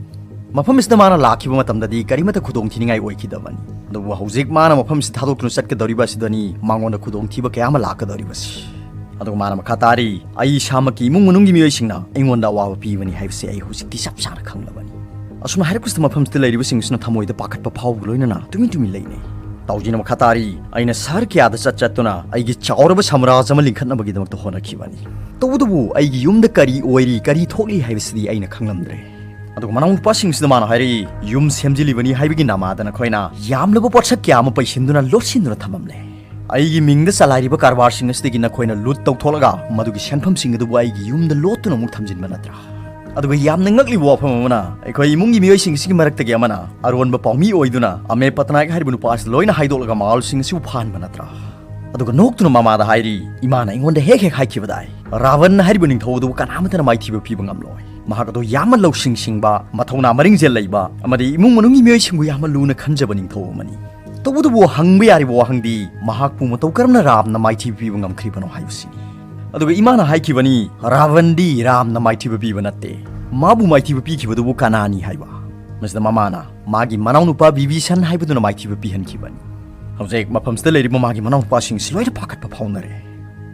ꯃꯐꯝ ꯑꯁꯤꯗ ꯃꯥꯅ ꯂꯥꯛꯈꯤꯕ ꯃꯇꯝꯗꯗꯤ ꯀꯔꯤꯃꯠꯇ ꯈꯨꯗꯣꯡꯊꯤꯅꯤꯡꯉꯥꯏ ꯑꯣꯏꯈꯤꯗꯕꯅꯤ꯫ ꯑꯗꯨꯕꯨ ꯍꯧꯖꯤꯛ ꯃꯥꯅ ꯃꯐꯝ ꯑꯁꯤꯗ ꯊꯥꯗꯣꯛꯇꯨꯅ ꯆꯠꯀꯗꯧꯔꯤꯕ ꯑꯁꯤꯗꯅꯤ ꯃꯉꯣꯟꯗ ꯈꯨꯗꯣꯡꯊꯤꯕ ꯀꯌꯥ ꯑꯃ ꯂꯥꯛꯀꯗꯧꯔꯤꯕꯁꯤ"꯫ ꯑꯗꯨꯒ ꯃꯥꯅ ꯃꯈꯥ ꯇꯥꯔꯤ, "ꯑꯩ ꯏꯁꯥꯃꯛꯀꯤ ꯏꯃꯨꯡ ꯃꯅꯨꯡꯒꯤ ꯃꯤꯑꯣꯏꯁꯤꯡꯅ ꯑꯩꯉꯣꯟꯗ ꯑꯋꯥꯕ ꯄꯤꯕꯅꯤ ꯍꯥꯏꯕꯁꯤ ꯑꯩ ꯍꯧꯖꯤꯛꯇꯤ ꯆꯞ ꯆꯥꯅ ꯈꯪꯂꯕꯅꯤ"꯫ ꯑꯁꯨꯝꯅ ꯍꯥꯏꯔꯛꯄꯁꯤꯗ ꯃꯐꯝꯁꯤꯗ ꯂꯩꯔꯤꯕꯁꯤꯡꯁꯤꯅ ꯊꯃꯣꯏꯗ ꯄꯥꯈꯠꯄ ꯐꯥꯎꯕꯒ ꯂꯣꯏꯅꯅ ꯇꯨꯃꯤꯟ ꯇꯨꯃꯤꯟ ꯂꯩꯅꯩ꯫ ꯇꯥꯎꯖꯤꯅ ꯃꯈꯥ ꯇꯥꯔꯤ, "ꯑꯩꯅ ꯁꯍꯔ ꯀꯌꯥꯗ ꯆꯠ ꯆꯠꯇꯨꯅ ꯑꯩꯒꯤ ꯆꯥꯎꯔꯕ ꯁꯝꯔꯥꯖ ꯑꯃ ꯂꯤꯡꯈꯠꯅꯕꯒꯤꯗꯃꯛꯇ ꯍꯣꯠꯅꯈꯤꯕꯅꯤ꯫ ꯇꯧꯕꯇꯕꯨ ꯑꯩꯒꯤ ꯌꯨꯝꯗ ꯀꯔꯤ ꯑꯣꯏꯔꯤ, ꯀꯔꯤ ꯊꯣꯛꯂꯤ ꯍꯥꯏꯕꯁꯤꯗꯤ ꯑꯩꯅ ꯈꯪꯂꯝꯗ꯭ꯔꯦ꯫ ꯑꯗꯨꯒ ꯃꯅꯥꯎꯅꯨꯄꯥꯁꯤꯡꯁꯤꯗ ꯃꯥꯅ ꯍꯥꯏꯔꯛꯏ, ꯌꯨꯝ ꯁꯦꯝꯖꯤꯜꯂꯤꯕꯅꯤ ꯍꯥꯏꯕꯒꯤ ꯅꯃꯥꯗ ꯅꯈꯣꯏꯅ ꯌꯥꯝꯂꯕ ꯄꯣꯠꯁꯛ ꯀꯌꯥ ꯑꯃ ꯄꯩꯁꯤꯟꯗꯨꯅ ꯂꯣꯠꯁꯤꯟꯗꯨꯅ ꯊꯝꯃꯝꯂꯦ꯫ ꯑꯩꯒꯤ ꯃꯤꯡꯗ ꯆꯂꯥꯏꯔꯤꯕ ꯀꯔꯕꯥꯔꯁꯤꯡ ꯑꯁꯤꯗꯒꯤ ꯅꯈꯣꯏꯅ ꯂꯨꯠ ꯇꯧꯊꯣꯛꯂꯒ ꯃꯗꯨꯒꯤ ꯁꯦꯟꯐꯝꯁꯤꯡ ꯑꯗꯨꯕꯨ ꯑꯩꯒꯤ ꯌꯨꯝꯗ ꯂꯣꯠꯇꯨꯅ ꯑꯃꯨꯛ ꯊꯝꯖꯤꯟꯕ ꯅꯠꯇ꯭ꯔꯥ?" ꯑꯗꯨꯒ ꯌꯥꯝꯅ ꯉꯛꯂꯤꯕ ꯋꯥꯐꯝ ꯑꯃꯅ, ꯑꯩꯈꯣꯏ ꯏꯃꯨꯡꯒꯤ ꯃꯤꯑꯣꯏꯁꯤꯡ ꯑꯁꯤꯒꯤ ꯃꯔꯛꯇꯒꯤ ꯑꯃꯅ ꯑꯔꯣꯟꯕ ꯄꯥꯎꯃꯤ ꯑꯣꯏꯗꯨꯅ ꯑꯃꯦ ꯄꯇꯅꯥꯌꯛ ꯍꯥꯏꯔꯤꯕ ꯅꯨꯄꯥ ꯑꯁꯤꯗ ꯂꯣꯏꯅ ꯍꯥꯏꯗꯣꯛꯂꯒ ꯃꯉꯥꯜꯁꯤꯡ ꯑꯁꯤꯕꯨ ꯐꯥꯍꯟꯕ ꯅꯠꯇ꯭ꯔꯥ? ꯑꯗꯨꯒ ꯅꯣꯛꯇꯨꯅ ꯃꯃꯥꯗ ꯍꯥꯏꯔꯤ, "ꯏꯃꯥꯅ ꯑꯩꯉꯣꯟꯗ ꯍꯦꯛ ꯍꯦꯛ ꯍꯥꯏꯈꯤꯕꯗꯥꯏ, ꯔꯥꯕꯟ ꯍꯥꯏꯔꯤꯕ ꯅꯤꯡꯊꯧ ꯑꯗꯨꯕꯨ ꯀꯅꯥꯃꯠꯇꯅ ꯃꯥꯏꯊꯤꯕ ꯄꯤꯕ ꯉꯝꯂꯣꯏ꯫ ꯃꯍꯥꯛ ꯑꯗꯨ ꯌꯥꯝꯅ ꯂꯧꯁꯤꯡ ꯁꯤꯡꯕ, ꯃꯊꯧꯅꯥ ꯃꯔꯤꯡꯖꯦꯜ ꯂꯩꯕ ꯑꯃꯗꯤ ꯏꯃꯨꯡ ꯃꯅꯨꯡꯒꯤ ꯃꯤꯑꯣꯏꯁꯤꯡꯕꯨ ꯌꯥꯝꯅ ꯂꯨꯅ ꯈꯟꯖꯕ ꯅꯤꯡꯊꯧ ꯑꯃꯅꯤ꯫ ꯇꯧꯕꯇꯕꯨ ꯍꯪꯕ ꯌꯥꯔꯤꯕ ꯋꯥꯍꯪꯗꯤ, ꯃꯍꯥꯛꯄꯨ ꯃꯇꯧ ꯀꯔꯝꯅ ꯔꯥꯝꯅ ꯃꯥꯏꯊꯤꯕ ꯄꯤꯕ ꯉꯝꯈ꯭ꯔꯤꯕꯅꯣ ꯍꯥꯏꯕꯁꯤꯅꯤ꯫ ꯑꯗꯨꯒ ꯏꯃꯥꯅ ꯍꯥꯏꯈꯤꯕꯅꯤ, ꯔꯥꯕꯟꯗꯤ ꯔꯥꯝꯅ ꯃꯥꯏꯊꯤꯕ ꯄꯤꯕ ꯅꯠꯇꯦ, ꯃꯥꯕꯨ ꯃꯥꯏꯊꯤꯕ ꯄꯤꯈꯤꯕꯗꯨꯕꯨ ꯀꯅꯥꯅꯤ ꯍꯥꯏꯕ?" ꯃꯁꯤꯗ ꯃꯃꯥꯅ ꯃꯥꯒꯤ ꯃꯅꯥꯎꯅꯨꯄꯥ ꯕꯤꯕꯤꯁꯟ ꯍꯥꯏꯕꯗꯨꯅ ꯃꯥꯏꯊꯤꯕ ꯄꯤꯍꯟꯈꯤꯕꯅꯤ꯫ ꯍꯧꯖꯤꯛ ꯃꯐꯝꯁꯤꯗ ꯂꯩꯔꯤꯕ ꯃꯥꯒꯤ ꯃꯅꯥꯎꯅꯨꯄꯥꯁꯤꯡꯁꯤ ꯂꯣꯏꯅ ꯄꯥꯈꯠꯄ ꯐꯥꯎꯅꯔꯦ꯫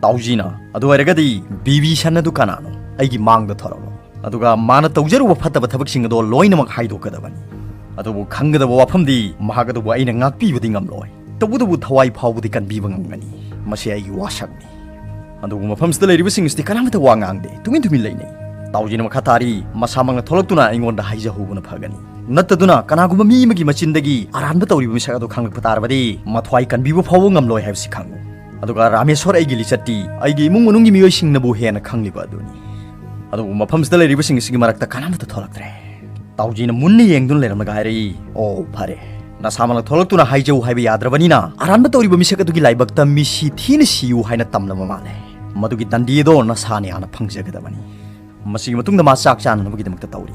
ꯇꯥꯎꯖꯤꯅ, "ꯑꯗꯨ ꯑꯣꯏꯔꯒꯗꯤ ꯕꯤꯕꯤꯁꯟ ꯑꯗꯨ ꯀꯅꯥꯅꯣ? ꯑꯩꯒꯤ ꯃꯥꯡꯗ ꯊꯣꯔꯛꯂꯣ꯫ ꯑꯗꯨꯒ ꯃꯥꯅ ꯇꯧꯖꯔꯨꯕ ꯐꯠꯇꯕ ꯊꯕꯛꯁꯤꯡ ꯑꯗꯣ ꯂꯣꯏꯅꯃꯛ ꯍꯥꯏꯗꯣꯛꯀꯗꯕꯅꯤ꯫ ꯑꯗꯨꯕꯨ ꯈꯪꯒꯗꯕ ꯋꯥꯐꯝꯗꯤ, ꯃꯍꯥꯛ ꯑꯗꯨꯕꯨ ꯑꯩꯅ ꯉꯥꯛꯄꯤꯕꯗꯤ ꯉꯝꯂꯣꯏ꯫ ꯇꯧꯕꯇꯕꯨ ꯊꯋꯥꯏ ꯐꯥꯎꯕꯗꯤ ꯀꯟꯕꯤꯕ ꯉꯝꯒꯅꯤ꯫ ꯃꯁꯤ ꯑꯩꯒꯤ ꯋꯥꯁꯛꯅꯤ꯫" ꯑꯗꯨꯕꯨ ꯃꯐꯝꯁꯤꯗ ꯂꯩꯔꯤꯕꯁꯤꯡ ꯑꯁꯤꯗꯤ ꯀꯅꯥꯃꯠꯇ ꯋꯥ ꯉꯥꯡꯗꯦ, ꯇꯨꯃꯤꯟ ꯇꯨꯃꯤꯟ ꯂꯩꯅꯩ꯫ ꯇꯥꯎꯖꯤꯅ ꯃꯈꯥ ꯇꯥꯔꯤ, "ꯃꯁꯥꯃꯛꯅ ꯊꯣꯛꯂꯛꯇꯨꯅ ꯑꯩꯉꯣꯟꯗ ꯍꯥꯏꯖꯍꯧꯕꯅ ꯐꯒꯅꯤ꯫ ꯅꯠꯇꯗꯨꯅ ꯀꯅꯥꯒꯨꯝꯕ ꯃꯤ ꯑꯃꯒꯤ ꯃꯆꯤꯟꯗꯒꯤ ꯑꯔꯥꯟꯕ ꯇꯧꯔꯤꯕ ꯃꯤꯁꯛ ꯑꯗꯨ ꯈꯪꯂꯛꯄ ꯇꯥꯔꯕꯗꯤ ꯃꯊ꯭ꯋꯥꯏ ꯀꯟꯕꯤꯕ ꯐꯥꯎꯕ ꯉꯝꯂꯣꯏ ꯍꯥꯏꯕꯁꯤ ꯈꯪꯉꯨ꯫ ꯑꯗꯨꯒ ꯔꯥꯃꯦꯁꯣꯔ ꯑꯩꯒꯤ ꯂꯤꯆꯠꯇꯤ ꯑꯩꯒꯤ ꯏꯃꯨꯡ ꯃꯅꯨꯡꯒꯤ ꯃꯤꯑꯣꯏꯁꯤꯡꯅꯕꯨ ꯍꯦꯟꯅ ꯈꯪꯂꯤꯕ ꯑꯗꯨꯅꯤ꯫" ꯑꯗꯨꯕꯨ ꯃꯐꯝꯁꯤꯗ ꯂꯩꯔꯤꯕꯁꯤꯡ ꯑꯁꯤꯒꯤ ꯃꯔꯛꯇ ꯀꯅꯥꯃꯠꯇ ꯊꯣꯛꯂꯛꯇ꯭ꯔꯦ꯫ ꯇꯥꯎꯖꯤꯅ ꯃꯨꯟꯅ ꯌꯦꯡꯗꯨꯅ ꯂꯩꯔꯝꯂꯒ ꯍꯥꯏꯔꯛꯏ, "ꯑꯣ, ꯐꯔꯦ꯫ ꯅꯁꯥꯃꯛꯅ ꯊꯣꯛꯂꯛꯇꯨꯅ ꯍꯥꯏꯖꯧ ꯍꯥꯏꯕ ꯌꯥꯗ꯭ꯔꯕꯅꯤꯅ, ꯑꯔꯥꯟꯕ ꯇꯧꯔꯤꯕ ꯃꯤꯁꯛ ꯑꯗꯨꯒꯤ ꯂꯥꯏꯕꯛꯇ ꯃꯤꯁꯤ ꯊꯤꯅ ꯁꯤꯌꯨ ꯍꯥꯏꯅ ꯇꯝꯂꯕ ꯃꯥꯜꯂꯦ꯫ ꯃꯗꯨꯒꯤ ꯗꯟꯗꯤ ꯑꯗꯣ ꯅꯁꯥꯅ ꯌꯥꯅ ꯐꯪꯖꯒꯗꯕꯅꯤ꯫" ꯃꯁꯤꯒꯤ ꯃꯇꯨꯡꯗ ꯃꯥ ꯆꯥꯛ ꯆꯥꯅꯅꯕꯒꯤꯗꯃꯛꯇ ꯇꯧꯔꯤ꯫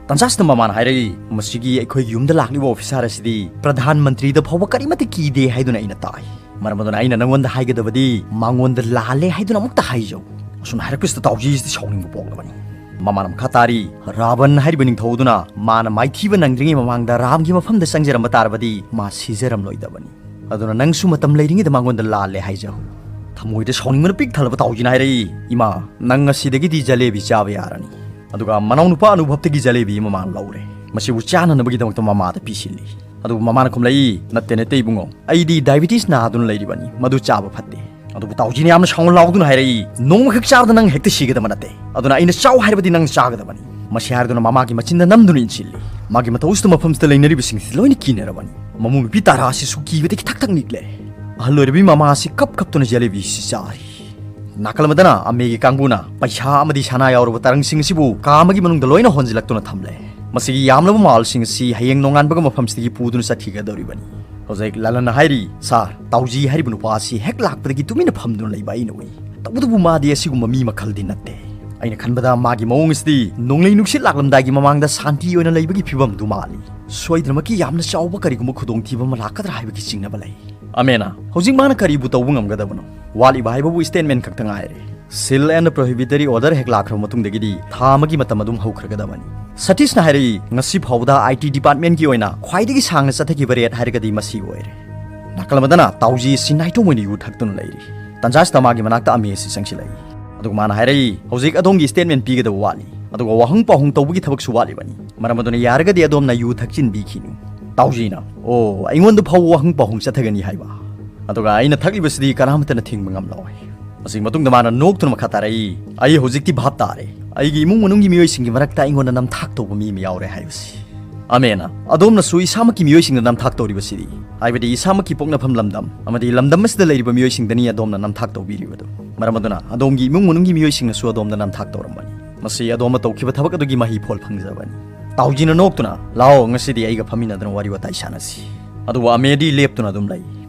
ꯇꯟꯖꯥꯁꯤꯗ ꯃꯃꯥꯅ ꯍꯥꯏꯔꯛꯏ, "ꯃꯁꯤꯒꯤ ꯑꯩꯈꯣꯏꯒꯤ ꯌꯨꯝꯗ ꯂꯥꯛꯂꯤꯕ ꯑꯣꯐꯤꯁꯥꯔ ꯑꯁꯤꯗꯤ ꯄ꯭ꯔꯙꯥꯟ ꯃꯟꯇ꯭ꯔꯤꯗ ꯐꯥꯎꯕ ꯀꯔꯤꯃꯠꯇ ꯀꯤꯗꯦ ꯍꯥꯏꯗꯨꯅ ꯑꯩꯅ ꯇꯥꯏ꯫ ꯃꯔꯝ ꯑꯗꯨꯅ ꯑꯩꯅ ꯅꯪꯉꯣꯟꯗ ꯍꯥꯏꯒꯗꯕꯗꯤ ꯃꯉꯣꯟꯗ ꯂꯥꯜꯂꯦ ꯍꯥꯏꯗꯨꯅ ꯑꯃꯨꯛꯇ ꯍꯥꯏꯖꯧ꯫" ꯑꯁꯨꯝꯅ ꯍꯥꯏꯔꯛꯄꯁꯤꯗ ꯇꯥꯎꯖꯤꯁꯤꯗꯤ ꯁꯥꯎꯅꯤꯡꯕ ꯄꯣꯛꯂꯕꯅꯤ꯫ ꯃꯃꯥꯅ ꯃꯈꯥ ꯇꯥꯔꯤ, "ꯔꯥꯕꯟ ꯍꯥꯏꯔꯤꯕ ꯅꯤꯡꯊꯧ ꯑꯗꯨꯅ ꯃꯥꯅ ꯃꯥꯏꯊꯤꯕ ꯅꯪꯗ꯭ꯔꯤꯉꯩ ꯃꯃꯥꯡꯗ ꯔꯥꯝꯒꯤ ꯃꯐꯝꯗ ꯆꯪꯖꯔꯝꯕ ꯇꯥꯔꯕꯗꯤ ꯃꯥ ꯁꯤꯖꯔꯝꯂꯣꯏꯗꯕꯅꯤ꯫ ꯑꯗꯨꯅ ꯅꯪꯁꯨ ꯃꯇꯝ ꯂꯩꯔꯤꯉꯩꯗ ꯃꯉꯣꯟꯗ ꯂꯥꯜꯂꯦ ꯍꯥꯏꯖꯍꯧ꯫" ꯊꯃꯣꯏꯗ ꯁꯥꯎꯅꯤꯡꯕꯅ ꯄꯤꯛ ꯊꯜꯂꯕ ꯇꯥꯎꯖꯤꯅ ꯍꯥꯏꯔꯛꯏ, "ꯏꯃꯥ, ꯅꯪ ꯉꯁꯤꯗꯒꯤꯗꯤ ꯖꯂꯦꯕꯤ ꯆꯥꯕ ꯌꯥꯔꯅꯤ꯫" ꯑꯗꯨꯒ ꯃꯅꯥꯎꯅꯨꯄꯥ ꯑꯅꯨꯚꯕꯇꯒꯤ ꯖꯂꯦꯕꯤ ꯑꯃ ꯃꯥꯅ ꯂꯧꯔꯦ꯫ ꯃꯁꯤꯕꯨ ꯆꯥꯅꯅꯕꯒꯤꯗꯃꯛꯇ ꯃꯃꯥꯗ ꯄꯤꯁꯤꯜꯂꯤ꯫ ꯑꯗꯨꯕꯨ ꯃꯃꯥꯅ ꯈꯨꯝꯂꯛꯏ, "ꯅꯠꯇꯦ, ꯅꯠꯇꯦ ꯏꯕꯨꯡꯉꯣ, ꯑꯩꯗꯤ diabetes ꯅꯥꯗꯨꯅ ꯂꯩꯔꯤꯕꯅꯤ, ꯃꯗꯨ ꯆꯥꯕ ꯐꯠꯇꯦ"꯫ ꯑꯗꯨꯕꯨ ꯇꯥꯎꯖꯤꯅ ꯌꯥꯝꯅ ꯁꯥꯎꯅ ꯂꯥꯎꯗꯨꯅ ꯍꯥꯏꯔꯛꯏ, "ꯅꯣꯡꯃꯈꯛ ꯆꯥꯕꯗ ꯅꯪ ꯍꯦꯛꯇ ꯁꯤꯒꯗꯕ ꯅꯠꯇꯦ, ꯑꯗꯨꯅ ꯑꯩꯅ ꯆꯥꯎ ꯍꯥꯏꯔꯕꯗꯤ ꯅꯪ ꯆꯥꯒꯗꯕꯅꯤ"꯫ ꯃꯁꯤ ꯍꯥꯏꯔꯗꯨꯅ ꯃꯃꯥꯒꯤ ꯃꯆꯤꯟꯗ ꯅꯝꯗꯨꯅ ꯏꯟꯁꯤꯜꯂꯤ꯫ ꯃꯥꯒꯤ ꯃꯇꯧ ꯑꯁꯤꯗ ꯃꯐꯝꯁꯤꯗ ꯂꯩꯅꯔꯤꯕꯁꯤꯡꯁꯤ ꯂꯣꯏꯅ ꯀꯤꯅꯔꯕꯅꯤ꯫ ꯃꯃꯧ ꯅꯨꯄꯤ ꯇꯥꯔꯥ ꯑꯁꯤꯁꯨ ꯀꯤꯕꯗꯒꯤ ꯊꯛ ꯊꯛ ꯅꯤꯛꯂꯦ꯫ ꯑꯍꯜ ꯑꯣꯏꯔꯕꯤ ꯃꯃꯥ ꯑꯁꯤ ꯀꯞ ꯀꯞꯇꯨꯅ ꯖꯦꯂꯦꯕꯤꯁꯤ ꯆꯥꯔꯤ꯫ ꯅꯥꯀꯜ ꯑꯃꯗꯅ ꯑꯃꯦꯒꯤ ꯀꯥꯡꯕꯨꯅ ꯄꯩꯁꯥ ꯑꯃꯗꯤ ꯁꯅꯥ ꯌꯥꯎꯔꯕ ꯇꯔꯪꯁꯤꯡ ꯑꯁꯤꯕꯨ ꯀꯥ ꯑꯃꯒꯤ ꯃꯅꯨꯡꯗ ꯂꯣꯏꯅ ꯍꯣꯟꯖꯤꯜꯂꯛꯇꯨꯅ ꯊꯝꯂꯦ꯫ ꯃꯁꯤꯒꯤ ꯌꯥꯝꯂꯕ ꯃꯥꯜꯁꯤꯡ ꯑꯁꯤ ꯍꯌꯦꯡ ꯅꯣꯡꯉꯥꯟꯕꯒ ꯃꯐꯝꯁꯤꯗꯒꯤ ꯄꯨꯗꯨꯅ ꯆꯠꯈꯤꯒꯗꯧꯔꯤꯕꯅꯤ꯫ ꯍꯧꯖꯤꯛ ꯂꯂꯟꯅ ꯍꯥꯏꯔꯤ, "ꯁꯥꯔ, ꯇꯥꯎꯖꯤ ꯍꯥꯏꯔꯤꯕ ꯅꯨꯄꯥ ꯑꯁꯤ ꯍꯦꯛ ꯂꯥꯛꯄꯗꯒꯤ ꯇꯨꯃꯤꯟꯅ ꯐꯝꯗꯨꯅ ꯂꯩꯕ ꯑꯩꯅ ꯎꯏ꯫ ꯇꯧꯕꯇꯕꯨ ꯃꯥꯗꯤ ꯑꯁꯤꯒꯨꯝꯕ ꯃꯤ ꯃꯈꯜꯗꯤ ꯅꯠꯇꯦ꯫ ꯑꯩꯅ ꯈꯟꯕꯗ ꯃꯥꯒꯤ ꯃꯑꯣꯡ ꯑꯁꯤꯗꯤ ꯅꯣꯡꯂꯩ ꯅꯨꯡꯁꯤꯠ ꯂꯥꯛꯂꯝꯗꯥꯏꯒꯤ ꯃꯃꯥꯡꯗ ꯁꯥꯟꯇꯤ ꯑꯣꯏꯅ ꯂꯩꯕꯒꯤ ꯐꯤꯕꯝꯗꯨ ꯃꯥꯜꯂꯤ꯫ ꯁꯣꯏꯗꯅꯃꯛꯀꯤ ꯌꯥꯝꯅ ꯆꯥꯎꯕ ꯀꯔꯤꯒꯨꯝꯕ ꯈꯨꯗꯣꯡꯊꯤꯕ ꯑꯃ ꯂꯥꯛꯀꯗ꯭ꯔꯥ ꯍꯥꯏꯕꯒꯤ ꯆꯤꯡꯅꯕ ꯂꯩ"꯫ ꯑꯃꯦꯅ, "ꯍꯧꯖꯤꯛ ꯃꯥꯅ ꯀꯔꯤꯕꯨ ꯇꯧꯕ ꯉꯝꯒꯗꯕꯅꯣ? ꯋꯥꯠꯂꯤꯕ ꯍꯥꯏꯕꯕꯨ statement ꯈꯛꯇ ꯉꯥꯏꯔꯦ꯫ Seal and prohibitory order ꯍꯦꯛ ꯂꯥꯛꯈ꯭ꯔꯕ ꯃꯇꯨꯡꯗꯒꯤꯗꯤ ꯊꯥ ꯑꯃꯒꯤ ꯃꯇꯝ ꯑꯗꯨꯝ ꯍꯧꯈ꯭ꯔꯒꯗꯕꯅꯤ"꯫ ꯁꯇꯤꯁꯅ ꯍꯥꯏꯔꯛꯏ, "ꯉꯁꯤ ꯐꯥꯎꯕꯗ I T departmentꯀꯤ ꯑꯣꯏꯅ ꯈ꯭ꯋꯥꯏꯗꯒꯤ ꯁꯥꯡꯅ ꯆꯠꯊꯈꯤꯕ raid ꯍꯥꯏꯔꯒꯗꯤ ꯃꯁꯤ ꯑꯣꯏꯔꯦ"꯫ ꯅꯥꯀꯜ ꯑꯃꯗꯅ ꯇꯥꯎꯖꯤ ꯑꯁꯤ ꯅꯥꯏꯇꯣꯝ ꯑꯣꯏꯅ ꯌꯨ ꯊꯛꯇꯨꯅ ꯂꯩꯔꯤ꯫ ꯇꯟꯖꯥꯁꯤꯗ ꯃꯥꯒꯤ ꯃꯅꯥꯛꯇ ꯑꯃꯦ ꯑꯁꯤ ꯆꯪꯁꯤꯜꯂꯛꯏ꯫ ꯑꯗꯨꯒ ꯃꯥꯅ ꯍꯥꯏꯔꯛꯏ, "ꯍꯧꯖꯤꯛ ꯑꯗꯣꯝꯒꯤ statement ꯄꯤꯒꯗꯕ ꯋꯥꯠꯂꯤ, ꯑꯗꯨꯒ ꯋꯥꯍꯪ ꯄꯥꯎꯍꯪ ꯇꯧꯕꯒꯤ ꯊꯕꯛꯁꯨ ꯋꯥꯠꯂꯤꯕꯅꯤ꯫ ꯃꯔꯝ ꯑꯗꯨꯅ ꯌꯥꯔꯒꯗꯤ ꯑꯗꯣꯝꯅ ꯌꯨ ꯊꯛꯆꯤꯟꯕꯤꯈꯤꯅꯨ"꯫ ꯇꯥꯎꯖꯤꯅ, "ꯑꯣ, ꯑꯩꯉꯣꯟꯗ ꯐꯥꯎꯕ ꯋꯥꯍꯪ ꯄꯥꯎꯍꯪ ꯆꯠꯊꯒꯅꯤ ꯍꯥꯏꯕ? ꯑꯗꯨꯒ ꯑꯩꯅ ꯊꯛꯂꯤꯕꯁꯤꯗꯤ ꯀꯅꯥꯃꯠꯇꯅ ꯊꯤꯡꯕ ꯉꯝꯂꯣꯏ"꯫ ꯃꯁꯤꯒꯤ ꯃꯇꯨꯡꯗ ꯃꯥꯅ ꯅꯣꯛꯇꯨꯅ ꯃꯈꯥ ꯇꯥꯔꯛꯏ, "ꯑꯩ ꯍꯧꯖꯤꯛꯇꯤ ꯚꯥꯞ ꯇꯥꯔꯦ, ꯑꯩꯒꯤ ꯏꯃꯨꯡ ꯃꯅꯨꯡꯒꯤ ꯃꯤꯑꯣꯏꯁꯤꯡꯒꯤ ꯃꯔꯛꯇ ꯑꯩꯉꯣꯟꯗ ꯅꯝꯊꯥꯛ ꯇꯧꯕ ꯃꯤ ꯑꯃ ꯌꯥꯎꯔꯦ ꯍꯥꯏꯕꯁꯤ"꯫ ꯑꯃꯦꯅ, "ꯑꯗꯣꯝꯅꯁꯨ ꯏꯁꯥꯃꯛꯀꯤ ꯃꯤꯑꯣꯏꯁꯤꯡꯗ ꯅꯝꯊꯥꯛ ꯇꯧꯔꯤꯕꯁꯤꯗꯤ, ꯍꯥꯏꯕꯗꯤ ꯏꯁꯥꯃꯛꯀꯤ ꯄꯣꯛꯅꯐꯝ ꯂꯝꯗꯝ ꯑꯃꯗꯤ ꯂꯝꯗꯝ ꯑꯁꯤꯗ ꯂꯩꯔꯤꯕ ꯃꯤꯑꯣꯏꯁꯤꯡꯗꯅꯤ ꯑꯗꯣꯝꯅ ꯅꯝꯊꯥꯛ ꯇꯧꯕꯤꯔꯤꯕꯗꯨ꯫ ꯃꯔꯝ ꯑꯗꯨꯅ ꯑꯗꯣꯝꯒꯤ ꯏꯃꯨꯡ ꯃꯅꯨꯡꯒꯤ ꯃꯤꯑꯣꯏꯁꯤꯡꯅꯁꯨ ꯑꯗꯣꯝꯗ ꯅꯝꯊꯥꯛ ꯇꯧꯔꯝꯕꯅꯤ꯫ ꯃꯁꯤ ꯑꯗꯣꯝꯅ ꯇꯧꯈꯤꯕ ꯊꯕꯛ ꯑꯗꯨꯒꯤ ꯃꯍꯩ ꯐꯣꯜ ꯐꯪꯖꯕꯅꯤ"꯫ ꯇꯥꯎꯖꯤꯅ ꯅꯣꯛꯇꯨꯅ, "ꯂꯥꯛꯑꯣ, ꯉꯁꯤꯗꯤ ꯑꯩꯒ ꯐꯝꯃꯤꯟꯅꯗꯨꯅ ꯋꯥꯔꯤ ꯋꯥꯇꯥꯏ ꯁꯥꯟꯅꯁꯤ"꯫ ꯑꯗꯨꯕꯨ ꯑꯃꯦꯗꯤ ꯂꯦꯞꯇꯨꯅ ꯑꯗꯨꯝ ꯂꯩ꯫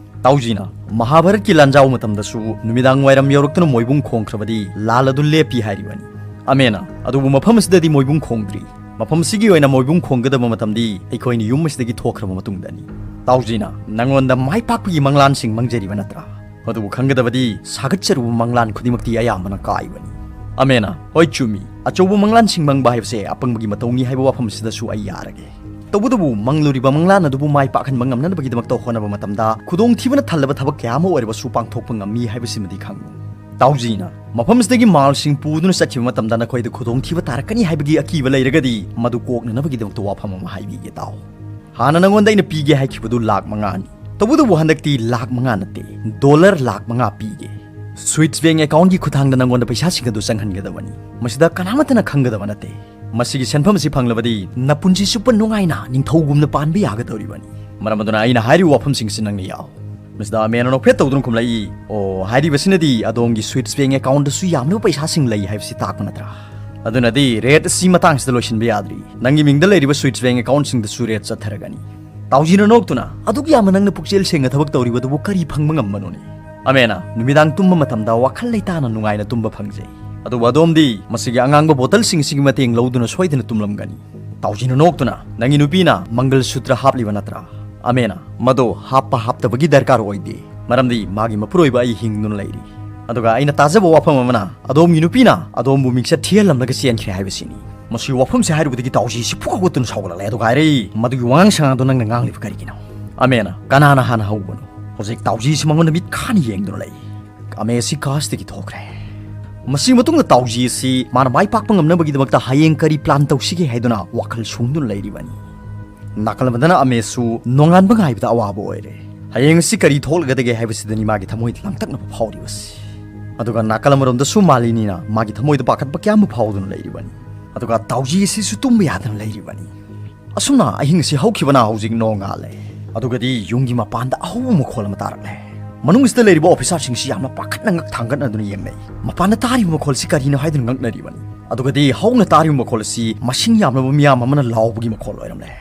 ꯇꯥꯎꯖꯤꯅ, "ꯃꯍꯥꯚꯥꯔꯠꯀꯤ ꯂꯥꯟꯖꯥꯎ ꯃꯇꯝꯗꯁꯨ ꯅꯨꯃꯤꯗꯥꯡ ꯋꯥꯏꯔꯝ ꯌꯧꯔꯛꯇꯨꯅ ꯃꯣꯏꯕꯨꯡ ꯈꯣꯡꯈ꯭ꯔꯕꯗꯤ ꯂꯥꯜ ꯑꯗꯨ ꯂꯦꯞꯄꯤ ꯍꯥꯏꯔꯤꯕꯅꯤ"꯫ ꯑꯃꯦꯅ, "ꯑꯗꯨꯕꯨ ꯃꯐꯝ ꯑꯁꯤꯗꯗꯤ ꯃꯣꯏꯕꯨꯡ ꯈꯣꯡꯗ꯭ꯔꯤ꯫ ꯃꯐꯝ ꯑꯁꯤꯒꯤ ꯑꯣꯏꯅ ꯃꯣꯏꯕꯨꯡ ꯈꯣꯡꯒꯗꯕ ꯃꯇꯝꯗꯤ ꯑꯩꯈꯣꯏꯅ ꯌꯨꯝ ꯑꯁꯤꯗꯒꯤ ꯊꯣꯛꯈ꯭ꯔꯕ ꯃꯇꯨꯡꯗꯅꯤ"꯫ ꯇꯥꯎꯖꯤꯅ, "ꯅꯉꯣꯟꯗ ꯃꯥꯏ ꯄꯥꯛꯄꯒꯤ ꯃꯪꯂꯥꯟꯁꯤꯡ ꯃꯪꯖꯔꯤꯕ ꯅꯠꯇ꯭ꯔꯥ? ꯑꯗꯨꯕꯨ ꯈꯪꯒꯗꯕꯗꯤ ꯁꯥꯒꯠꯆꯔꯨꯕ ꯃꯪꯂꯥꯟ ꯈꯨꯗꯤꯡꯃꯛꯇꯤ ꯑꯌꯥꯝꯕꯅ ꯀꯥꯏꯕꯅꯤ"꯫ ꯑꯃꯦꯅ, "ꯍꯣꯏ ꯆꯨꯝꯃꯤ, ꯑꯆꯧꯕ ꯃꯪꯂꯥꯟꯁꯤꯡ ꯃꯪꯕ ꯍꯥꯏꯕꯁꯦ ꯑꯄꯪꯕꯒꯤ ꯃꯇꯧꯅꯤ ꯍꯥꯏꯕ ꯋꯥꯐꯝ ꯑꯁꯤꯗꯁꯨ ꯑꯩ ꯌꯥꯔꯒꯦ꯫ ꯇꯧꯕꯇꯕꯨ ꯃꯪꯂꯨꯔꯤꯕ ꯃꯪꯂꯥꯟ ꯑꯗꯨꯕꯨ ꯃꯥꯏ ꯄꯥꯛꯍꯟꯕ ꯉꯝꯅꯅꯕꯒꯤꯗꯃꯛꯇ ꯍꯣꯠꯅꯕ ꯃꯇꯝꯗ ꯈꯨꯗꯣꯡꯊꯤꯕꯅ ꯊꯜꯂꯕ ꯊꯕꯛ ꯀꯌꯥ ꯑꯃ ꯑꯣꯏꯔꯕꯁꯨ ꯄꯥꯡꯊꯣꯛꯄ ꯉꯝꯃꯤ ꯍꯥꯏꯕꯁꯤꯃꯗꯤ ꯈꯪꯉꯨ"꯫ ꯇꯥꯎꯖꯤꯅ, "ꯃꯐꯝ ꯑꯁꯤꯗꯒꯤ ꯃꯥꯜꯁꯤꯡ ꯄꯨꯗꯨꯅ ꯆꯠꯈꯤꯕ ꯃꯇꯝꯗ ꯅꯈꯣꯏꯗ ꯈꯨꯗꯣꯡꯊꯤꯕ ꯇꯥꯔꯛꯀꯅꯤ ꯍꯥꯏꯕꯒꯤ ꯑꯀꯤꯕ ꯂꯩꯔꯒꯗꯤ ꯃꯗꯨ ꯀꯣꯛꯅꯅꯕꯒꯤꯗꯃꯛꯇ ꯋꯥꯐꯝ ꯑꯃ ꯍꯥꯏꯕꯤꯒꯦ ꯇꯥꯎ"꯫ ꯍꯥꯟꯅ ꯅꯪꯉꯣꯟꯗ ꯑꯩꯅ ꯄꯤꯒꯦ ꯍꯥꯏꯈꯤꯕꯗꯨ ꯂꯥꯈ ꯃꯉꯥꯅꯤ꯫ ꯇꯧꯕꯇꯕꯨ ꯍꯟꯗꯛꯇꯤ ꯂꯥꯈ ꯃꯉꯥ ꯅꯠꯇꯦ, ꯗꯣꯂꯔ ꯂꯥꯈ ꯃꯉꯥ ꯄꯤꯒꯦ꯫ ꯁ꯭ꯋꯤꯠꯁ ꯕꯦꯡ ꯑꯦꯀꯥꯎꯟꯒꯤ ꯈꯨꯠꯊꯥꯡꯗ ꯅꯪꯉꯣꯟꯗ ꯄꯩꯁꯥꯁꯤꯡ ꯑꯗꯨ ꯆꯪꯍꯟꯒꯗꯕꯅꯤ꯫ ꯃꯁꯤꯗ ꯀꯅꯥꯃꯠꯇꯅ ꯈꯪꯒꯗꯕ ꯅꯠꯇꯦ꯫ ꯃꯁꯤꯒꯤ ꯁꯦꯟꯐꯝ ꯑꯁꯤ ꯐꯪꯂꯕꯗꯤ ꯅꯄꯨꯟꯁꯤ ꯆꯨꯞꯄ ꯅꯨꯡꯉꯥꯏꯅ ꯅꯤꯡꯊꯧꯒꯨꯝꯅ ꯄꯥꯟꯕ ꯌꯥꯒꯗꯧꯔꯤꯕꯅꯤ꯫ ꯃꯔꯝ ꯑꯗꯨꯅ ꯑꯩꯅ ꯍꯥꯏꯔꯤꯕ ꯋꯥꯐꯝꯁꯤꯡꯁꯤ ꯅꯪꯅ ꯌꯥꯎ꯫ ꯃꯤꯁꯇꯔ ꯑꯃꯦꯅ ꯅꯣꯛꯐꯦꯠ ꯇꯧꯗꯨꯅ ꯈꯨꯝꯂꯛꯏ, "ꯑꯣ, ꯍꯥꯏꯔꯤꯕꯁꯤꯅꯗꯤ ꯑꯗꯣꯝꯒꯤ ꯁ꯭ꯋꯤꯠꯁ ꯕꯦꯡ ꯑꯦꯀꯥꯎꯟꯗꯁꯨ ꯌꯥꯝꯂꯕ ꯄꯩꯁꯥꯁꯤꯡ ꯂꯩ ꯍꯥꯏꯕꯁꯤ ꯇꯥꯛꯄ ꯅꯠꯇ꯭ꯔꯥ? ꯑꯗꯨꯅꯗꯤ ꯔꯦꯠ ꯑꯁꯤ ꯃꯇꯥꯡꯁꯤꯗ ꯂꯣꯏꯁꯤꯟꯕ ꯌꯥꯗ꯭ꯔꯤ꯫ ꯅꯪꯒꯤ ꯃꯤꯡꯗ ꯂꯩꯔꯤꯕ ꯁ꯭ꯋꯤꯠꯁ ꯕꯦꯡ ꯑꯦꯀꯥꯎꯟꯁꯤꯡꯗꯁꯨ ꯔꯦꯠ ꯆꯠꯊꯔꯒꯅꯤ꯫" ꯇꯥꯎꯖꯤꯅ ꯅꯣꯛꯇꯨꯅ, "ꯑꯗꯨꯛ ꯌꯥꯝꯅ ꯅꯪꯅ ꯄꯨꯛꯆꯦꯜ ꯁꯦꯡꯅ ꯊꯕꯛ ꯇꯧꯔꯤꯕꯗꯨꯕꯨ ꯀꯔꯤ ꯐꯪꯕ ꯉꯝꯕꯅꯣꯅꯦ?" ꯑꯃꯦꯅ, "ꯅꯨꯃꯤꯗꯥꯡ ꯇꯨꯝꯕ ꯃꯇꯝꯗ ꯋꯥꯈꯜ ꯂꯩꯇꯥꯅ ꯅꯨꯡꯉꯥꯏꯅ ꯇꯨꯝꯕ ꯐꯪꯖꯩ꯫ ꯑꯗꯨꯕꯨ ꯑꯗꯣꯝꯗꯤ ꯃꯁꯤꯒꯤ ꯑꯉꯥꯡꯕ ꯕꯣꯇꯜꯁꯤꯡ ꯑꯁꯤꯒꯤ ꯃꯇꯦꯡ ꯂꯧꯗꯨꯅ ꯁꯣꯏꯗꯅ ꯇꯨꯝꯂꯝꯒꯅꯤ꯫" ꯇꯥꯎꯖꯤꯅ ꯅꯣꯛꯇꯨꯅ, "ꯅꯪꯒꯤ ꯅꯨꯄꯤꯅ ꯃꯪꯒꯜ ꯁꯨꯇ꯭ꯔ ꯍꯥꯞꯂꯤꯕ ꯅꯠꯇ꯭ꯔꯥ?" ꯑꯃꯦꯅ, "ꯃꯗꯨ ꯍꯥꯞꯄ ꯍꯥꯞꯇꯕꯒꯤ ꯗꯔꯀꯥꯔ ꯑꯣꯏꯗꯦ, ꯃꯔꯝꯗꯤ ꯃꯥꯒꯤ ꯃꯄꯨꯔꯣꯏꯕ ꯑꯩ ꯍꯤꯡꯗꯨꯅ ꯂꯩꯔꯤ꯫ ꯑꯗꯨꯒ ꯑꯩꯅ ꯇꯥꯖꯕ ꯋꯥꯐꯝ ꯑꯃꯅ ꯑꯗꯣꯝꯒꯤ ꯅꯨꯄꯤꯅ ꯑꯗꯣꯝꯕꯨ ꯃꯤꯡꯆꯠ ꯊꯤꯍꯜꯂꯝꯂꯒ ꯆꯦꯟꯈ꯭ꯔꯦ ꯍꯥꯏꯕꯁꯤꯅꯤ꯫" ꯃꯁꯤꯒꯤ ꯋꯥꯐꯝꯁꯦ ꯍꯥꯏꯔꯨꯕꯗꯒꯤ ꯇꯥꯎꯖꯤꯁꯤ ꯐꯨ ꯍꯧꯒꯠꯇꯨꯅ ꯁꯥꯎꯒꯠꯂꯛꯂꯦ꯫ ꯑꯗꯨꯒ ꯍꯥꯏꯔꯛꯏ, "ꯃꯗꯨꯒꯤ ꯋꯥꯉꯥꯡ ꯁꯉꯥꯡꯗꯣ ꯅꯪꯅ ꯉꯥꯡꯂꯤꯕ ꯀꯔꯤꯒꯤꯅꯣ?" ꯑꯃꯦꯅ, "ꯀꯅꯥꯅ ꯍꯥꯟꯅ ꯍꯧꯕꯅꯣ?" ꯍꯧꯖꯤꯛ ꯇꯥꯎꯖꯤꯁꯤ ꯃꯉꯣꯟꯗ ꯃꯤꯠ ꯈꯥꯅ ꯌꯦꯡꯗꯨꯅ ꯂꯩ꯫ ꯑꯃꯦ ꯑꯁꯤ ꯀꯥꯁꯇꯒꯤ ꯊꯣꯛꯈ꯭ꯔꯦ꯫ ꯃꯁꯤ ꯃꯇꯨꯡꯗ ꯇꯥꯎꯖꯤ ꯑꯁꯤ ꯃꯥꯅ ꯃꯥꯏ ꯄꯥꯛꯄ ꯉꯝꯅꯕꯒꯤꯗꯃꯛꯇ ꯍꯌꯦꯡ ꯀꯔꯤ ꯄ꯭ꯂꯥꯟ ꯇꯧꯁꯤꯒꯦ ꯍꯥꯏꯗꯨꯅ ꯋꯥꯈꯜ ꯁꯨꯡꯗꯨꯅ ꯂꯩꯔꯤꯕꯅꯤ꯫ ꯅꯥꯀꯜ ꯑꯃꯗꯅ ꯑꯃꯦꯁꯨ ꯅꯣꯡꯉꯥꯟꯕ ꯉꯥꯏꯕꯗ ꯑꯋꯥꯕ ꯑꯣꯏꯔꯦ꯫ ꯍꯌꯦꯡ ꯑꯁꯤ ꯀꯔꯤ ꯊꯣꯛꯂꯒꯗꯒꯦ ꯍꯥꯏꯕꯁꯤꯗꯅꯤ ꯃꯥꯒꯤ ꯊꯃꯣꯏꯗ ꯂꯥꯡꯇꯛꯅꯕ ꯐꯥꯎꯔꯤꯕꯁꯤ꯫ ꯑꯗꯨꯒ ꯅꯥꯀꯜ ꯑꯃꯔꯣꯝꯗꯁꯨ ꯃꯥꯂꯤꯅꯤꯅ ꯃꯥꯒꯤ ꯊꯃꯣꯏꯗ ꯄꯥꯈꯠꯄ ꯀꯌꯥ ꯑꯃ ꯐꯥꯎꯗꯨꯅ ꯂꯩꯔꯤꯕꯅꯤ꯫ ꯑꯗꯨꯒ ꯇꯥꯎꯖꯤ ꯑꯁꯤꯁꯨ ꯇꯨꯝꯕ ꯌꯥꯗꯅ ꯂꯩꯔꯤꯕꯅꯤ꯫ ꯑꯁꯨꯝꯅ ꯑꯍꯤꯡ ꯑꯁꯤ ꯍꯧꯈꯤꯕꯅ ꯍꯧꯖꯤꯛ ꯅꯣꯡꯉꯥꯜꯂꯦ꯫ ꯑꯗꯨꯒꯗꯤ ꯌꯨꯝꯒꯤ ꯃꯄꯥꯟꯗ ꯑꯍꯧꯕ ꯃꯈꯣꯜ ꯑꯃ ꯇꯥꯔꯛꯂꯦ꯫ ꯃꯅꯨꯡꯁꯤꯗ ꯂꯩꯔꯤꯕ ꯑꯣꯐꯤꯁꯥꯔꯁꯤꯡꯁꯤ ꯌꯥꯝꯅ ꯄꯥꯈꯠꯅ ꯉꯛ ꯊꯥꯡꯒꯠꯅꯗꯨꯅ ꯌꯦꯡꯅꯩ꯫ ꯃꯄꯥꯟꯗ ꯇꯥꯔꯤꯕ ꯃꯈꯣꯜꯁꯤ ꯀꯔꯤꯅꯣ ꯍꯥꯏꯗꯨꯅ ꯉꯛꯅꯔꯤꯕꯅꯤ꯫ ꯑꯗꯨꯒꯗꯤ ꯍꯧꯅ ꯇꯥꯔꯤꯕ ꯃꯈꯣꯜ ꯑꯁꯤ ꯃꯁꯤꯡ ꯌꯥꯝꯂꯕ ꯃꯤꯌꯥꯝ ꯑꯃꯅ ꯂꯥꯎꯕꯒꯤ ꯃꯈꯣꯜ ꯑꯣꯏꯔꯝꯂꯦ꯫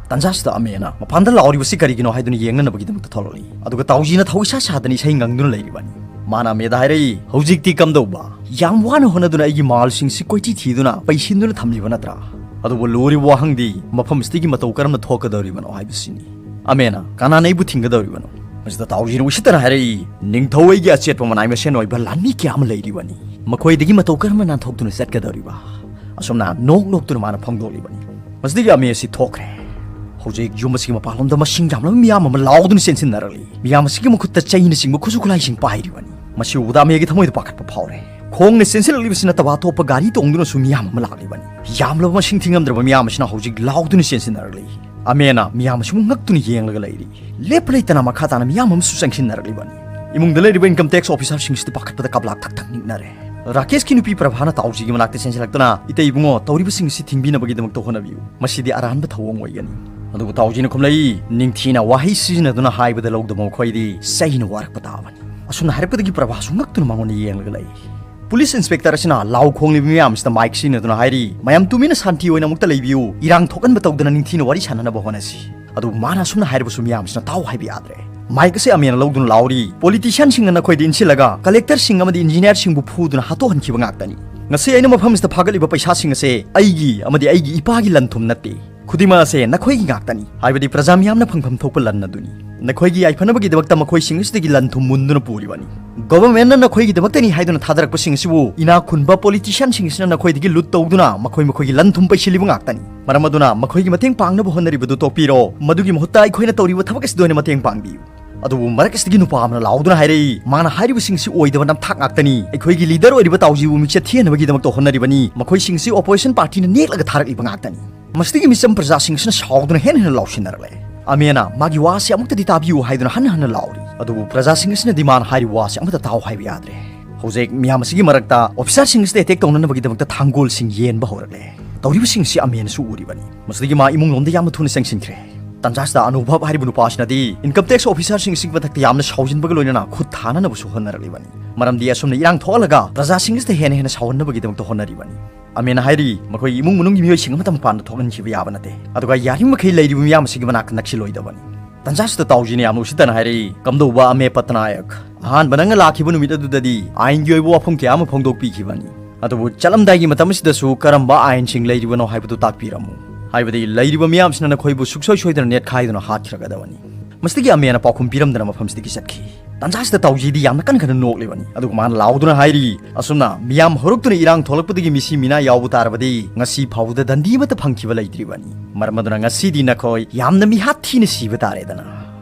ꯇꯟꯖꯥꯁꯤꯗ ꯑꯃꯦꯅ ꯃꯄꯥꯟꯗ ꯂꯥꯎꯔꯤꯕꯁꯤ ꯀꯔꯤꯒꯤꯅꯣ ꯍꯥꯏꯗꯨꯅ ꯌꯦꯡꯅꯅꯕꯒꯤꯗꯃꯛꯇ ꯊꯣꯛꯂꯛꯂꯤ꯫ ꯑꯗꯨꯒ ꯇꯥꯎꯖꯤꯅ ꯊꯧ ꯏꯁꯥ ꯁꯥꯗꯅ ꯏꯁꯩ ꯉꯪꯗꯨꯅ ꯂꯩꯔꯤꯕꯅꯤ꯫ ꯃꯥꯅ ꯑꯃꯦꯗ ꯍꯥꯏꯔꯛꯏ, "ꯍꯧꯖꯤꯛꯇꯤ ꯀꯝꯗꯧꯕ? ꯌꯥꯝ ꯋꯥꯅ ꯍꯣꯠꯅꯗꯨꯅ ꯑꯩꯒꯤ ꯃꯥꯜꯁꯤꯡꯁꯤ ꯀꯣꯏꯊꯤ ꯊꯤꯗꯨꯅ ꯄꯩꯁꯤꯟꯗꯨꯅ ꯊꯝꯂꯤꯕ ꯅꯠꯇ꯭ꯔꯥ? ꯑꯗꯨꯕꯨ ꯂꯨꯔꯤꯕ ꯋꯥꯍꯪꯗꯤ ꯃꯐꯝ ꯑꯁꯤꯗꯒꯤ ꯃꯇꯧ ꯀꯔꯝꯅ ꯊꯣꯛꯀꯗꯧꯔꯤꯕꯅꯣ ꯍꯥꯏꯕꯁꯤꯅꯤ꯫" ꯑꯃꯦꯅ, "ꯀꯅꯥꯅ ꯑꯩꯕꯨ ꯊꯤꯡꯒꯗꯧꯔꯤꯕꯅꯣ?" ꯃꯁꯤꯗ ꯇꯥꯎꯖꯤꯅ ꯎꯁꯤꯠꯇꯅ ꯍꯥꯏꯔꯛꯏ, "ꯅꯤꯡꯊꯧ ꯑꯩꯒꯤ ꯑꯆꯦꯠꯄ ꯃꯅꯥꯏ ꯃꯁꯦꯟ ꯑꯣꯏꯕ ꯂꯥꯟꯃꯤ ꯀꯌꯥ ꯑꯃ ꯂꯩꯔꯤꯕꯅꯤ꯫ ꯃꯈꯣꯏꯗꯒꯤ ꯃꯇꯧ ꯀꯔꯝꯅ ꯅꯥꯟꯊꯣꯛꯇꯨꯅ ꯆꯠꯀꯗꯧꯔꯤꯕ?" ꯑꯁꯨꯝꯅ ꯅꯣꯛ ꯅꯣꯛꯇꯨꯅ ꯃꯥꯅ ꯐꯣꯡꯗꯣꯛꯂꯤꯕꯅꯤ꯫ ꯃꯁꯤꯗꯒꯤ ꯑꯃꯦ ꯑꯁꯤ ꯊꯣꯛꯈ꯭ꯔꯦ꯫ ꯍꯧꯖꯤꯛ ꯌꯨꯝ ꯑꯁꯤꯒꯤ ꯃꯄꯥꯟꯂꯣꯝꯗ ꯃꯁꯤꯡ ꯌꯥꯝꯂꯕ ꯃꯤꯌꯥꯝ ꯑꯃ ꯂꯥꯎꯗꯨꯅ ꯆꯦꯟꯁꯤꯟꯅꯔꯛꯂꯤ꯫ ꯃꯤꯌꯥꯝ ꯑꯁꯤꯒꯤ ꯃꯈꯨꯠꯇ ꯆꯩꯅꯆꯤꯡꯕ ꯈꯨꯠꯁꯨ ꯈꯨꯠꯂꯥꯏꯁꯤꯡ ꯄꯥꯏꯔꯤꯕꯅꯤ꯫ ꯃꯁꯤ ꯎꯕꯗ ꯑꯃꯦꯒꯤ ꯊꯃꯣꯏꯗ ꯄꯥꯈꯠꯄ ꯐꯥꯎꯔꯦ꯫ ꯈꯣꯡꯅ ꯆꯦꯟꯁꯤꯜꯂꯛꯂꯤꯕꯁꯤ ꯅꯠꯇꯕ ꯑꯇꯣꯞꯄ ꯒꯥꯔꯤ ꯇꯣꯡꯗꯨꯅꯁꯨ ꯃꯤꯌꯥꯝ ꯑꯃ ꯂꯥꯛꯂꯤꯕꯅꯤ꯫ ꯌꯥꯝꯂꯕ ꯃꯁꯤꯡ ꯊꯤꯉꯝꯗ꯭ꯔꯕ ꯃꯤꯌꯥꯝ ꯑꯁꯤꯅ ꯍꯧꯖꯤꯛ ꯂꯥꯎꯗꯨꯅ ꯆꯦꯟꯁꯤꯟꯅꯔꯛꯂꯤ꯫ ꯑꯃꯦꯅ ꯃꯤꯌꯥꯝ ꯑꯁꯤꯕꯨ ꯉꯛꯇꯨꯅ ꯌꯦꯡꯂꯒ ꯂꯩꯔꯤ꯫ ꯂꯦꯞꯄ ꯂꯩꯇꯅ ꯃꯈꯥ ꯇꯥꯅ ꯃꯤꯌꯥꯝ ꯑꯃꯁꯨ ꯆꯪꯁꯤꯟꯅꯔꯛꯂꯤꯕꯅꯤ꯫ ꯏꯃꯨꯡꯗ ꯂꯩꯔꯤꯕ income tax officer ꯁꯤꯡꯁꯤꯗꯤ ꯄꯥꯈꯠꯄꯗ ꯀꯥꯞꯂꯥꯛ ꯊꯛ ꯊꯛ ꯅꯤꯛꯅꯔꯦ꯫ ꯔꯥꯀꯦꯁꯀꯤ ꯅꯨꯄꯤ ꯄ꯭ꯔꯚꯥꯅ ꯇꯥꯎꯖꯤꯒꯤ ꯃꯅꯥꯛꯇ ꯆꯦꯟꯁꯤꯜꯂꯛꯇꯨꯅ, "ꯏꯇꯩ ꯏꯕꯨꯡꯉꯣ, ꯇꯧꯔꯤꯕꯁꯤꯡ ꯑꯁꯤ ꯊꯤꯡꯕꯤꯅꯕꯒꯤꯗꯃꯛꯇ ꯍꯣꯠꯅꯕꯤꯌꯨ꯫ ꯃꯁꯤꯗꯤ ꯑꯔꯥꯟꯕ ꯊꯧꯑꯣꯡ ꯑꯣꯏꯒꯅꯤ"꯫ ꯑꯗꯨꯕꯨ ꯇꯥꯎꯖꯤꯅ ꯈꯨꯝꯂꯛꯏ, "ꯅꯤꯡꯊꯤꯅ ꯋꯥꯍꯩ ꯁꯤꯖꯤꯟꯅꯗꯨꯅ ꯍꯥꯏꯕꯗ ꯂꯧꯗꯕ ꯃꯈꯣꯏꯗꯤ ꯆꯩꯅ ꯋꯥꯔꯛꯄ ꯇꯥꯕꯅꯤ"꯫ ꯑꯁꯨꯝꯅ ꯍꯥꯏꯔꯛꯄꯗꯒꯤ ꯄ꯭ꯔꯚꯥꯁꯨ ꯉꯛꯇꯨꯅ ꯃꯉꯣꯟꯗ ꯌꯦꯡꯂꯒ ꯂꯩ꯫ ꯄꯨꯂꯤꯁ ꯏꯟꯁꯄꯦꯛꯇꯔ ꯑꯁꯤꯅ ꯂꯥꯎ ꯈꯣꯡꯂꯤꯕ ꯃꯤꯌꯥꯝ ꯑꯁꯤꯗ ꯃꯥꯏꯛ ꯁꯤꯖꯤꯟꯅꯗꯨꯅ ꯍꯥꯏꯔꯤ, "ꯃꯌꯥꯝ ꯇꯨꯃꯤꯟꯅ ꯁꯥꯟꯇꯤ ꯑꯣꯏꯅ ꯑꯃꯨꯛꯇ ꯂꯩꯕꯤꯌꯨ, ꯏꯔꯥꯡ ꯊꯣꯛꯍꯟꯕ ꯇꯧꯗꯅ ꯅꯤꯡꯊꯤꯅ ꯋꯥꯔꯤ ꯁꯥꯟꯅꯅꯕ ꯍꯣꯠꯅꯁꯤ"꯫ ꯑꯗꯨꯕꯨ ꯃꯥꯅ ꯑꯁꯨꯝꯅ ꯍꯥꯏꯔꯕꯁꯨ ꯃꯤꯌꯥꯝꯁꯤꯅ ꯇꯥꯎ ꯍꯥꯏꯕ ꯌꯥꯗ꯭ꯔꯦ꯫ ꯃꯥꯏꯛ ꯑꯁꯤ ꯑꯃꯦꯅ ꯂꯧꯗꯨꯅ ꯂꯥꯎꯔꯤ, "Politician ꯁꯤꯡꯅ ꯅꯈꯣꯏꯗ ꯏꯟꯁꯤꯜꯂꯒ collector ꯁꯤꯡ ꯑꯃꯗꯤ engineer ꯁꯤꯡꯕꯨ ꯐꯨꯗꯨꯅ ꯍꯥꯠꯇꯣꯛꯍꯟꯈꯤꯕ ꯉꯥꯛꯇꯅꯤ꯫ ꯉꯁꯤ ꯑꯩꯅ ꯃꯐꯝ ꯑꯁꯤꯗ ꯐꯥꯒꯠꯂꯤꯕ ꯄꯩꯁꯥꯁꯤꯡ ꯑꯁꯦ ꯑꯩꯒꯤ ꯑꯃꯗꯤ ꯑꯩꯒꯤ ꯏꯄꯥꯒꯤ ꯂꯟ ꯊꯨꯝ ꯅꯠꯇꯦ꯫ ꯈꯨꯗꯤꯡꯃꯛ ꯑꯁꯦ ꯅꯈꯣꯏꯒꯤ ꯉꯥꯛꯇꯅꯤ, ꯍꯥꯏꯕꯗꯤ ꯄ꯭ꯔꯖꯥ ꯃꯤꯌꯥꯝꯅ ꯐꯪꯐꯝ ꯊꯣꯛꯄ ꯂꯟ ꯑꯗꯨꯅꯤ꯫ ꯅꯈꯣꯏꯒꯤ ꯌꯥꯏꯐꯅꯕꯒꯤꯗꯃꯛꯇ ꯃꯈꯣꯏꯁꯤꯡ ꯑꯁꯤꯗꯒꯤ ꯂꯟ ꯊꯨꯝ ꯃꯨꯟꯗꯨꯅ ꯄꯨꯔꯤꯕꯅꯤ꯫ Government ꯅ ꯅꯈꯣꯏꯒꯤꯗꯃꯛꯇꯅꯤ ꯍꯥꯏꯗꯨꯅ ꯊꯥꯗꯔꯛꯄꯁꯤꯡ ꯑꯁꯤꯕꯨ ꯏꯅꯥꯛ ꯈꯨꯟꯕ politician ꯁꯤꯡ ꯑꯁꯤꯅ ꯅꯈꯣꯏꯗꯒꯤ ꯂꯨꯠ ꯇꯧꯗꯨꯅ ꯃꯈꯣꯏ ꯃꯈꯣꯏꯒꯤ ꯂꯟ ꯊꯨꯝ ꯄꯩꯁꯤꯜꯂꯤꯕ ꯉꯥꯛꯇꯅꯤ꯫ ꯃꯔꯝ ꯑꯗꯨꯅ ꯃꯈꯣꯏꯒꯤ ꯃꯇꯦꯡ ꯄꯥꯡꯅꯕ ꯍꯣꯠꯅꯔꯤꯕꯗꯨ ꯇꯣꯛꯄꯤꯔꯣ꯫ ꯃꯗꯨꯒꯤ ꯃꯍꯨꯠꯇ ꯑꯩꯈꯣꯏꯅ ꯇꯧꯔꯤꯕ ꯊꯕꯛ ꯑꯁꯤꯗ ꯑꯣꯏꯅ ꯃꯇꯦꯡ ꯄꯥꯡꯕꯤꯌꯨ"꯫ ꯑꯗꯨꯕꯨ ꯃꯔꯛ ꯑꯁꯤꯗꯒꯤ ꯅꯨꯄꯥ ꯑꯃꯅ ꯂꯥꯎꯗꯨꯅ ꯍꯥꯏꯔꯛꯏ, "ꯃꯥꯅ ꯍꯥꯏꯔꯤꯕꯁꯤꯡꯁꯤ ꯑꯣꯏꯗꯕ ꯅꯝꯊꯥꯛ ꯉꯥꯛꯇꯅꯤ꯫ ꯑꯩꯈꯣꯏꯒꯤ leader ꯑꯣꯏꯔꯤꯕ ꯇꯥꯎꯖꯤꯕꯨ ꯃꯤꯡꯆꯠ ꯊꯤꯍꯟꯅꯕꯒꯤꯗꯃꯛꯇ ꯍꯣꯠꯅꯔꯤꯕꯅꯤ꯫ ꯃꯈꯣꯏꯁꯤꯡꯁꯤ opposition party ꯅ ꯅꯦꯛꯂꯒ ꯊꯥꯔꯛꯂꯤꯕ ꯉꯥꯛꯇꯅꯤ"꯫ ꯃꯁꯤꯗꯒꯤ ꯃꯤꯆꯝ ꯄ꯭ꯔꯖꯥꯁꯤꯡ ꯑꯁꯤꯅ ꯁꯥꯎꯗꯨꯅ ꯍꯦꯟꯅ ꯍꯦꯟꯅ ꯂꯥꯎꯁꯤꯟꯅꯔꯛꯂꯦ꯫ ꯑꯃꯦꯅ ꯃꯥꯒꯤ ꯋꯥ ꯑꯁꯤ ꯑꯃꯨꯛꯇꯗꯤ ꯇꯥꯕꯤꯌꯨ ꯍꯥꯏꯗꯨꯅ ꯍꯟꯅ ꯍꯟꯅ ꯂꯥꯎꯔꯤ꯫ ꯑꯗꯨꯕꯨ ꯄ꯭ꯔꯖꯥꯁꯤꯡ ꯑꯁꯤꯅꯗꯤ ꯃꯥꯅ ꯍꯥꯏꯔꯤꯕ ꯋꯥꯁꯤ ꯑꯃꯠꯇ ꯇꯥꯎ ꯍꯥꯏꯕ ꯌꯥꯗ꯭ꯔꯦ꯫ ꯍꯧꯖꯤꯛ ꯃꯤꯌꯥꯝ ꯑꯁꯤꯒꯤ ꯃꯔꯛꯇ officer ꯁꯤꯡ ꯑꯁꯤꯗ attack ꯇꯧꯅꯅꯕꯒꯤꯗꯃꯛꯇ ꯊꯥꯡꯒꯣꯜꯁꯤꯡ ꯌꯦꯟꯕ ꯍꯧꯔꯛꯂꯦ꯫ ꯇꯧꯔꯤꯕꯁꯤꯡꯁꯤ ꯑꯃꯦꯅꯁꯨ ꯎꯔꯤꯕꯅꯤ꯫ ꯃꯁꯤꯗꯒꯤ ꯃꯥ ꯏꯃꯨꯡ ꯂꯣꯝꯗ ꯌꯥꯝꯅ ꯊꯨꯅ ꯆꯪꯁꯤꯟꯈ꯭ꯔꯦ꯫ ꯇꯟꯖꯥꯁꯤꯗ ꯑꯅꯨꯚꯕ ꯍꯥꯏꯔꯤꯕ ꯅꯨꯄꯥ ꯑꯁꯤꯅꯗꯤ income tax officer ꯁꯤꯡ ꯑꯁꯤꯒꯤ ꯃꯊꯛꯇ ꯌꯥꯝꯅ ꯁꯥꯎꯖꯤꯟꯕꯒ ꯂꯣꯏꯅꯅ ꯈꯨꯠ ꯊꯥꯅꯅꯕꯁꯨ ꯍꯣꯠꯅꯔꯛꯂꯤꯕꯅꯤ꯫ ꯃꯔꯝꯗꯤ ꯑꯁꯨꯝꯅ ꯏꯔꯥꯡ ꯊꯣꯛꯍꯜꯂꯒ ꯄ꯭ꯔꯖꯥꯁꯤꯡ ꯑꯁꯤꯗ ꯍꯦꯟꯅ ꯍꯦꯟꯅ ꯁꯥꯎꯍꯟꯅꯕꯒꯤꯗꯃꯛꯇ ꯍꯣꯠꯅꯔꯤꯕꯅꯤ꯫ ꯑꯃꯦꯅ ꯍꯥꯏꯔꯤ, ꯃꯈꯣꯏ ꯏꯃꯨꯡ ꯃꯅꯨꯡꯒꯤ ꯃꯤꯑꯣꯏꯁꯤꯡ ꯑꯃꯠꯇ ꯃꯄꯥꯟꯗ ꯊꯣꯛꯍꯟꯈꯤꯕ ꯌꯥꯕ ꯅꯠꯇꯦ꯫ ꯑꯗꯨꯒ ꯌꯥꯔꯤꯕꯃꯈꯩ ꯂꯩꯔꯤꯕ ꯃꯤꯌꯥꯝ ꯑꯁꯤꯒꯤ ꯃꯅꯥꯛꯇ ꯅꯛꯁꯤꯜꯂꯣꯏꯗꯕꯅꯤ꯫ ꯇꯟꯖꯥꯁꯤꯗ ꯇꯥꯎꯖꯤꯅ ꯌꯥꯝꯅ ꯎꯁꯤꯠꯇꯅ ꯍꯥꯏꯔꯛꯏ, "ꯀꯝꯗꯧꯕ ꯑꯃꯦ ꯄꯠꯅꯥꯌꯛ? ꯑꯍꯥꯟꯕ ꯅꯪꯅ ꯂꯥꯛꯈꯤꯕ ꯅꯨꯃꯤꯠ ꯑꯗꯨꯗꯗꯤ ꯑꯥꯏꯟꯒꯤ ꯑꯣꯏꯕ ꯋꯥꯐꯝ ꯀꯌꯥ ꯑꯃ ꯐꯣꯡꯗꯣꯛꯄꯤꯈꯤꯕꯅꯤ꯫ ꯑꯗꯨꯕꯨ ꯆꯠꯂꯝꯗꯥꯏꯒꯤ ꯃꯇꯝ ꯑꯁꯤꯗꯁꯨ ꯀꯔꯝꯕ ꯑꯥꯏꯟꯁꯤꯡ ꯂꯩꯔꯤꯕꯅꯣ ꯍꯥꯏꯕꯗꯨ ꯇꯥꯛꯄꯤꯔꯝꯃꯨ꯫ ꯍꯥꯏꯕꯗꯤ ꯂꯩꯔꯤꯕ ꯃꯤꯌꯥꯝꯁꯤꯅ ꯅꯈꯣꯏꯕꯨ ꯁꯨꯡꯁꯣꯏ ꯁꯣꯏꯗꯅ ꯅꯦꯠꯈꯥꯏꯗꯨꯅ ꯍꯥꯠꯈꯤꯔꯒꯗꯕꯅꯤ"꯫ ꯃꯁꯤꯗꯒꯤ ꯑꯃꯦꯅ ꯄꯥꯎꯈꯨꯝ ꯄꯤꯔꯝꯗꯅ ꯃꯐꯝꯁꯤꯗꯒꯤ ꯆꯠꯈꯤ꯫ ꯇꯟꯖꯥꯁꯤꯗ ꯇꯥꯎꯖꯤꯗꯤ ꯌꯥꯝꯅ ꯀꯟꯅ ꯀꯟꯅ ꯅꯣꯛꯂꯤꯕꯅꯤ꯫ ꯑꯗꯨꯒ ꯃꯥꯅ ꯂꯥꯎꯗꯨꯅ ꯍꯥꯏꯔꯤ, "ꯑꯁꯨꯝꯅ ꯃꯤꯌꯥꯝ ꯍꯧꯔꯛꯇꯨꯅ ꯏꯔꯥꯡ ꯊꯣꯛꯂꯛꯄꯗꯒꯤ ꯃꯤꯁꯤ ꯃꯤꯅꯥ ꯌꯥꯎꯕ ꯇꯥꯔꯕꯗꯤ ꯉꯁꯤ ꯐꯥꯎꯕꯗ ꯗꯟꯗꯤ ꯑꯃꯠꯇ ꯐꯪꯈꯤꯕ ꯂꯩꯇ꯭ꯔꯤꯕꯅꯤ꯫ ꯃꯔꯝ ꯑꯗꯨꯅ ꯉꯁꯤꯗꯤ ꯅꯈꯣꯏ ꯌꯥꯝꯅ ꯃꯤꯍꯥꯠ ꯊꯤꯅ ꯁꯤꯕ ꯇꯥꯔꯦꯗꯅ"꯫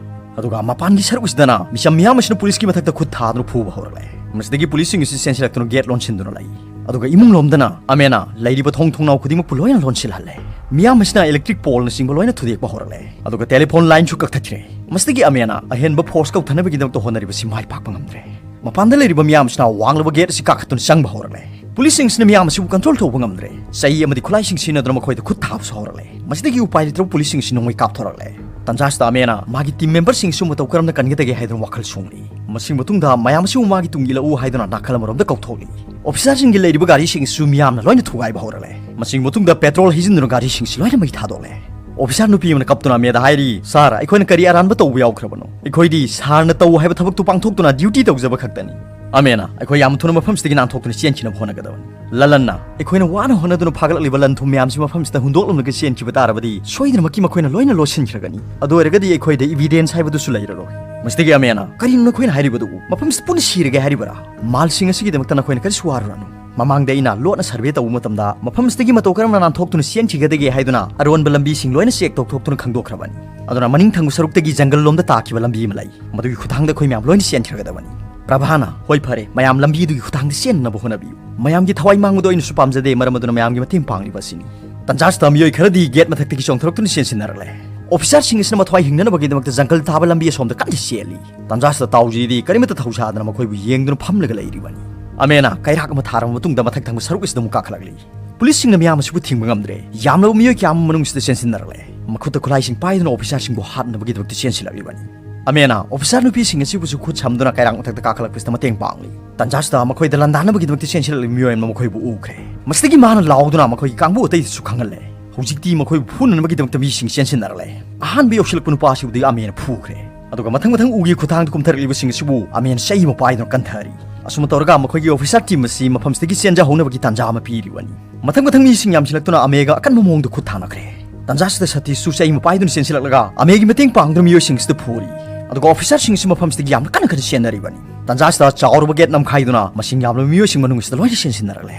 ꯑꯗꯨꯒ ꯃꯄꯥꯟꯒꯤ ꯁꯔꯨꯛ ꯑꯁꯤꯗꯅ ꯃꯤꯆꯝ ꯃꯤꯌꯥꯝ ꯑꯁꯤꯅ ꯄꯨꯂꯤꯁꯀꯤ ꯃꯊꯛꯇ ꯈꯨꯠ ꯊꯥꯗꯨꯅ ꯐꯨꯕ ꯍꯧꯔꯛꯂꯦ꯫ ꯃꯁꯤꯗꯒꯤ ꯄꯨꯂꯤꯁꯁꯤꯡ ꯑꯁꯤ ꯆꯦꯟꯁꯤꯜꯂꯛꯇꯨꯅ gate ꯂꯣꯟꯁꯤꯟꯗꯨꯅ ꯂꯩ꯫ ꯑꯗꯨꯒ ꯏꯃꯨꯡ ꯂꯣꯝꯗꯅ ꯑꯃꯦꯅ ꯂꯩꯔꯤꯕ ꯊꯣꯡ ꯊꯣꯡꯅꯥꯎ ꯈꯨꯗꯤꯡꯃꯛꯄꯨ ꯂꯣꯏꯅ ꯂꯣꯟꯁꯤꯜꯍꯜꯂꯦ꯫ ꯃꯤꯌꯥꯝ ꯑꯁꯤꯅ electric poleꯅꯆꯤꯡꯕ ꯂꯣꯏꯅ ꯊꯨꯗꯦꯛꯄ ꯍꯧꯔꯛꯂꯦ꯫ ꯑꯗꯨꯒ telephone lineꯁꯨ ꯀꯛꯊꯠꯈ꯭ꯔꯦ꯫ ꯃꯁꯤꯗꯒꯤ ꯑꯃꯦꯅ ꯑꯍꯦꯟꯕ force ꯀꯧꯊꯅꯕꯒꯤꯗꯃꯛꯇ ꯍꯣꯠꯅꯔꯤꯕꯁꯤ ꯃꯥꯏ ꯄꯥꯛꯄ ꯉꯝꯗ꯭ꯔꯦ꯫ ꯃꯄꯥꯟꯗ ꯂꯩꯔꯤꯕ ꯃꯤꯌꯥꯝꯁꯤꯅ ꯋꯥꯡꯂꯕ gate ꯑꯁꯤ ꯀꯥꯈꯠꯇꯨꯅ ꯆꯪꯕ ꯍꯧꯔꯛꯂꯦ꯫ Policeꯁꯤꯡꯁꯤꯅ ꯃꯤꯌꯥꯝ ꯑꯁꯤꯕꯨ control ꯇꯧꯕ ꯉꯝꯗ꯭ꯔꯦ꯫ ꯆꯩ ꯑꯃꯗꯤ ꯈꯨꯠꯂꯥꯏꯁꯤꯡ ꯁꯤꯖꯤꯟꯅꯗꯨꯅ ꯃꯈꯣꯏꯗ ꯈꯨꯠ ꯊꯥꯕꯁꯨ ꯍꯧꯔꯛꯂꯦ꯫ ꯃꯁꯤꯗꯒꯤ ꯎꯄꯥꯏ ꯂꯩꯇ꯭ꯔꯕ policeꯁꯤꯡꯁꯤ ꯅꯣꯡꯃꯩ ꯀꯥꯞꯊꯣꯔꯛꯂꯦ꯫ ꯇꯟꯖꯥꯁꯤꯗ ꯑꯃꯦꯅ ꯃꯥꯒꯤ team memberꯁꯤꯡꯁꯨ ꯃꯇꯧ ꯀꯔꯝꯅ ꯀꯟꯒꯗꯒꯦ ꯍꯥꯏꯗꯨꯅ ꯋꯥꯈꯜ ꯁꯣꯡꯂꯤ꯫ ꯃꯁꯤꯒꯤ ꯃꯇꯨꯡꯗ ꯃꯌꯥꯝ ꯑꯁꯤꯕꯨ ꯃꯥꯒꯤ ꯇꯨꯡ ꯏꯜꯂꯛꯎ ꯍꯥꯏꯗꯨꯅ ꯅꯥꯀꯜ ꯑꯃꯔꯣꯝꯗ ꯀꯧꯊꯣꯛꯂꯤ꯫ Officerꯁꯤꯡꯒꯤ ꯂꯩꯔꯤꯕ ꯒꯥꯔꯤꯁꯤꯡꯁꯨ ꯃꯤꯌꯥꯝꯅ ꯂꯣꯏꯅ ꯊꯨꯒꯥꯏꯕ ꯍꯧꯔꯛꯂꯦ꯫ ꯃꯁꯤꯒꯤ ꯃꯇꯨꯡꯗ petrol ꯍꯩꯖꯤꯟꯗꯨꯅ ꯒꯥꯔꯤꯁꯤꯡꯁꯤ ꯂꯣꯏꯅ ꯃꯩ ꯊꯥꯗꯣꯛꯂꯦ꯫ Officer ꯅꯨꯄꯤ ꯑꯃꯅ ꯀꯞꯇꯨꯅ ꯑꯃꯦꯗ ꯍꯥꯏꯔꯤ, "Sir, ꯑꯩꯈꯣꯏꯅ ꯀꯔꯤ ꯑꯔꯥꯟꯕ ꯇꯧꯕ ꯌꯥꯎꯈ꯭ꯔꯕꯅꯣ? ꯑꯩꯈꯣꯏꯗꯤ sirꯅ ꯇꯧ ꯍꯥꯏꯕ ꯊꯕꯛꯇꯨ ꯄꯥꯡꯊꯣꯛꯇꯨꯅ duty ꯇꯧꯖꯕ ꯈꯛꯇꯅꯤ꯫ ꯑꯃꯦꯅ ꯑꯩꯈꯣꯏ ꯌꯥꯝ ꯊꯨꯅ ꯃꯐꯝꯁꯤꯗꯒꯤ ꯅꯥꯟꯊꯣꯛꯇꯨꯅ ꯆꯦꯟꯈꯤꯅꯕ ꯍꯣꯠꯅꯒꯗꯕꯅꯤ꯫ ꯂꯂꯟꯅ ꯑꯩꯈꯣꯏꯅ ꯋꯥꯅ ꯍꯣꯠꯅꯗꯨꯅ ꯐꯥꯒꯠꯂꯛꯂꯤꯕ ꯂꯟ ꯊꯨꯝ ꯃꯌꯥꯝꯁꯤ ꯃꯐꯝꯁꯤꯗ ꯍꯨꯟꯗꯣꯛꯂꯝꯂꯒ ꯆꯦꯟꯈꯤꯕ ꯇꯥꯔꯕꯗꯤ ꯁꯣꯏꯗꯅꯃꯛꯀꯤ ꯃꯈꯣꯏꯅ ꯂꯣꯏꯅ ꯂꯣꯠꯁꯤꯟꯈ꯭ꯔꯒꯅꯤ꯫ ꯑꯗꯨ ꯑꯣꯏꯔꯒꯗꯤ ꯑꯩꯈꯣꯏꯗ evidence ꯍꯥꯏꯕꯗꯨꯁꯨ ꯂꯩꯔꯔꯣꯏ꯫" ꯃꯁꯤꯗꯒꯤ ꯑꯃꯦꯅ, "ꯀꯔꯤꯅꯣ ꯅꯈꯣꯏꯅ ꯍꯥꯏꯔꯤꯕꯗꯨꯕꯨ? ꯃꯐꯝꯁꯤꯗ ꯄꯨꯟꯅ ꯁꯤꯔꯒꯦ ꯍꯥꯏꯔꯤꯕꯔꯥ? ꯃꯥꯜꯁꯤꯡ ꯑꯁꯤꯒꯤꯗꯃꯛꯇ ꯅꯈꯣꯏꯅ ꯀꯔꯤꯁꯨ ꯋꯥꯔꯨꯔꯅꯨ꯫ ꯃꯃꯥꯡꯗ ꯑꯩꯅ ꯂꯣꯠꯅ survey ꯇꯧꯕ ꯃꯇꯝꯗ ꯃꯐꯝꯁꯤꯗꯒꯤ ꯃꯇꯧ ꯀꯔꯝꯅ ꯅꯥꯟꯊꯣꯛꯇꯨꯅ ꯆꯦꯟꯈꯤꯒꯗꯒꯦ ꯍꯥꯏꯗꯨꯅ ꯑꯔꯣꯟꯕ ꯂꯝꯕꯤꯁꯤꯡ ꯂꯣꯏꯅ check ꯇꯧꯊꯣꯛꯇꯨꯅ ꯈꯪꯗꯣꯛꯈ꯭ꯔꯕꯅꯤ꯫ ꯑꯗꯨꯅ ꯃꯅꯤꯡ ꯊꯪꯕ ꯁꯔꯨꯛꯇꯒꯤ ꯖꯪꯒꯜ ꯂꯣꯝꯗ ꯇꯥꯈꯤꯕ ꯂꯝꯕꯤ ꯑꯃ ꯂꯩ꯫ ꯃꯗꯨꯒꯤ ꯈꯨꯊꯥꯡꯗ ꯑꯩꯈꯣꯏ ꯃꯌꯥꯝ ꯂꯣꯏꯅ ꯆꯦꯟꯈ꯭ꯔꯒꯗꯕꯅꯤ꯫" ꯄ꯭ꯔꯚꯥꯅ, "ꯍꯣꯏ, ꯐꯔꯦ, ꯃꯌꯥꯝ ꯂꯝꯕꯤꯗꯨꯒꯤ ꯈꯨꯊꯥꯡꯗ ꯆꯦꯟꯅꯅꯕ ꯍꯣꯠꯅꯕꯤꯌꯨ꯫ ꯃꯌꯥꯝꯒꯤ ꯊꯋꯥꯏ ꯃꯥꯡꯕꯗꯣ ꯑꯩꯅꯁꯨ ꯄꯥꯝꯖꯗꯦ, ꯃꯔꯝ ꯑꯗꯨꯅ ꯃꯌꯥꯝꯒꯤ ꯃꯇꯦꯡ ꯄꯥꯡꯂꯤꯕ ꯑꯁꯤꯅꯤ꯫" ꯇꯟꯖꯥꯁꯤꯗ ꯃꯤꯑꯣꯏ ꯈꯔꯗꯤ gate ꯃꯊꯛꯇꯒꯤ ꯆꯣꯡꯊꯣꯔꯛꯇꯨꯅ ꯆꯦꯟꯁꯤꯟꯅꯔꯛꯂꯦ꯫ Officerꯁꯤꯡ ꯑꯁꯤꯅ ꯃꯊ꯭ꯋꯥꯏ ꯍꯤꯡꯅꯅꯕꯒꯤꯗꯃꯛꯇ ꯖꯪꯒꯜ ꯇꯥꯕ ꯂꯝꯕꯤ ꯑꯁꯣꯝꯗ ꯀꯟꯅ ꯆꯦꯜꯂꯤ꯫ ꯇꯟꯖꯥꯁꯤꯗ ꯇꯥꯎꯖꯤꯗꯤ ꯀꯔꯤꯃꯠꯇ ꯊꯧꯁꯥꯗꯅ ꯃꯈꯣꯏꯕꯨ ꯌꯦꯡꯗꯨꯅ ꯐꯝꯂꯒ ꯂꯩꯔꯤꯕꯅꯤ꯫ ꯑꯃꯦꯅ ꯀꯩꯔꯥꯛ ꯑꯃ ꯊꯥꯔꯕ ꯃꯇꯨꯡꯗ ꯃꯊꯛ ꯊꯪꯕ ꯁꯔꯨꯛ ꯑꯁꯤꯗ ꯑꯃꯨꯛ ꯀꯥꯈꯠꯂꯛꯂꯤ꯫ Policeꯁꯤꯡꯅ ꯃꯤꯌꯥꯝ ꯑꯁꯤꯕꯨ ꯊꯤꯡꯕ ꯉꯝꯗ꯭ꯔꯦ꯫ ꯌꯥꯝꯂꯕ ꯃꯤꯑꯣꯏ ꯀꯌꯥ ꯑꯃ ꯃꯅꯨꯡꯁꯤꯗ ꯆꯦꯟꯁꯤꯟꯅꯔꯛꯂꯦ꯫ ꯃꯈꯨꯠꯇ ꯈꯨꯠꯂꯥꯏꯁꯤꯡ ꯄꯥꯏꯗꯨꯅ officerꯁꯤꯡꯕꯨ ꯍꯥꯠꯅꯕꯒꯤꯗꯃꯛꯇ ꯆꯦꯟꯁꯤꯜꯂꯛꯂꯤꯕꯅꯤ꯫ ꯑꯃꯦꯅ officer ꯅꯨꯄꯤꯁꯤꯡ ꯑꯁꯤꯕꯨꯁꯨ ꯈꯨꯠ ꯁꯝꯗꯨꯅ ꯀꯩꯔꯥꯛ ꯃꯊꯛꯇ ꯀꯥꯈꯠꯂꯛꯄꯁꯤꯗ ꯃꯇꯦꯡ ꯄꯥꯡꯂꯤ꯫ ꯇꯟꯖꯥꯁꯤꯗ ꯃꯈꯣꯏꯗ ꯂꯥꯟꯗꯥꯅꯕꯒꯤꯗꯃꯛꯇ ꯆꯦꯟꯁꯤꯜꯂꯛꯂꯤꯕ ꯃꯤꯑꯣꯏ ꯑꯃꯅ ꯃꯈꯣꯏꯕꯨ ꯎꯈ꯭ꯔꯦ꯫ ꯃꯁꯤꯗꯒꯤ ꯃꯥꯅ ꯂꯥꯎꯗꯨꯅ ꯃꯈꯣꯏꯒꯤ ꯀꯥꯡꯕꯨ ꯑꯇꯩꯗꯁꯨ ꯈꯪꯍꯜꯂꯦ꯫ ꯍꯧꯖꯤꯛꯇꯤ ꯃꯈꯣꯏꯕꯨ ꯐꯨꯅꯅꯕꯒꯤꯗꯃꯛꯇ ꯃꯤꯁꯤꯡ ꯆꯦꯟꯁꯤꯟꯅꯔꯛꯂꯦ꯫ ꯑꯍꯥꯟꯕ ꯌꯧꯁꯤꯜꯂꯛꯄ ꯅꯨꯄꯥ ꯑꯁꯤꯕꯨꯗꯤ ꯑꯃꯦꯅ ꯐꯨꯈ꯭ꯔꯦ꯫ ꯑꯗꯨꯒ ꯃꯊꯪ ꯃꯊꯪ ꯎꯒꯤ ꯈꯨꯊꯥꯡꯗ ꯀꯨꯝꯊꯔꯛꯂꯤꯕꯁꯤꯡ ꯑꯁꯤꯕꯨ ꯑꯃꯦꯟ ꯆꯩ ꯑꯃ ꯄꯥꯏꯗꯨꯅ ꯀꯟꯊꯔꯤ꯫ ꯑꯁꯨꯝꯅ ꯇꯧꯔꯒ ꯃꯈꯣꯏꯒꯤ officer team ꯑꯁꯤ ꯃꯐꯝꯁꯤꯗꯒꯤ ꯆꯦꯟꯖꯍꯧꯅꯕꯒꯤ ꯇꯥꯟꯖꯥ ꯑꯃ ꯄꯤꯔꯤꯕꯅꯤ꯫ ꯃꯊꯪ ꯃꯊꯪ ꯃꯤꯁꯤꯡ ꯌꯥꯝꯁꯤꯜꯂꯛꯇꯨꯅ ꯑꯃꯦꯒ ꯑꯀꯟꯕ ꯃꯑꯣꯡꯗ ꯈꯨꯠ ꯊꯥꯅꯈ꯭ꯔꯦ꯫ ꯇꯥꯟꯖꯥꯁꯤꯗ ꯁꯇꯤꯁꯁꯨ ꯆꯩ ꯑꯃ ꯄꯥꯏꯗꯨꯅ ꯆꯦꯟꯁꯤꯜꯂꯛꯂꯒ ꯑꯃꯦꯒꯤ ꯃꯇꯦꯡ ꯄꯥꯡꯗꯨꯅ ꯃꯤꯑꯣꯏꯁꯤꯡ ꯑꯁꯤꯗ ꯐꯨꯔꯤ꯫ ꯑꯗꯨꯒ officerꯁꯤꯡ ꯑꯁꯤ ꯃꯐꯝꯁꯤꯗꯒꯤ ꯌꯥꯝꯅ ꯀꯟꯅ ꯀꯟꯅ ꯆꯦꯟꯅꯔꯤꯕꯅꯤ꯫ ꯇꯥꯟꯖꯥꯁꯤꯗ ꯆꯥꯎꯔꯕ gate ꯅꯝꯈꯥꯏꯗꯨꯅ ꯃꯁꯤꯡ ꯌꯥꯝꯂꯕ ꯃꯤꯑꯣꯏꯁꯤꯡ ꯃꯅꯨꯡ ꯑꯁꯤꯗ ꯂꯣꯏꯅ ꯆꯦꯟꯁꯤꯟꯅꯔꯛꯂꯦ꯫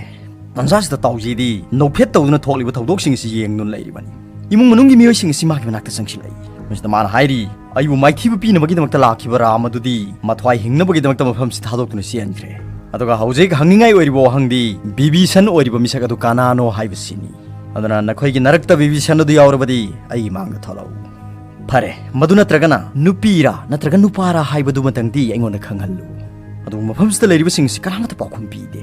ꯇꯥꯟꯖꯥꯁꯤꯗ ꯇꯥꯎꯖꯤꯗꯤ ꯅꯣꯛꯐꯦꯠ ꯇꯧꯗꯨꯅ ꯊꯣꯛꯂꯤꯕ ꯊꯧꯗꯣꯛꯁꯤꯡ ꯑꯁꯤ ꯌꯦꯡꯗꯨꯅ ꯂꯩꯔꯤꯕꯅꯤ꯫ ꯏꯃꯨꯡ ꯃꯅꯨꯡꯒꯤ ꯃꯤꯑꯣꯏꯁꯤꯡ ꯑꯁꯤ ꯃꯥꯒꯤ ꯃꯅꯥꯛꯇ ꯆꯪꯁꯤꯜꯂꯛꯏ꯫ ꯃꯁꯤꯗ ꯃꯥꯅ ꯍꯥꯏꯔꯤ, "ꯑꯩꯕꯨ ꯃꯥꯏꯊꯤꯕ ꯄꯤꯅꯕꯒꯤꯗꯃꯛꯇ ꯂꯥꯛꯈꯤꯕ ꯔꯥꯝ ꯑꯗꯨꯗꯤ ꯃꯊ꯭ꯋꯥꯏ ꯍꯤꯡꯅꯕꯒꯤꯗꯃꯛꯇ ꯃꯐꯝꯁꯤ ꯊꯥꯗꯣꯛꯇꯨꯅ ꯆꯦꯟꯈ꯭ꯔꯦ꯫ ꯑꯗꯨꯒ ꯍꯧꯖꯤꯛ ꯍꯪꯅꯤꯡꯉꯥꯏ ꯑꯣꯏꯔꯤꯕ ꯋꯥꯍꯪꯗꯤ, ꯕꯤꯚꯤꯁꯟ ꯑꯣꯏꯔꯤꯕ ꯃꯤꯁꯛ ꯑꯗꯨ ꯀꯅꯥꯅꯣ ꯍꯥꯏꯕꯁꯤꯅꯤ꯫ ꯑꯗꯨꯅ ꯅꯈꯣꯏꯒꯤ ꯅꯔꯛꯇ ꯕꯤꯚꯤꯁꯟ ꯑꯗꯨ ꯌꯥꯎꯔꯕꯗꯤ ꯑꯩꯒꯤ ꯃꯥꯡꯗ ꯊꯣꯛꯂꯛꯎ꯫ ꯐꯔꯦ, ꯃꯗꯨ ꯅꯠꯇ꯭ꯔꯒꯅ ꯅꯨꯄꯤꯔꯥ ꯅꯠꯇ꯭ꯔꯒ ꯅꯨꯄꯥꯔꯥ ꯍꯥꯏꯕꯗꯨꯃꯇꯪꯗꯤ ꯑꯩꯉꯣꯟꯗ ꯈꯪꯍꯜꯂꯨ꯫ ꯑꯗꯨꯕꯨ ꯃꯐꯝꯁꯤꯗ ꯂꯩꯔꯤꯕꯁꯤꯡꯁꯤ ꯀꯅꯥꯃꯠꯇ ꯄꯥꯎꯈꯨꯝ ꯄꯤꯗꯦ꯫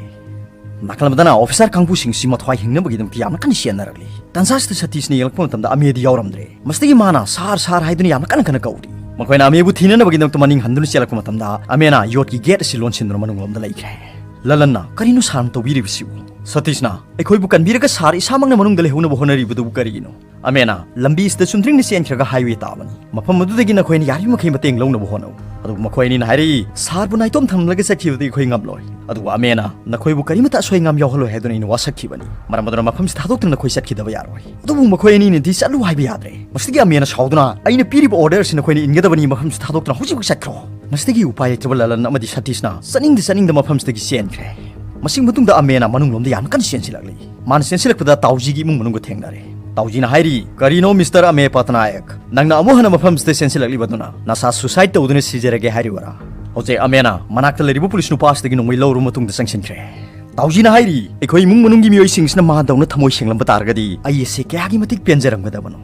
ꯅꯥꯀꯜ ꯑꯃꯗꯅ ꯑꯣꯐꯤꯁꯥꯔ ꯀꯥꯡꯕꯨꯁꯤꯡꯁꯤ ꯃꯊ꯭ꯋꯥꯏ ꯍꯤꯡꯅꯕꯒꯤꯗꯃꯛꯇ ꯌꯥꯝꯅ ꯀꯟꯅ ꯆꯦꯟꯅꯔꯛꯂꯤ꯫ ꯇꯟꯖꯥꯁꯤꯗ ꯁꯇꯤꯁꯅ ꯌꯦꯡꯂꯛꯄ ꯃꯇꯝꯗ ꯑꯃꯦꯗꯤ ꯌꯥꯎꯔꯝꯗ꯭ꯔꯦ꯫ ꯃꯁꯤꯗꯒꯤ ꯃꯥꯅ "ꯁꯥꯔ, ꯁꯥꯔ" ꯍꯥꯏꯗꯨꯅ ꯌꯥꯝꯅ ꯀꯟꯅ ꯀꯟꯅ ꯀꯧꯔꯤ꯫ ꯃꯈꯣꯏꯅ ꯑꯃꯦꯕꯨ ꯊꯤꯅꯅꯕꯒꯤꯗꯃꯛꯇ ꯃꯅꯤꯡ ꯍꯟꯗꯨꯅ ꯆꯦꯜꯂꯛꯄ ꯃꯇꯝꯗ ꯑꯃꯦꯅ ꯌꯣꯠꯀꯤ ꯒꯦꯠ ꯑꯁꯤ ꯂꯣꯟꯁꯤꯟꯗꯨꯅ ꯃꯅꯨꯡꯂꯣꯝꯗ ꯂꯩꯈ꯭ꯔꯦ꯫ ꯂꯂꯟꯅ, "ꯀꯔꯤꯅꯣ ꯁꯥꯔꯅ ꯇꯧꯕꯤꯔꯤꯕꯁꯤꯕꯨ?" ꯁꯇꯤꯁꯅ, "ꯑꯩꯈꯣꯏꯕꯨ ꯀꯟꯕꯤꯔꯒ ꯁꯥꯔ ꯏꯁꯥꯃꯛꯅ ꯃꯅꯨꯡꯗ ꯂꯩꯍꯧꯅꯕ ꯍꯣꯠꯅꯔꯤꯕꯗꯨꯕꯨ ꯀꯔꯤꯒꯤꯅꯣ?" ꯑꯃꯦꯅ, "ꯂꯝꯕꯤ ꯑꯁꯤꯗ ꯆꯨꯝꯗ꯭ꯔꯤꯡꯅ ꯆꯦꯟꯈ꯭ꯔꯒ ꯍꯥꯏꯋꯦ ꯇꯥꯕꯅꯤ꯫ ꯃꯐꯝ ꯑꯗꯨꯗꯒꯤ ꯅꯈꯣꯏꯅ ꯌꯥꯔꯤꯕ ꯃꯈꯩ ꯃꯇꯦꯡ ꯂꯧꯅꯕ ꯍꯣꯠꯅꯧ꯫" ꯑꯗꯨꯕꯨ ꯃꯈꯣꯏ ꯑꯅꯤꯅ ꯍꯥꯏꯔꯛꯏ, "ꯁꯥꯔꯕꯨ ꯅꯥꯏꯇꯣꯝ ꯊꯝꯂꯒ ꯆꯠꯈꯤꯕꯗꯤ ꯑꯩꯈꯣꯏ ꯉꯝꯂꯣꯏ꯫" ꯑꯗꯨꯕꯨ ꯑꯃꯦꯅ, "ꯅꯈꯣꯏꯕꯨ ꯀꯔꯤꯃꯠꯇ ꯑꯁꯣꯏ ꯑꯉꯥꯝ ꯌꯥꯎꯍꯜꯂꯣꯏ ꯍꯥꯏꯗꯨꯅ ꯑꯩꯅ ꯋꯥꯁꯛꯈꯤꯕꯅꯤ꯫ ꯃꯔꯝ ꯑꯗꯨꯅ ꯃꯐꯝꯁꯤ ꯊꯥꯗꯣꯛꯇꯨꯅ ꯅꯈꯣꯏ ꯆꯠꯈꯤꯗꯕ ꯌꯥꯔꯣꯏ꯫" ꯑꯗꯨꯕꯨ ꯃꯈꯣꯏ ꯑꯅꯤꯅꯗꯤ ꯆꯠꯂꯨ ꯍꯥꯏꯕ ꯌꯥꯗ꯭ꯔꯦ꯫ ꯃꯁꯤꯗꯒꯤ ꯑꯃꯦꯅ ꯁꯥꯎꯗꯨꯅ, "ꯑꯩꯅ ꯄꯤꯔꯤꯕ ꯑꯣꯔꯗꯔ ꯑꯁꯤ ꯅꯈꯣꯏꯅ ꯏꯟꯒꯗꯕꯅꯤ, ꯃꯐꯝꯁꯤ ꯊꯥꯗꯣꯛꯇꯨꯅ ꯍꯧꯖꯤꯛꯃꯛ ꯆꯠꯈ꯭ꯔꯣ꯫" ꯃꯁꯤꯗꯒꯤ ꯎꯄꯥꯏ ꯂꯩꯇ꯭ꯔꯕ ꯂꯂꯟ ꯑꯃꯗꯤ ꯁꯇꯤꯁꯅ ꯆꯠꯅꯤꯡꯗ ꯆꯠꯅꯤꯡꯗ ꯃꯐꯝꯁꯤꯗꯒꯤ ꯆꯦꯟꯈ꯭ꯔꯦ꯫ ꯃꯁꯤꯒꯤ ꯃꯇꯨꯡꯗ ꯑꯃꯦꯅ ꯃꯅꯨꯡꯂꯣꯝꯗ ꯌꯥꯝꯅ ꯀꯟꯅ ꯆꯦꯟꯁꯤꯜꯂꯛꯂꯤ꯫ ꯃꯥꯅ ꯆꯦꯟꯁꯤꯜꯂꯛꯄꯗ ꯇꯥꯎꯖꯤꯒꯤ ꯏꯃꯨꯡ ꯃꯅꯨꯡꯒ ꯊꯦꯡꯅꯔꯦ꯫ ꯇꯥꯎꯖꯤꯅ ꯍꯥꯏꯔꯤ, "ꯀꯔꯤꯅꯣ ꯃꯤꯁꯇꯔ ꯑꯃꯦ ꯄꯇꯅꯥꯌꯛ, ꯅꯪꯅ ꯑꯃꯨꯛ ꯍꯟꯅ ꯃꯐꯝꯁꯤꯗ ꯆꯦꯟꯁꯤꯜꯂꯛꯂꯤꯕꯗꯨꯅ ꯅꯁꯥ ꯁꯨꯁꯥꯏꯗ ꯇꯧꯗꯨꯅ ꯁꯤꯖꯔꯒꯦ ꯍꯥꯏꯔꯤꯕꯔꯥ?" ꯍꯧꯖꯤꯛ ꯑꯃꯦꯅ ꯃꯅꯥꯛꯇ ꯂꯩꯔꯤꯕ ꯄꯨꯂꯤꯁ ꯅꯨꯄꯥꯁꯤꯗꯒꯤ ꯅꯣꯡꯃꯩ ꯂꯧꯔꯕ ꯃꯇꯨꯡꯗ ꯆꯪꯁꯤꯟꯈ꯭ꯔꯦ꯫ ꯇꯥꯎꯖꯤꯅ ꯍꯥꯏꯔꯤ, "ꯑꯩꯈꯣꯏ ꯏꯃꯨꯡ ꯃꯅꯨꯡꯒꯤ ꯃꯤꯑꯣꯏꯁꯤꯡꯁꯤꯅ ꯃꯥꯗꯧꯅ ꯊꯃꯣꯏ ꯁꯦꯡꯂꯝꯕ ꯇꯥꯔꯒꯗꯤ ꯑꯩ ꯑꯁꯤ ꯀꯌꯥꯒꯤ ꯃꯇꯤꯛ ꯄꯦꯟꯖꯔꯝꯒꯗꯕꯅꯣ꯫"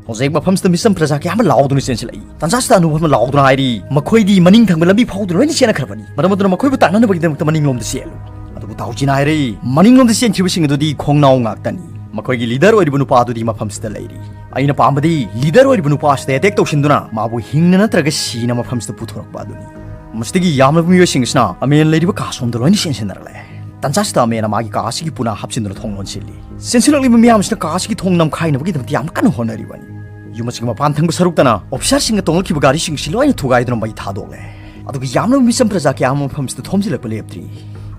ꯍꯧꯖꯤꯛ ꯃꯐꯝꯁꯤꯗ ꯃꯤꯆꯝ ꯄ꯭ꯔꯖꯥ ꯀꯌꯥ ꯑꯃ ꯂꯥꯎꯗꯨꯅ ꯆꯦꯟꯁꯤꯜꯂꯛꯏ꯫ ꯇꯟꯖꯥꯁꯤꯗ ꯑꯅꯨꯚꯝꯅ ꯂꯥꯎꯗꯨꯅ ꯍꯥꯏꯔꯤ, "ꯃꯈꯣꯏꯗꯤ ꯃꯅꯤꯡ ꯊꯪꯕ ꯂꯝꯕꯤ ꯐꯥꯎꯗꯨꯅ ꯂꯣꯏꯅ ꯆꯦꯟꯅꯈ꯭ꯔꯕꯅꯤ꯫ ꯃꯔꯝ ꯑꯗꯨꯅ ꯃꯈꯣꯏꯕꯨ ꯇꯥꯟꯅꯅꯕꯒꯤꯗꯃꯛꯇ ꯃꯅꯤꯡꯂꯣꯝꯗ ꯆꯦꯜꯂꯨ꯫" ꯑꯗꯨꯕꯨ ꯇꯥꯎꯖꯤꯅ ꯍꯥꯏꯔꯛꯏ, "ꯃꯅꯤꯡꯂꯣꯝꯗ ꯆꯦꯟꯈꯤꯕꯁꯤꯡ ꯑꯗꯨꯗꯤ ꯈꯣꯡꯅꯥꯎ ꯉꯥꯛꯇꯅꯤ꯫ ꯃꯈꯣꯏꯒꯤ ꯂꯤꯗꯔ ꯑꯣꯏꯔꯤꯕ ꯅꯨꯄꯥ ꯑꯗꯨꯗꯤ ꯃꯐꯝꯁꯤꯗ ꯂꯩꯔꯤ꯫ ꯑꯩꯅ ꯄꯥꯝꯕꯗꯤ ꯂꯤꯗꯔ ꯑꯣꯏꯔꯤꯕ ꯅꯨꯄꯥ ꯑꯁꯤꯗ ꯑꯦꯇꯦꯛ ꯇꯧꯁꯤꯟꯗꯨꯅ ꯃꯥꯕꯨ ꯍꯤꯡꯅ ꯅꯠꯇ꯭ꯔꯒ ꯁꯤꯅ ꯃꯐꯝꯁꯤꯗ ꯄꯨꯊꯣꯔꯛꯄ ꯑꯗꯨꯅꯤ꯫" ꯃꯁꯤꯗꯒꯤ ꯌꯥꯝꯂꯕ ꯃꯤꯑꯣꯏꯁꯤꯡ ꯑꯁꯤꯅ ꯑꯃꯦꯟ ꯂꯩꯔꯤꯕ ꯀꯥ ꯁꯣꯝꯗ ꯂꯣꯏꯅ ꯆꯦꯟꯁꯤꯟꯅꯔꯛꯂꯦ꯫ ꯇꯟꯖꯥꯁꯤꯗ ꯑꯃꯦꯟꯅ ꯃꯥꯒꯤ ꯀꯥ ꯑꯁꯤꯒꯤ ꯄꯨꯅꯥ ꯍꯥꯞꯆꯤꯟꯗꯨꯅ ꯊꯣꯡ ꯂꯣꯟꯁꯤꯜꯂꯤ꯫ ꯆꯦꯟꯁꯤꯜꯂꯛꯂꯤꯕ ꯃꯤꯌꯥꯝꯁꯤꯅ ꯀꯥ ꯑꯁꯤꯒꯤ ꯊꯣꯡ ꯅꯝꯈꯥꯏꯅꯕꯒꯤꯗꯃꯛꯇ ꯌꯥꯝꯅ ꯀꯟꯅ ꯍꯣꯠꯅꯔꯤꯕꯅꯤ꯫ ꯌꯨꯝ ꯑꯁꯤꯒꯤ ꯃꯄꯥꯟ ꯊꯪꯕ ꯁꯔꯨꯛꯇꯅ ꯑꯣꯐꯤꯁꯥꯔꯁꯤꯡꯅ ꯇꯣꯡꯂꯛꯈꯤꯕ ꯒꯥꯔꯤꯁꯤꯡ ꯑꯁꯤ ꯂꯣꯏꯅ ꯊꯨꯒꯥꯏꯗꯨꯅ ꯃꯩ ꯊꯥꯗꯣꯛꯂꯦ꯫ ꯑꯗꯨꯒ ꯌꯥꯝꯂꯕ ꯃꯤꯆꯝ ꯄ꯭ꯔꯖꯥ ꯀꯌꯥ ꯑꯃ ꯃꯐꯝꯁꯤꯗ ꯊꯣꯝꯖꯤꯜꯂꯛꯄ ꯂꯦꯞꯇ꯭ꯔꯤ꯫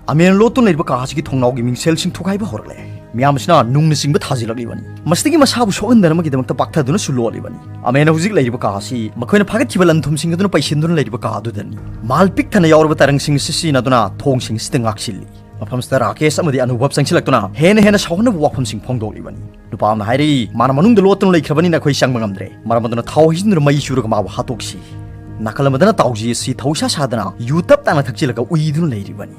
ꯑꯃꯦꯟꯅ ꯂꯣꯠꯇꯨꯅ ꯂꯩꯔꯤꯕ ꯀꯥ ꯑꯁꯤꯒꯤ ꯊꯣꯡꯅꯥꯎꯒꯤ ꯃꯤꯡꯁꯦꯜꯁꯤꯡ ꯊꯨꯒꯥꯏꯕ ꯍꯧꯔꯛꯂꯦ꯫ ꯃꯤꯌꯥꯝ ꯑꯁꯤꯅ ꯅꯨꯡꯅꯆꯤꯡꯕ ꯊꯥꯖꯤꯜꯂꯛꯂꯤꯕꯅꯤ꯫ ꯃꯁꯤꯗꯒꯤ ꯃꯁꯥꯕꯨ ꯁꯣꯛꯍꯟꯗꯅꯕꯒꯤꯗꯃꯛꯇ ꯄꯥꯛꯊꯗꯨꯅꯁꯨ ꯂꯣꯠꯂꯤꯕꯅꯤ꯫ ꯑꯃꯦꯟꯅ ꯍꯧꯖꯤꯛ ꯂꯩꯔꯤꯕ ꯀꯥ ꯑꯁꯤ ꯃꯈꯣꯏꯅ ꯐꯥꯒꯠꯈꯤꯕ ꯂꯟ ꯊꯨꯝꯁꯤꯡ ꯑꯗꯨꯅ ꯄꯩꯁꯤꯟꯗꯨꯅ ꯂꯩꯔꯤꯕ ꯀꯥ ꯑꯗꯨꯗꯅꯤ꯫ ꯃꯥꯜ ꯄꯤꯛ ꯊꯟꯅ ꯌꯥꯎꯔꯕ ꯇꯔꯪꯁꯤꯡ ꯑꯁꯤ ꯁꯤꯖꯤꯟꯅꯗꯨꯅ ꯊꯣꯡꯁꯤꯡ ꯑꯁꯤꯗ ꯉꯥꯛꯁꯤꯜꯂꯤ꯫ ꯃꯐꯝꯁꯤꯗ ꯔꯥꯀꯦꯁ ꯑꯃꯗꯤ ꯑꯅꯨꯚꯕ ꯆꯪꯁꯤꯜꯂꯛꯇꯨꯅ ꯍꯦꯟꯅ ꯍꯦꯟꯅ ꯁꯥꯎꯍꯟꯅꯕ ꯋꯥꯐꯝꯁꯤꯡ ꯐꯣꯡꯗꯣꯛꯂꯤꯕꯅꯤ꯫ ꯅꯨꯄꯥ ꯑꯃꯅ ꯍꯥꯏꯔꯛꯏ, "ꯃꯥꯅ ꯃꯅꯨꯡꯗ ꯂꯣꯠꯇꯨꯅ ꯂꯩꯈ꯭ꯔꯕꯅꯤꯅ ꯑꯩꯈꯣꯏ ꯆꯪꯕ ꯉꯝꯗ꯭ꯔꯦ꯫ ꯃꯔꯝ ꯑꯗꯨꯅ ꯊꯥꯎ ꯍꯩꯖꯤꯟꯗꯨꯅ ꯃꯩ ꯆꯨꯔꯒ ꯃꯥꯕꯨ ꯍꯥꯠꯇꯣꯛꯁꯤ꯫" ꯅꯥꯀꯜ ꯑꯃꯗꯅ ꯇꯥꯎꯖꯤ ꯑꯁꯤ ꯊꯧꯁꯥ ꯁꯥꯗꯅ ꯌꯨ ꯇꯞ ꯇꯥꯅ ꯊꯛꯆꯤꯜꯂꯒ ꯎꯏꯗꯨꯅ ꯂꯩꯔꯤꯕꯅꯤ꯫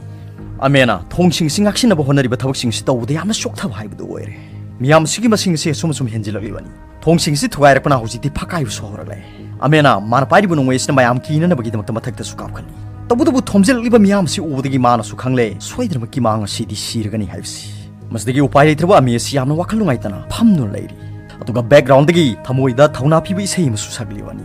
ꯑꯃꯦꯅ ꯊꯣꯡꯁꯤꯡꯁꯤ ꯉꯥꯛꯁꯤꯟꯅꯕ ꯍꯣꯠꯅꯔꯤꯕ ꯊꯕꯛꯁꯤꯡꯁꯤ ꯇꯧꯕꯗ ꯌꯥꯝꯅ ꯆꯣꯛꯊꯕ ꯍꯥꯏꯕꯗꯨ ꯑꯣꯏꯔꯦ꯫ ꯃꯤꯌꯥꯝ ꯑꯁꯤꯒꯤ ꯃꯁꯤꯡ ꯑꯁꯤ ꯑꯁꯨꯝ ꯑꯁꯨꯝ ꯍꯦꯟꯖꯤꯜꯂꯛꯂꯤꯕꯅꯤ꯫ ꯊꯣꯡꯁꯤꯡꯁꯤ ꯊꯨꯒꯥꯏꯔꯛꯄꯅ ꯍꯧꯖꯤꯛꯇꯤ ꯐꯛꯀꯥꯏꯕꯁꯨ ꯍꯧꯔꯛꯂꯦ꯫ ꯑꯃꯦꯅ ꯃꯥꯅ ꯄꯥꯏꯔꯤꯕ ꯅꯣꯡꯃꯩ ꯑꯁꯤꯅ ꯃꯌꯥꯝ ꯀꯤꯅꯅꯕꯒꯤꯗꯃꯛꯇ ꯃꯊꯛꯇꯁꯨ ꯀꯥꯞꯈꯠꯂꯤ꯫ ꯇꯧꯕꯇꯕꯨ ꯊꯣꯝꯖꯤꯜꯂꯛꯂꯤꯕ ꯃꯤꯌꯥꯝ ꯑꯁꯤ ꯎꯕꯗꯒꯤ ꯃꯥꯅꯁꯨ ꯈꯪꯂꯦ, ꯁꯣꯏꯗꯅꯃꯛꯀꯤ ꯃꯥ ꯉꯁꯤꯗꯤ ꯁꯤꯔꯒꯅꯤ ꯍꯥꯏꯕꯁꯤ꯫ ꯃꯁꯤꯗꯒꯤ ꯎꯄꯥꯏ ꯂꯩꯇ꯭ꯔꯕ ꯑꯃꯦ ꯑꯁꯤ ꯌꯥꯝꯅ ꯋꯥꯈꯜ ꯅꯨꯡꯉꯥꯏꯇꯅ ꯐꯝꯗꯨꯅ ꯂꯩꯔꯤ꯫ ꯑꯗꯨꯒ ꯕꯦꯛꯒ꯭ꯔꯥꯎꯟꯗꯒꯤ ꯊꯃꯣꯏꯗ ꯊꯧꯅꯥ ꯄꯤꯕ ꯏꯁꯩ ꯑꯃꯁꯨ ꯁꯛꯂꯤꯕꯅꯤ꯫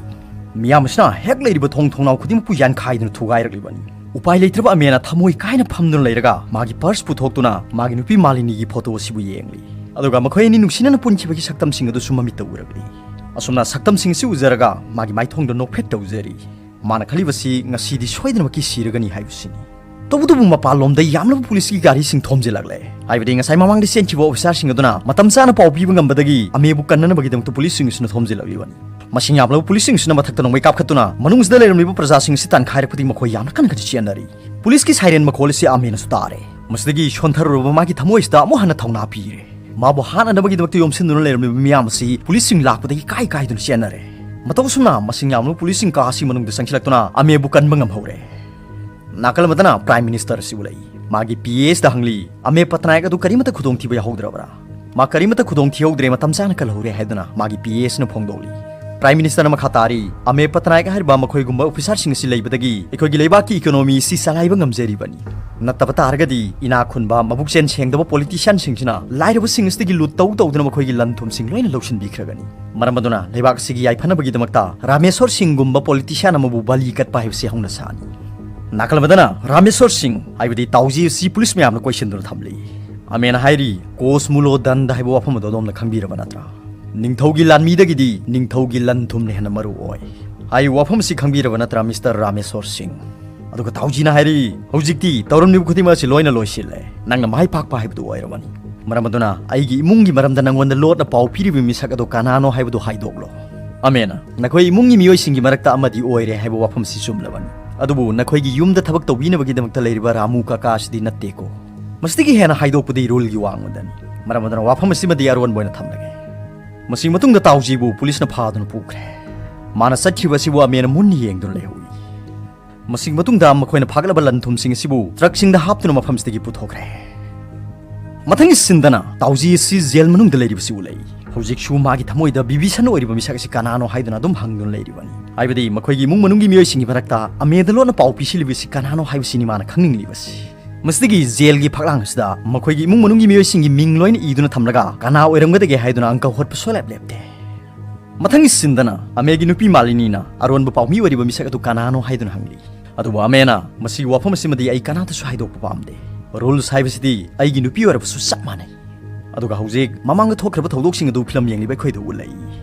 ꯃꯤꯌꯥꯝ ꯑꯁꯤꯅ ꯍꯦꯛ ꯂꯩꯔꯤꯕ ꯊꯣꯡ ꯊꯣꯡꯅꯥꯎ ꯈꯨꯗꯤꯡꯃꯛꯄꯨ ꯌꯥꯟꯈꯥꯏꯗꯨꯅ ꯊꯨꯒꯥꯏꯔꯛꯂꯤꯕꯅꯤ꯫ ꯎꯄꯥꯏ ꯂꯩꯇ꯭ꯔꯕ ꯑꯃꯦꯅ ꯊꯃꯣꯏ ꯀꯥꯏꯅ ꯐꯝꯗꯨꯅ ꯂꯩꯔꯒ ꯃꯥꯒꯤ ꯄꯔꯁ ꯄꯨꯊꯣꯛꯇꯨꯅ ꯃꯥꯒꯤ ꯅꯨꯄꯤ ꯃꯥꯂꯤꯅꯤꯒꯤ ꯐꯣꯇꯣ ꯑꯁꯤꯕꯨ ꯌꯦꯡꯂꯤ꯫ ꯑꯗꯨꯒ ꯃꯈꯣꯏ ꯑꯅꯤ ꯅꯨꯡꯁꯤꯅꯅ ꯄꯨꯟꯈꯤꯕꯒꯤ ꯁꯛꯇꯝꯁꯤꯡ ꯑꯗꯨꯁꯨ ꯃꯃꯤꯠꯇ ꯎꯔꯛꯂꯤ꯫ ꯑꯁꯨꯝꯅ ꯁꯛꯇꯝꯁꯤꯡ ꯑꯁꯤ ꯎꯖꯔꯒ ꯃꯥꯒꯤ ꯃꯥꯏꯊꯣꯡꯗ ꯅꯣꯛꯐꯦꯠ ꯇꯧꯖꯔꯤ꯫ ꯃꯥꯅ ꯈꯜꯂꯤꯕꯁꯤ ꯉꯁꯤꯗꯤ ꯁꯣꯏꯗꯅꯃꯛꯀꯤ ꯁꯤꯔꯒꯅꯤ ꯍꯥꯏꯕꯁꯤꯅꯤ꯫ ꯇꯧꯕꯇꯕꯨ ꯃꯄꯥꯟꯂꯣꯝꯗ ꯌꯥꯝꯂꯕ ꯄꯨꯂꯤꯁꯀꯤ ꯒꯥꯔꯤꯁꯤꯡ ꯊꯣꯝꯖꯤꯜꯂꯛꯂꯦ꯫ ꯍꯥꯏꯕꯗꯤ ꯉꯁꯥꯏ ꯃꯃꯥꯡꯗ ꯆꯦꯟꯈꯤꯕ ꯑꯣꯐꯤꯁꯥꯔꯁꯤꯡ ꯑꯗꯨꯅ ꯃꯇꯝ ꯆꯥꯅ ꯄꯥꯎ ꯄꯤꯕ ꯉꯝꯕꯗꯒꯤ ꯑꯃꯦꯕꯨ ꯀꯟꯅꯅꯕꯒꯤꯗꯃꯛꯇ ꯄꯨꯂꯤꯁꯁꯤꯡ ꯑꯁꯤꯅ ꯊꯣꯝꯖꯤꯜꯂꯛꯂꯤꯕꯅꯤ꯫ ꯃꯁꯤꯡ ꯌꯥꯝꯂꯕ ꯄꯨꯂꯤꯁꯁꯤꯡꯁꯤꯅ ꯃꯊꯛꯇ ꯅꯣꯡꯃꯩ ꯀꯥꯞꯈꯠꯇꯨꯅ ꯃꯅꯨꯡꯁꯤꯗ ꯂꯩꯔꯝꯂꯤꯕ ꯄ꯭ꯔꯖꯥꯁꯤꯡ ꯑꯁꯤ ꯇꯥꯟꯈꯥꯏꯔꯛꯄꯗꯒꯤ ꯃꯈꯣꯏ ꯌꯥꯝꯅ ꯀꯟꯅ ꯀꯟꯅ ꯆꯦꯟꯅꯔꯤ꯫ ꯄꯨꯂꯤꯁꯀꯤ ꯁꯥꯏꯔꯦꯟ ꯃꯈꯣꯜ ꯑꯁꯤ ꯑꯃꯦꯅꯁꯨ ꯇꯥꯔꯦ꯫ ꯃꯁꯤꯗꯒꯤ ꯁꯣꯟꯊꯔꯨꯔꯕ ꯃꯥꯒꯤ ꯊꯃꯣꯏꯁꯤꯗ ꯑꯃꯨꯛ ꯍꯟꯅ ꯊꯧꯅꯥ ꯄꯤꯔꯦ꯫ ꯃꯥꯕꯨ ꯍꯥꯠꯅꯅꯕꯒꯤꯗꯃꯛꯇ ꯌꯣꯝꯁꯤꯟꯗꯨꯅ ꯂꯩꯔꯝꯂꯤꯕ ꯃꯤꯌꯥꯝ ꯑꯁꯤ ꯄꯨꯂꯤꯁꯁꯤꯡ ꯂꯥꯛꯄꯗꯒꯤ ꯀꯥꯏ ꯀꯥꯏꯗꯨꯅ ꯆꯦꯟꯅꯔꯦ꯫ ꯃꯇꯧ ꯑꯁꯨꯝꯅ ꯃꯁꯤꯡ ꯌꯥꯝꯂꯕ ꯄꯨꯂꯤꯁꯁꯤꯡ ꯀꯥ ꯑꯁꯤ ꯃꯅꯨꯡꯗ ꯆꯪꯁꯤꯜꯂꯛꯇꯨꯅ ꯑꯃꯦꯕꯨ ꯀꯟꯕ ꯉꯝꯍꯧꯔꯦ꯫ ꯅꯥꯀꯜ ꯑꯃꯗꯅ ꯄ꯭ꯔꯥꯏꯝ ꯃꯤꯅꯤꯁꯇꯔ ꯑꯁꯤ ꯎꯠꯂꯛꯏ꯫ ꯃꯥꯒꯤ ꯄꯤ ꯑꯦ ꯑꯦꯁꯇ ꯍꯪꯂꯤ, "ꯑꯃꯦ ꯄꯇꯅꯥꯌꯛ ꯑꯗꯨ ꯀꯔꯤꯃꯠꯇ ꯈꯨꯗꯣꯡꯊꯤꯕ ꯌꯥꯎꯍꯧꯗ꯭ꯔꯕ꯭ꯔꯥ?" "ꯃꯥ ꯀꯔꯤꯃꯠꯇ ꯈꯨꯗꯣꯡ ꯊꯤꯍꯧꯗ꯭ꯔꯦ, ꯃꯇꯝ ꯆꯥꯅ ꯀꯜꯍꯧꯔꯦ" ꯍꯥꯏꯗꯨꯅ ꯃꯥꯒꯤ ꯄꯤ ꯑꯦ ꯑꯦꯁꯅ ꯐꯣꯡꯗꯣꯛꯂꯤ꯫ ꯄ꯭ꯔꯥꯏꯝ ꯃꯤꯅꯤꯁꯇꯔꯅ ꯃꯈꯥ ꯇꯥꯔꯤ, "ꯑꯃꯦ ꯄꯇꯅꯥꯌꯛ ꯍꯥꯏꯔꯤꯕ ꯃꯈꯣꯏꯒꯨꯝꯕ ꯑꯣꯐꯤꯁꯥꯔꯁꯤꯡ ꯑꯁꯤ ꯂꯩꯕꯗꯒꯤ ꯑꯩꯈꯣꯏꯒꯤ ꯂꯩꯕꯥꯛꯀꯤ ꯏꯀꯣꯅꯣꯃꯤ ꯑꯁꯤ ꯆꯂꯥꯏꯕ ꯉꯝꯖꯔꯤꯕꯅꯤ꯫ ꯅꯠꯇꯕ ꯇꯥꯔꯒꯗꯤ ꯏꯅꯥꯛ ꯈꯨꯟꯕ, ꯃꯕꯨꯛꯆꯦꯜ ꯁꯦꯡꯗꯕ ꯄꯣꯂꯤꯇꯤꯁꯤꯌꯥꯟꯁꯤꯡꯁꯤꯅ ꯂꯥꯏꯔꯕꯁꯤꯡ ꯑꯁꯤꯗꯒꯤ ꯂꯨꯠ ꯇꯧ ꯇꯧꯗꯨꯅ ꯃꯈꯣꯏꯒꯤ ꯂꯟ ꯊꯨꯝꯁꯤꯡ ꯂꯣꯏꯅ ꯂꯧꯁꯤꯟꯕꯤꯈ꯭ꯔꯒꯅꯤ꯫ ꯃꯔꯝ ꯑꯗꯨꯅ ꯂꯩꯕꯥꯛ ꯑꯁꯤꯒꯤ ꯌꯥꯏꯐꯅꯕꯒꯤꯗꯃꯛꯇ ꯔꯥꯃꯦꯁꯣꯔ ꯁꯤꯡꯒꯨꯝꯕ ꯄꯣꯂꯤꯇꯤꯁꯤꯌꯥꯟ ꯑꯃꯕꯨ ꯕꯂꯤ ꯀꯠꯄ ꯍꯥꯏꯕꯁꯤ ꯍꯧꯅ ꯁꯥꯅꯤ"꯫ ꯅꯥꯀꯜ ꯑꯃꯗꯅ ꯔꯥꯃꯦꯁꯣꯔ ꯁꯤꯡ ꯍꯥꯏꯕꯗꯤ ꯇꯥꯎꯖꯤ ꯑꯁꯤ ꯄꯨꯂꯤꯁ ꯃꯌꯥꯝꯅ ꯀꯣꯏꯁꯤꯟꯗꯨꯅ ꯊꯝꯂꯤ꯫ ꯑꯃꯦꯅ ꯍꯥꯏꯔꯤ, "ꯀꯣꯁꯃꯨꯂꯣ ꯗꯟꯗ ꯍꯥꯏꯕ ꯋꯥꯐꯝ ꯑꯗꯨ ꯑꯗꯣꯝꯅ ꯈꯪꯕꯤꯔꯕ ꯅꯠꯇ꯭ꯔꯥ? ꯅꯤꯡꯊꯧꯒꯤ ꯂꯥꯟꯃꯤꯗꯒꯤꯗꯤ ꯅꯤꯡꯊꯧꯒꯤ ꯂꯟ ꯊꯨꯝꯅ ꯍꯦꯟꯅ ꯃꯔꯨ ꯑꯣꯏ" ꯍꯥꯏꯔꯤꯕ ꯋꯥꯐꯝ ꯑꯁꯤ ꯈꯪꯕꯤꯔꯕ ꯅꯠꯇ꯭ꯔꯥ, ꯃꯤꯁꯇꯔ ꯔꯥꯃꯦꯁꯣꯔ ꯁꯤꯡ? ꯑꯗꯨꯒ ꯇꯥꯎꯖꯤꯅ ꯍꯥꯏꯔꯤ, "ꯍꯧꯖꯤꯛꯇꯤ ꯇꯧꯔꯝꯂꯤꯕ ꯈꯨꯗꯤꯡꯃꯛ ꯑꯁꯤ ꯂꯣꯏꯅ ꯂꯣꯏꯁꯤꯜꯂꯦ꯫ ꯅꯪꯅ ꯃꯥꯏ ꯄꯥꯛꯄ ꯍꯥꯏꯕꯗꯨ ꯑꯣꯏꯔꯕꯅꯤ꯫ ꯃꯔꯝ ꯑꯗꯨꯅ ꯑꯩꯒꯤ ꯏꯃꯨꯡꯒꯤ ꯃꯔꯝꯗ ꯅꯪꯉꯣꯟꯗ ꯂꯣꯠꯅ ꯄꯥꯎ ꯄꯤꯔꯤꯕ ꯃꯤꯁꯛ ꯑꯗꯨ ꯀꯅꯥꯅꯣ ꯍꯥꯏꯕꯗꯨ ꯍꯥꯏꯗꯣꯛꯂꯣ"꯫ ꯑꯃꯦꯅ, "ꯅꯈꯣꯏ ꯏꯃꯨꯡꯒꯤ ꯃꯤꯑꯣꯏꯁꯤꯡꯒꯤ ꯃꯔꯛꯇ ꯑꯃꯗꯤ ꯑꯣꯏꯔꯦ ꯍꯥꯏꯕ ꯋꯥꯐꯝ ꯑꯁꯤ ꯆꯨꯝꯂꯕꯅꯤ꯫ ꯑꯗꯨꯕꯨ ꯅꯈꯣꯏꯒꯤ ꯌꯨꯝꯗ ꯊꯕꯛ ꯇꯧꯕꯤꯅꯕꯒꯤꯗꯃꯛꯇ ꯂꯩꯔꯤꯕ ꯔꯥꯃꯨ ꯀꯀꯥ ꯑꯁꯤꯗꯤ ꯅꯠꯇꯦꯀꯣ꯫ ꯃꯁꯤꯗꯒꯤ ꯍꯦꯟꯅ ꯍꯥꯏꯗꯣꯛꯄꯗꯤ ꯔꯨꯜꯒꯤ ꯋꯥꯡꯃꯗꯅꯤ꯫ ꯃꯔꯝ ꯑꯗꯨꯅ ꯋꯥꯐꯝ ꯑꯁꯤꯃꯗꯤ ꯑꯔꯣꯟꯕ ꯑꯣꯏꯅ ꯊꯝꯂꯒꯦ"꯫ ꯃꯁꯤ ꯃꯇꯨꯡꯗ ꯇꯥꯎꯖꯤꯕꯨ ꯄꯨꯂꯤꯁꯅ ꯐꯥꯗꯨꯅ ꯄꯨꯈ꯭ꯔꯦ꯫ ꯃꯥꯅ ꯆꯠꯈꯤꯕ ꯑꯁꯤꯕꯨ ꯑꯃꯦꯅ ꯃꯨꯟꯅ ꯌꯦꯡꯗꯨꯅ ꯂꯩꯍꯧꯏ꯫ ꯃꯁꯤꯒꯤ ꯃꯇꯨꯡꯗ ꯃꯈꯣꯏꯅ ꯐꯥꯒꯠꯂꯕ ꯂꯟ ꯊꯨꯝꯁꯤꯡ ꯑꯁꯤꯕꯨ ꯇ꯭ꯔꯛꯁꯤꯡꯗ ꯍꯥꯞꯇꯨꯅ ꯃꯐꯝꯁꯤꯗꯒꯤ ꯄꯨꯊꯣꯛꯈ꯭ꯔꯦ꯫ ꯃꯊꯪꯒꯤ ꯁꯤꯟꯗꯅ ꯇꯥꯎꯖꯤ ꯑꯁꯤ ꯖꯦꯜ ꯃꯅꯨꯡꯗ ꯂꯩꯔꯤꯕꯁꯤ ꯎꯠꯂꯛꯏ꯫ ꯍꯧꯖꯤꯛꯁꯨ ꯃꯥꯒꯤ ꯊꯃꯣꯏꯗ ꯕꯤꯚꯤꯁꯟ ꯑꯣꯏꯔꯤꯕ ꯃꯤꯁꯛ ꯑꯁꯤ ꯀꯅꯥꯅꯣ ꯍꯥꯏꯗꯨꯅ ꯑꯗꯨꯝ ꯍꯪꯗꯨꯅ ꯂꯩꯔꯤꯕꯅꯤ꯫ ꯍꯥꯏꯕꯗꯤ ꯃꯈꯣꯏꯒꯤ ꯏꯃꯨꯡ ꯃꯅꯨꯡꯒꯤ ꯃꯤꯑꯣꯏꯁꯤꯡꯒꯤ ꯃꯔꯛꯇ ꯑꯃꯦꯗ ꯂꯣꯟꯅ ꯄꯥꯎ ꯄꯤꯁꯤꯜꯂꯤꯕꯁꯤ ꯀꯅꯥꯅꯣ ꯍꯥꯏꯕꯁꯤꯅꯤ ꯃꯥꯅ ꯈꯪꯅꯤꯡꯂꯤꯕꯁꯤ꯫ ꯃꯁꯤꯗꯒꯤ ꯖꯦꯜꯒꯤ ꯐꯛꯂꯥꯡ ꯑꯁꯤꯗ ꯃꯈꯣꯏꯒꯤ ꯏꯃꯨꯡ ꯃꯅꯨꯡꯒꯤ ꯃꯤꯑꯣꯏꯁꯤꯡꯒꯤ ꯃꯤꯡ ꯂꯣꯏꯅ ꯏꯗꯨꯅ ꯊꯝꯂꯒ ꯀꯅꯥ ꯑꯣꯏꯔꯝꯒꯗꯒꯦ ꯍꯥꯏꯗꯨꯅ ꯑꯪꯀ ꯍꯣꯠꯄ ꯁꯨꯡꯂꯦꯞ ꯂꯦꯞꯇꯦ꯫ ꯃꯊꯪꯒꯤ ꯁꯤꯟꯗꯅ ꯑꯃꯦꯒꯤ ꯅꯨꯄꯤ ꯃꯥꯂꯤꯅꯤꯅ ꯑꯔꯣꯟꯕ ꯄꯥꯎꯃꯤ ꯑꯣꯏꯔꯤꯕ ꯃꯤꯁꯛ ꯑꯗꯨ ꯀꯅꯥꯅꯣ ꯍꯥꯏꯗꯨꯅ ꯍꯪꯂꯤ꯫ ꯑꯗꯨꯕꯨ ꯑꯃꯦꯅ ꯃꯁꯤꯒꯤ ꯋꯥꯐꯝ ꯑꯁꯤꯃꯗꯤ ꯑꯩ ꯀꯅꯥꯗꯁꯨ ꯍꯥꯏꯗꯣꯛꯄ ꯄꯥꯝꯗꯦ꯫ ꯔꯨꯜꯁ ꯍꯥꯏꯕꯁꯤꯗꯤ ꯑꯩꯒꯤ ꯅꯨꯄꯤ ꯑꯣꯏꯔꯕꯁꯨ ꯆꯞ ꯃꯥꯟꯅꯩ꯫ ꯑꯗꯨꯒ ꯍꯧꯖꯤꯛ ꯃꯃꯥꯡꯗ ꯊꯣꯛꯈ꯭ꯔꯕ ꯊꯧꯗꯣꯛꯁꯤꯡ ꯑꯗꯨ ꯐꯤꯂꯝ ꯌꯦꯡꯂꯤꯕ ꯑꯩꯈꯣꯏꯗ ꯎꯠꯂꯛꯏ꯫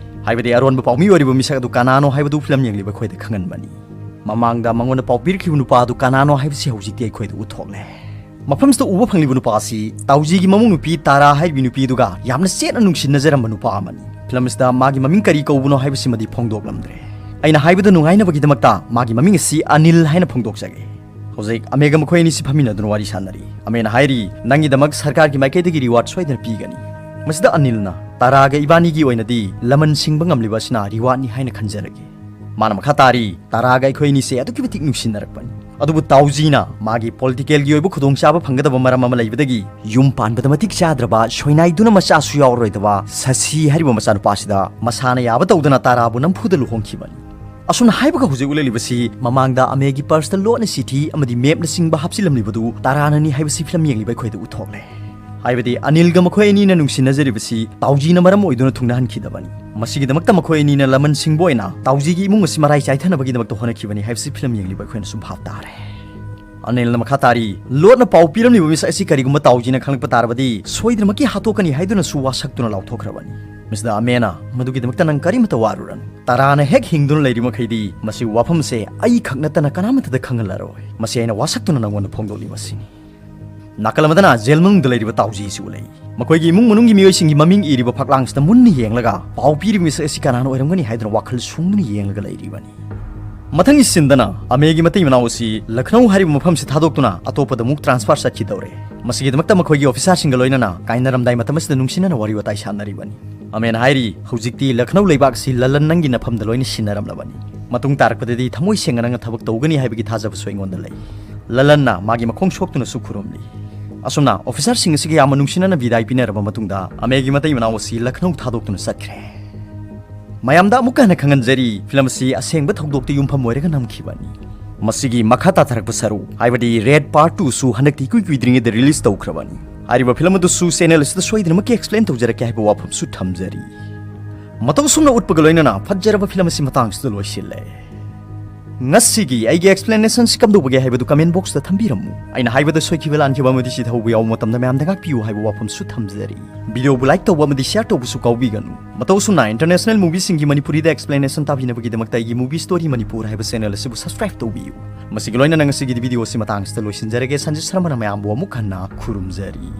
ꯍꯥꯏꯕꯗꯤ ꯑꯔꯣꯟꯕ ꯄꯥꯎꯃꯤ ꯑꯣꯏꯔꯤꯕ ꯃꯤꯁꯛ ꯑꯗꯨ ꯀꯅꯥꯅꯣ ꯍꯥꯏꯕꯗꯨ ꯐꯤꯂꯝ ꯌꯦꯡꯂꯤꯕ ꯑꯩꯈꯣꯏꯗ ꯈꯪꯍꯟꯕꯅꯤ꯫ ꯃꯃꯥꯡꯗ ꯃꯉꯣꯟꯗ ꯄꯥꯎ ꯄꯤꯔꯛꯈꯤꯕ ꯅꯨꯄꯥ ꯑꯗꯨ ꯀꯅꯥꯅꯣ ꯍꯥꯏꯕꯁꯤ ꯍꯧꯖꯤꯛꯇꯤ ꯑꯩꯈꯣꯏꯗ ꯎꯠꯊꯣꯛꯂꯦ꯫ ꯃꯐꯝꯁꯤꯗ ꯎꯕ ꯐꯪꯂꯤꯕ ꯅꯨꯄꯥ ꯑꯁꯤ ꯇꯥꯎꯖꯤꯒꯤ ꯃꯃꯧ ꯅꯨꯄꯤ ꯇꯥꯔꯥ ꯍꯥꯏꯔꯤꯕ ꯅꯨꯄꯤ ꯑꯗꯨꯒ ꯌꯥꯝꯅ ꯆꯦꯠꯅ ꯅꯨꯡꯁꯤꯅꯖꯔꯝꯕ ꯅꯨꯄꯥ ꯑꯃꯅꯤ꯫ ꯐꯤꯂꯝ ꯑꯁꯤꯗ ꯃꯥꯒꯤ ꯃꯃꯤꯡ ꯀꯔꯤ ꯀꯧꯕꯅꯣ ꯍꯥꯏꯕꯁꯤꯃꯗꯤ ꯐꯣꯡꯗꯣꯛꯂꯝꯗ꯭ꯔꯦ꯫ ꯑꯩꯅ ꯍꯥꯏꯕꯗ ꯅꯨꯡꯉꯥꯏꯅꯕꯒꯤꯗꯃꯛꯇ ꯃꯥꯒꯤ ꯃꯃꯤꯡ ꯑꯁꯤ ꯑꯅꯤꯜ ꯍꯥꯏꯅ ꯐꯣꯡꯗꯣꯛꯆꯒꯦ꯫ ꯍꯧꯖꯤꯛ ꯑꯃꯦꯒ ꯃꯈꯣꯏ ꯑꯅꯤꯁꯤ ꯐꯝꯃꯤꯟꯅꯗꯨꯅ ꯋꯥꯔꯤ ꯁꯥꯟꯅꯔꯤ꯫ ꯑꯃꯦꯅ ꯍꯥꯏꯔꯤ, "ꯅꯪꯒꯤꯗꯃꯛ ꯁꯔꯀꯥꯔꯒꯤ ꯃꯥꯏꯀꯩꯗꯒꯤ ꯔꯤꯋꯥꯔꯗ ꯁꯣꯏꯗꯅ ꯄꯤꯒꯅꯤ꯫" ꯃꯁꯤꯗ ꯑꯅꯤꯜꯅ, "ꯇꯥꯔꯥꯒ ꯏꯕꯥꯅꯤꯒꯤ ꯑꯣꯏꯅꯗꯤ ꯂꯃꯟ ꯁꯤꯡꯕ ꯉꯝꯂꯤꯕ ꯑꯁꯤꯅ ꯔꯤꯋꯥꯔꯗꯅꯤ ꯍꯥꯏꯅ ꯈꯟꯖꯔꯒꯦ꯫" ꯃꯥꯅ ꯃꯈꯥ ꯇꯥꯔꯤ, "ꯇꯥꯔꯥꯒ ꯑꯩꯈꯣꯏ ꯑꯅꯤꯁꯦ ꯑꯗꯨꯛꯀꯤ ꯃꯇꯤꯛ ꯅꯨꯡꯁꯤꯅꯔꯛꯄꯅꯤ꯫ ꯑꯗꯨꯕꯨ ꯇꯥꯎꯖꯤꯅ ꯃꯥꯒꯤ ꯄꯣꯂꯤꯇꯤꯀꯦꯜꯒꯤ ꯑꯣꯏꯕ ꯈꯨꯗꯣꯡꯆꯥꯕ ꯐꯪꯒꯗꯕ ꯃꯔꯝ ꯑꯃ ꯂꯩꯕꯗꯒꯤ ꯌꯨꯝ ꯄꯥꯟꯕꯗ ꯃꯇꯤꯛ ꯆꯥꯗ꯭ꯔꯕ, ꯁꯣꯏꯅꯥꯏꯗꯨꯅ ꯃꯆꯥꯁꯨ ꯌꯥꯎꯔꯔꯣꯏꯗꯕ ꯁꯁꯤ ꯍꯥꯏꯔꯤꯕ ꯃꯆꯥꯅꯨꯄꯥꯁꯤꯗ ꯃꯁꯥꯅ ꯌꯥꯕ ꯇꯧꯗꯅ ꯇꯥꯔꯥꯕꯨ ꯅꯝꯐꯨꯗ ꯂꯨꯍꯣꯡꯈꯤꯕꯅꯤ꯫" ꯑꯁꯨꯝꯅ ꯍꯥꯏꯕꯒ ꯍꯧꯖꯤꯛ ꯎꯠꯂꯛꯂꯤꯕꯁꯤ ꯃꯃꯥꯡꯗ ꯑꯃꯦꯒꯤ ꯄꯔꯁꯇ ꯂꯣꯠꯅ ꯆꯤꯊꯤ ꯑꯃꯗꯤ ꯃꯦꯞꯅꯆꯤꯡꯕ ꯍꯥꯞꯆꯤꯜꯂꯝꯂꯤꯕꯗꯨ ꯇꯥꯔꯥꯅꯅꯤ ꯍꯥꯏꯕꯁꯤ ꯐꯤꯂꯝ ꯌꯦꯡꯂꯤꯕ ꯑꯩꯈꯣꯏꯗ ꯎꯠꯊꯣꯛꯂꯦ꯫ ꯍꯥꯏꯕꯗꯤ ꯑꯅꯤꯜꯒ ꯃꯈꯣꯏ ꯑꯅꯤꯅ ꯅꯨꯡꯁꯤꯅꯖꯔꯤꯕꯁꯤ ꯇꯥꯎꯖꯤꯅ ꯃꯔꯝ ꯑꯣꯏꯗꯨꯅ ꯊꯨꯡꯅꯍꯟꯈꯤꯗꯕꯅꯤ꯫ ꯃꯁꯤꯒꯤꯗꯃꯛꯇ ꯃꯈꯣꯏ ꯑꯅꯤꯅ ꯂꯃꯟ ꯁꯤꯡꯕ ꯑꯣꯏꯅ ꯇꯥꯎꯖꯤꯒꯤ ꯏꯃꯨꯡ ꯑꯁꯤ ꯃꯔꯥꯏ ꯆꯥꯏꯊꯅꯕꯒꯤꯗꯃꯛꯇ ꯍꯣꯠꯅꯈꯤꯕꯅꯤ ꯍꯥꯏꯕꯁꯤ ꯐꯤꯂꯝ ꯌꯦꯡꯂꯤꯕ ꯑꯩꯈꯣꯏꯅꯁꯨ ꯚꯥꯞ ꯇꯥꯔꯦ꯫ ꯑꯅꯤꯜꯅ ꯃꯈꯥ ꯇꯥꯔꯤ, "ꯂꯣꯠꯅ ꯄꯥꯎ ꯄꯤꯔꯝꯂꯤꯕ ꯃꯤꯁꯛ ꯑꯁꯤ ꯀꯔꯤꯒꯨꯝꯕ ꯇꯥꯎꯖꯤꯅ ꯈꯪꯂꯛꯄ ꯇꯥꯔꯕꯗꯤ ꯁꯣꯏꯗꯅꯃꯛꯀꯤ ꯍꯥꯠꯇꯣꯛꯀꯅꯤ" ꯍꯥꯏꯗꯨꯅꯁꯨ ꯋꯥꯁꯛꯇꯨꯅ ꯂꯥꯎꯊꯣꯛꯈ꯭ꯔꯕꯅꯤ꯫ ꯃꯁꯤꯗ ꯑꯃꯦꯅ, "ꯃꯗꯨꯒꯤꯗꯃꯛꯇ ꯅꯪ ꯀꯔꯤꯃꯇ ꯋꯥꯔꯨꯔꯅꯨ꯫ ꯇꯥꯔꯥꯅ ꯍꯦꯛ ꯍꯤꯡꯗꯨꯅ ꯂꯩꯔꯤ ꯃꯈꯩꯗꯤ ꯃꯁꯤꯒꯤ ꯋꯥꯐꯝꯁꯦ ꯑꯩ ꯈꯛ ꯅꯠꯇꯅ ꯀꯅꯥꯃꯠꯇꯗ ꯈꯪꯍꯜꯂꯔꯣꯏ꯫ ꯃꯁꯤ ꯑꯩꯅ ꯋꯥꯁꯛꯇꯨꯅ ꯅꯪꯉꯣꯟꯗ ꯐꯣꯡꯗꯣꯛꯂꯤꯕꯁꯤꯅꯤ꯫" ꯅꯥꯀꯜ ꯑꯃꯗꯅ ꯖꯦꯜ ꯃꯅꯨꯡꯗ ꯂꯩꯔꯤꯕ ꯇꯥꯎꯖꯤꯁꯨ ꯎꯠꯂꯛꯏ꯫ ꯃꯈꯣꯏꯒꯤ ꯏꯃꯨꯡ ꯃꯅꯨꯡꯒꯤ ꯃꯤꯑꯣꯏꯁꯤꯡꯒꯤ ꯃꯃꯤꯡ ꯏꯔꯤꯕ ꯐꯛꯂꯥꯡꯁꯤꯗ ꯃꯨꯟꯅ ꯌꯦꯡꯂꯒ ꯄꯥꯎ ꯄꯤꯔꯤꯕ ꯃꯤꯁꯛ ꯑꯁꯤ ꯀꯅꯥꯅ ꯑꯣꯏꯔꯝꯒꯅꯤ ꯍꯥꯏꯗꯨꯅ ꯋꯥꯈꯜ ꯁꯨꯡꯗꯨꯅ ꯌꯦꯡꯂꯒ ꯂꯩꯔꯤꯕꯅꯤ꯫ ꯃꯊꯪꯒꯤ ꯁꯤꯟꯗꯅ ꯑꯃꯦꯒꯤ ꯃꯇꯩ ꯃꯅꯥꯎ ꯑꯁꯤ ꯂꯈꯅꯧ ꯍꯥꯏꯔꯤꯕ ꯃꯐꯝꯁꯤ ꯊꯥꯗꯣꯛꯇꯨꯅ ꯑꯇꯣꯞꯄꯗ ꯑꯃꯨꯛ ꯇ꯭ꯔꯥꯟꯁꯐꯔ ꯆꯠꯈꯤꯗꯧꯔꯦ꯫ ꯃꯁꯤꯒꯤꯗꯃꯛꯇ ꯃꯈꯣꯏꯒꯤ ꯑꯣꯐꯤꯁꯥꯔꯁꯤꯡꯒ ꯂꯣꯏꯅꯅ ꯀꯥꯏꯅꯔꯝꯗꯥꯏ ꯃꯇꯝ ꯑꯁꯤꯗ ꯅꯨꯡꯁꯤꯅꯅ ꯋꯥꯔꯤ ꯋꯥꯇꯥꯏ ꯁꯥꯟꯅꯔꯤꯕꯅꯤ꯫ ꯑꯃꯦꯅ ꯍꯥꯏꯔꯤ, "ꯍꯧꯖꯤꯛꯇꯤ ꯂꯈꯅꯧ ꯂꯩꯕꯥꯛ ꯑꯁꯤ ꯂꯂꯟ ꯅꯪꯒꯤ ꯅꯐꯝꯗ ꯂꯣꯏꯅ ꯁꯤꯟꯅꯔꯝꯂꯕꯅꯤ꯫ ꯃꯇꯨꯡ ꯇꯥꯔꯛꯄꯗꯗꯤ ꯊꯃꯣꯏ ꯁꯦꯡꯅ ꯅꯪꯅ ꯊꯕꯛ ꯇꯧꯒꯅꯤ ꯍꯥꯏꯕꯒꯤ ꯊꯥꯖꯕꯁꯨ ꯑꯩꯉꯣꯟꯗ ꯂꯩ꯫ ꯂꯂꯟꯅ ꯃꯥꯒꯤ ꯃꯈꯣꯡ ꯁꯣꯛꯇꯨꯅꯁꯨ ꯈꯨꯔꯨꯝꯂꯤ꯫ ꯑꯁꯨꯝꯅ ꯑꯣꯐꯤꯁꯥꯔꯁꯤꯡ ꯑꯁꯤꯒ ꯌꯥꯝꯅ ꯅꯨꯡꯁꯤꯅꯅ ꯕꯤꯗꯥꯏ ꯄꯤꯅꯔꯕ ꯃꯇꯨꯡꯗ ꯑꯃꯦꯒꯤ ꯃꯇꯩ ꯃꯅꯥꯎ ꯑꯁꯤ ꯂꯈꯅꯧ ꯊꯥꯗꯣꯛꯇꯨꯅ ꯆꯠꯈ꯭ꯔꯦ꯫ ꯃꯌꯥꯝꯗ ꯑꯃꯨꯛꯀ ꯍꯟꯅ ꯈꯪꯍꯟꯖꯔꯤ, ꯐꯤꯂꯝ ꯑꯁꯤ ꯑꯁꯦꯡꯕ ꯊꯧꯗꯣꯛꯇ ꯌꯨꯝꯐꯝ ꯑꯣꯏꯔꯒ ꯅꯝꯈꯤꯕꯅꯤ꯫ ꯃꯁꯤꯒꯤ ꯃꯈꯥ ꯇꯥꯊꯔꯛꯄ ꯁꯔꯨꯛ, ꯍꯥꯏꯕꯗꯤ ꯔꯦꯠ ꯄꯥꯔꯠ ꯇꯨꯁꯨ ꯍꯟꯗꯛꯇꯤ ꯏꯀꯨꯏ ꯀꯨꯏꯗ꯭ꯔꯤꯉꯩꯗ ꯔꯤꯂꯤꯁ ꯇꯧꯈ꯭ꯔꯕꯅꯤ꯫ ꯍꯥꯏꯔꯤꯕ ꯐꯤꯂꯝ ꯑꯗꯨꯁꯨ ꯆꯦꯅꯦꯜ ꯑꯁꯤꯗ ꯁꯣꯏꯗꯅꯃꯛꯀꯤ ꯑꯦꯛꯁꯄ꯭ꯂꯦꯟ ꯇꯧꯖꯔꯛꯀꯦ ꯍꯥꯏꯕ ꯋꯥꯐꯝꯁꯨ ꯊꯝꯖꯔꯤ꯫ ꯃꯇꯧ ꯑꯁꯨꯝꯅ ꯎꯠꯄꯒ ꯂꯣꯏꯅꯅ ꯐꯖꯔꯕ ꯐꯤꯂꯝ ꯑꯁꯤ ꯃꯇꯥꯡꯁꯤꯗ ꯂꯣꯏꯁꯤꯜꯂꯦ꯫ ꯉꯁꯤꯒꯤ ꯑꯩꯒꯤ ꯑꯦꯛꯁꯄ꯭ꯂꯦꯅꯦꯁꯟꯁꯤ ꯀꯝꯗꯧꯕꯒꯦ ꯍꯥꯏꯕꯗꯨ ꯀꯃꯦꯟ ꯕꯣꯛꯁꯇ ꯊꯝꯕꯤꯔꯝꯃꯨ꯫ ꯑꯩꯅ ꯍꯥꯏꯕꯗ ꯁꯣꯏꯈꯤꯕ ꯂꯥꯟꯈꯤꯕ ꯑꯃꯗꯤ ꯆꯤꯊꯍꯧꯕ ꯌꯥꯎꯕ ꯃꯇꯝꯗ ꯃꯌꯥꯝꯗ ꯉꯥꯛꯄꯤꯌꯨ ꯍꯥꯏꯕ ꯋꯥꯐꯝꯁꯨ ꯊꯝꯖꯔꯤ꯫ ꯚꯤꯗꯤꯑꯣꯕꯨ ꯂꯥꯏꯛ ꯇꯧꯕ ꯑꯃꯗꯤ ꯁꯤꯌꯥꯔ ꯇꯧꯕꯁꯨ ꯀꯥꯎꯕꯤꯒꯅꯨ꯫ ꯃꯇꯧ ꯑꯁꯨꯝꯅ ꯏꯟꯇꯔꯅꯦꯁꯅꯦꯜ ꯃꯨꯚꯤꯁꯤꯡꯒꯤ ꯃꯅꯤꯄꯨꯔꯤꯗ ꯑꯦꯛꯁꯄ꯭ꯂꯦꯅꯦꯁꯟ ꯇꯥꯕꯤꯅꯕꯒꯤꯗꯃꯛꯇ ꯑꯩꯒꯤ ꯃꯨꯚꯤ ꯁ꯭ꯇꯣꯔꯤ ꯃꯅꯤꯄꯨꯔ ꯍꯥꯏꯕ ꯆꯦꯅꯦꯜ ꯑꯁꯤꯕꯨ ꯁꯕꯁꯀ꯭ꯔꯥꯏꯕ ꯇꯧꯕꯤꯌꯨ꯫ ꯃꯁꯤꯒꯤ ꯂꯣꯏꯅꯅ ꯉꯁꯤꯒꯤꯗꯤ ꯚꯤꯗꯤꯑꯣ ꯑꯁꯤ ꯃꯇꯥꯡꯁꯤꯗ ꯂꯣꯏꯁꯤꯟꯖꯔꯒꯦ꯫ ꯁꯟꯖꯤꯠ ꯁꯔꯃꯅ ꯃꯌꯥꯝꯕꯨ ꯑꯃꯨꯛ ꯍꯟꯅ ꯈꯨꯔꯨꯝꯖꯔꯤ꯫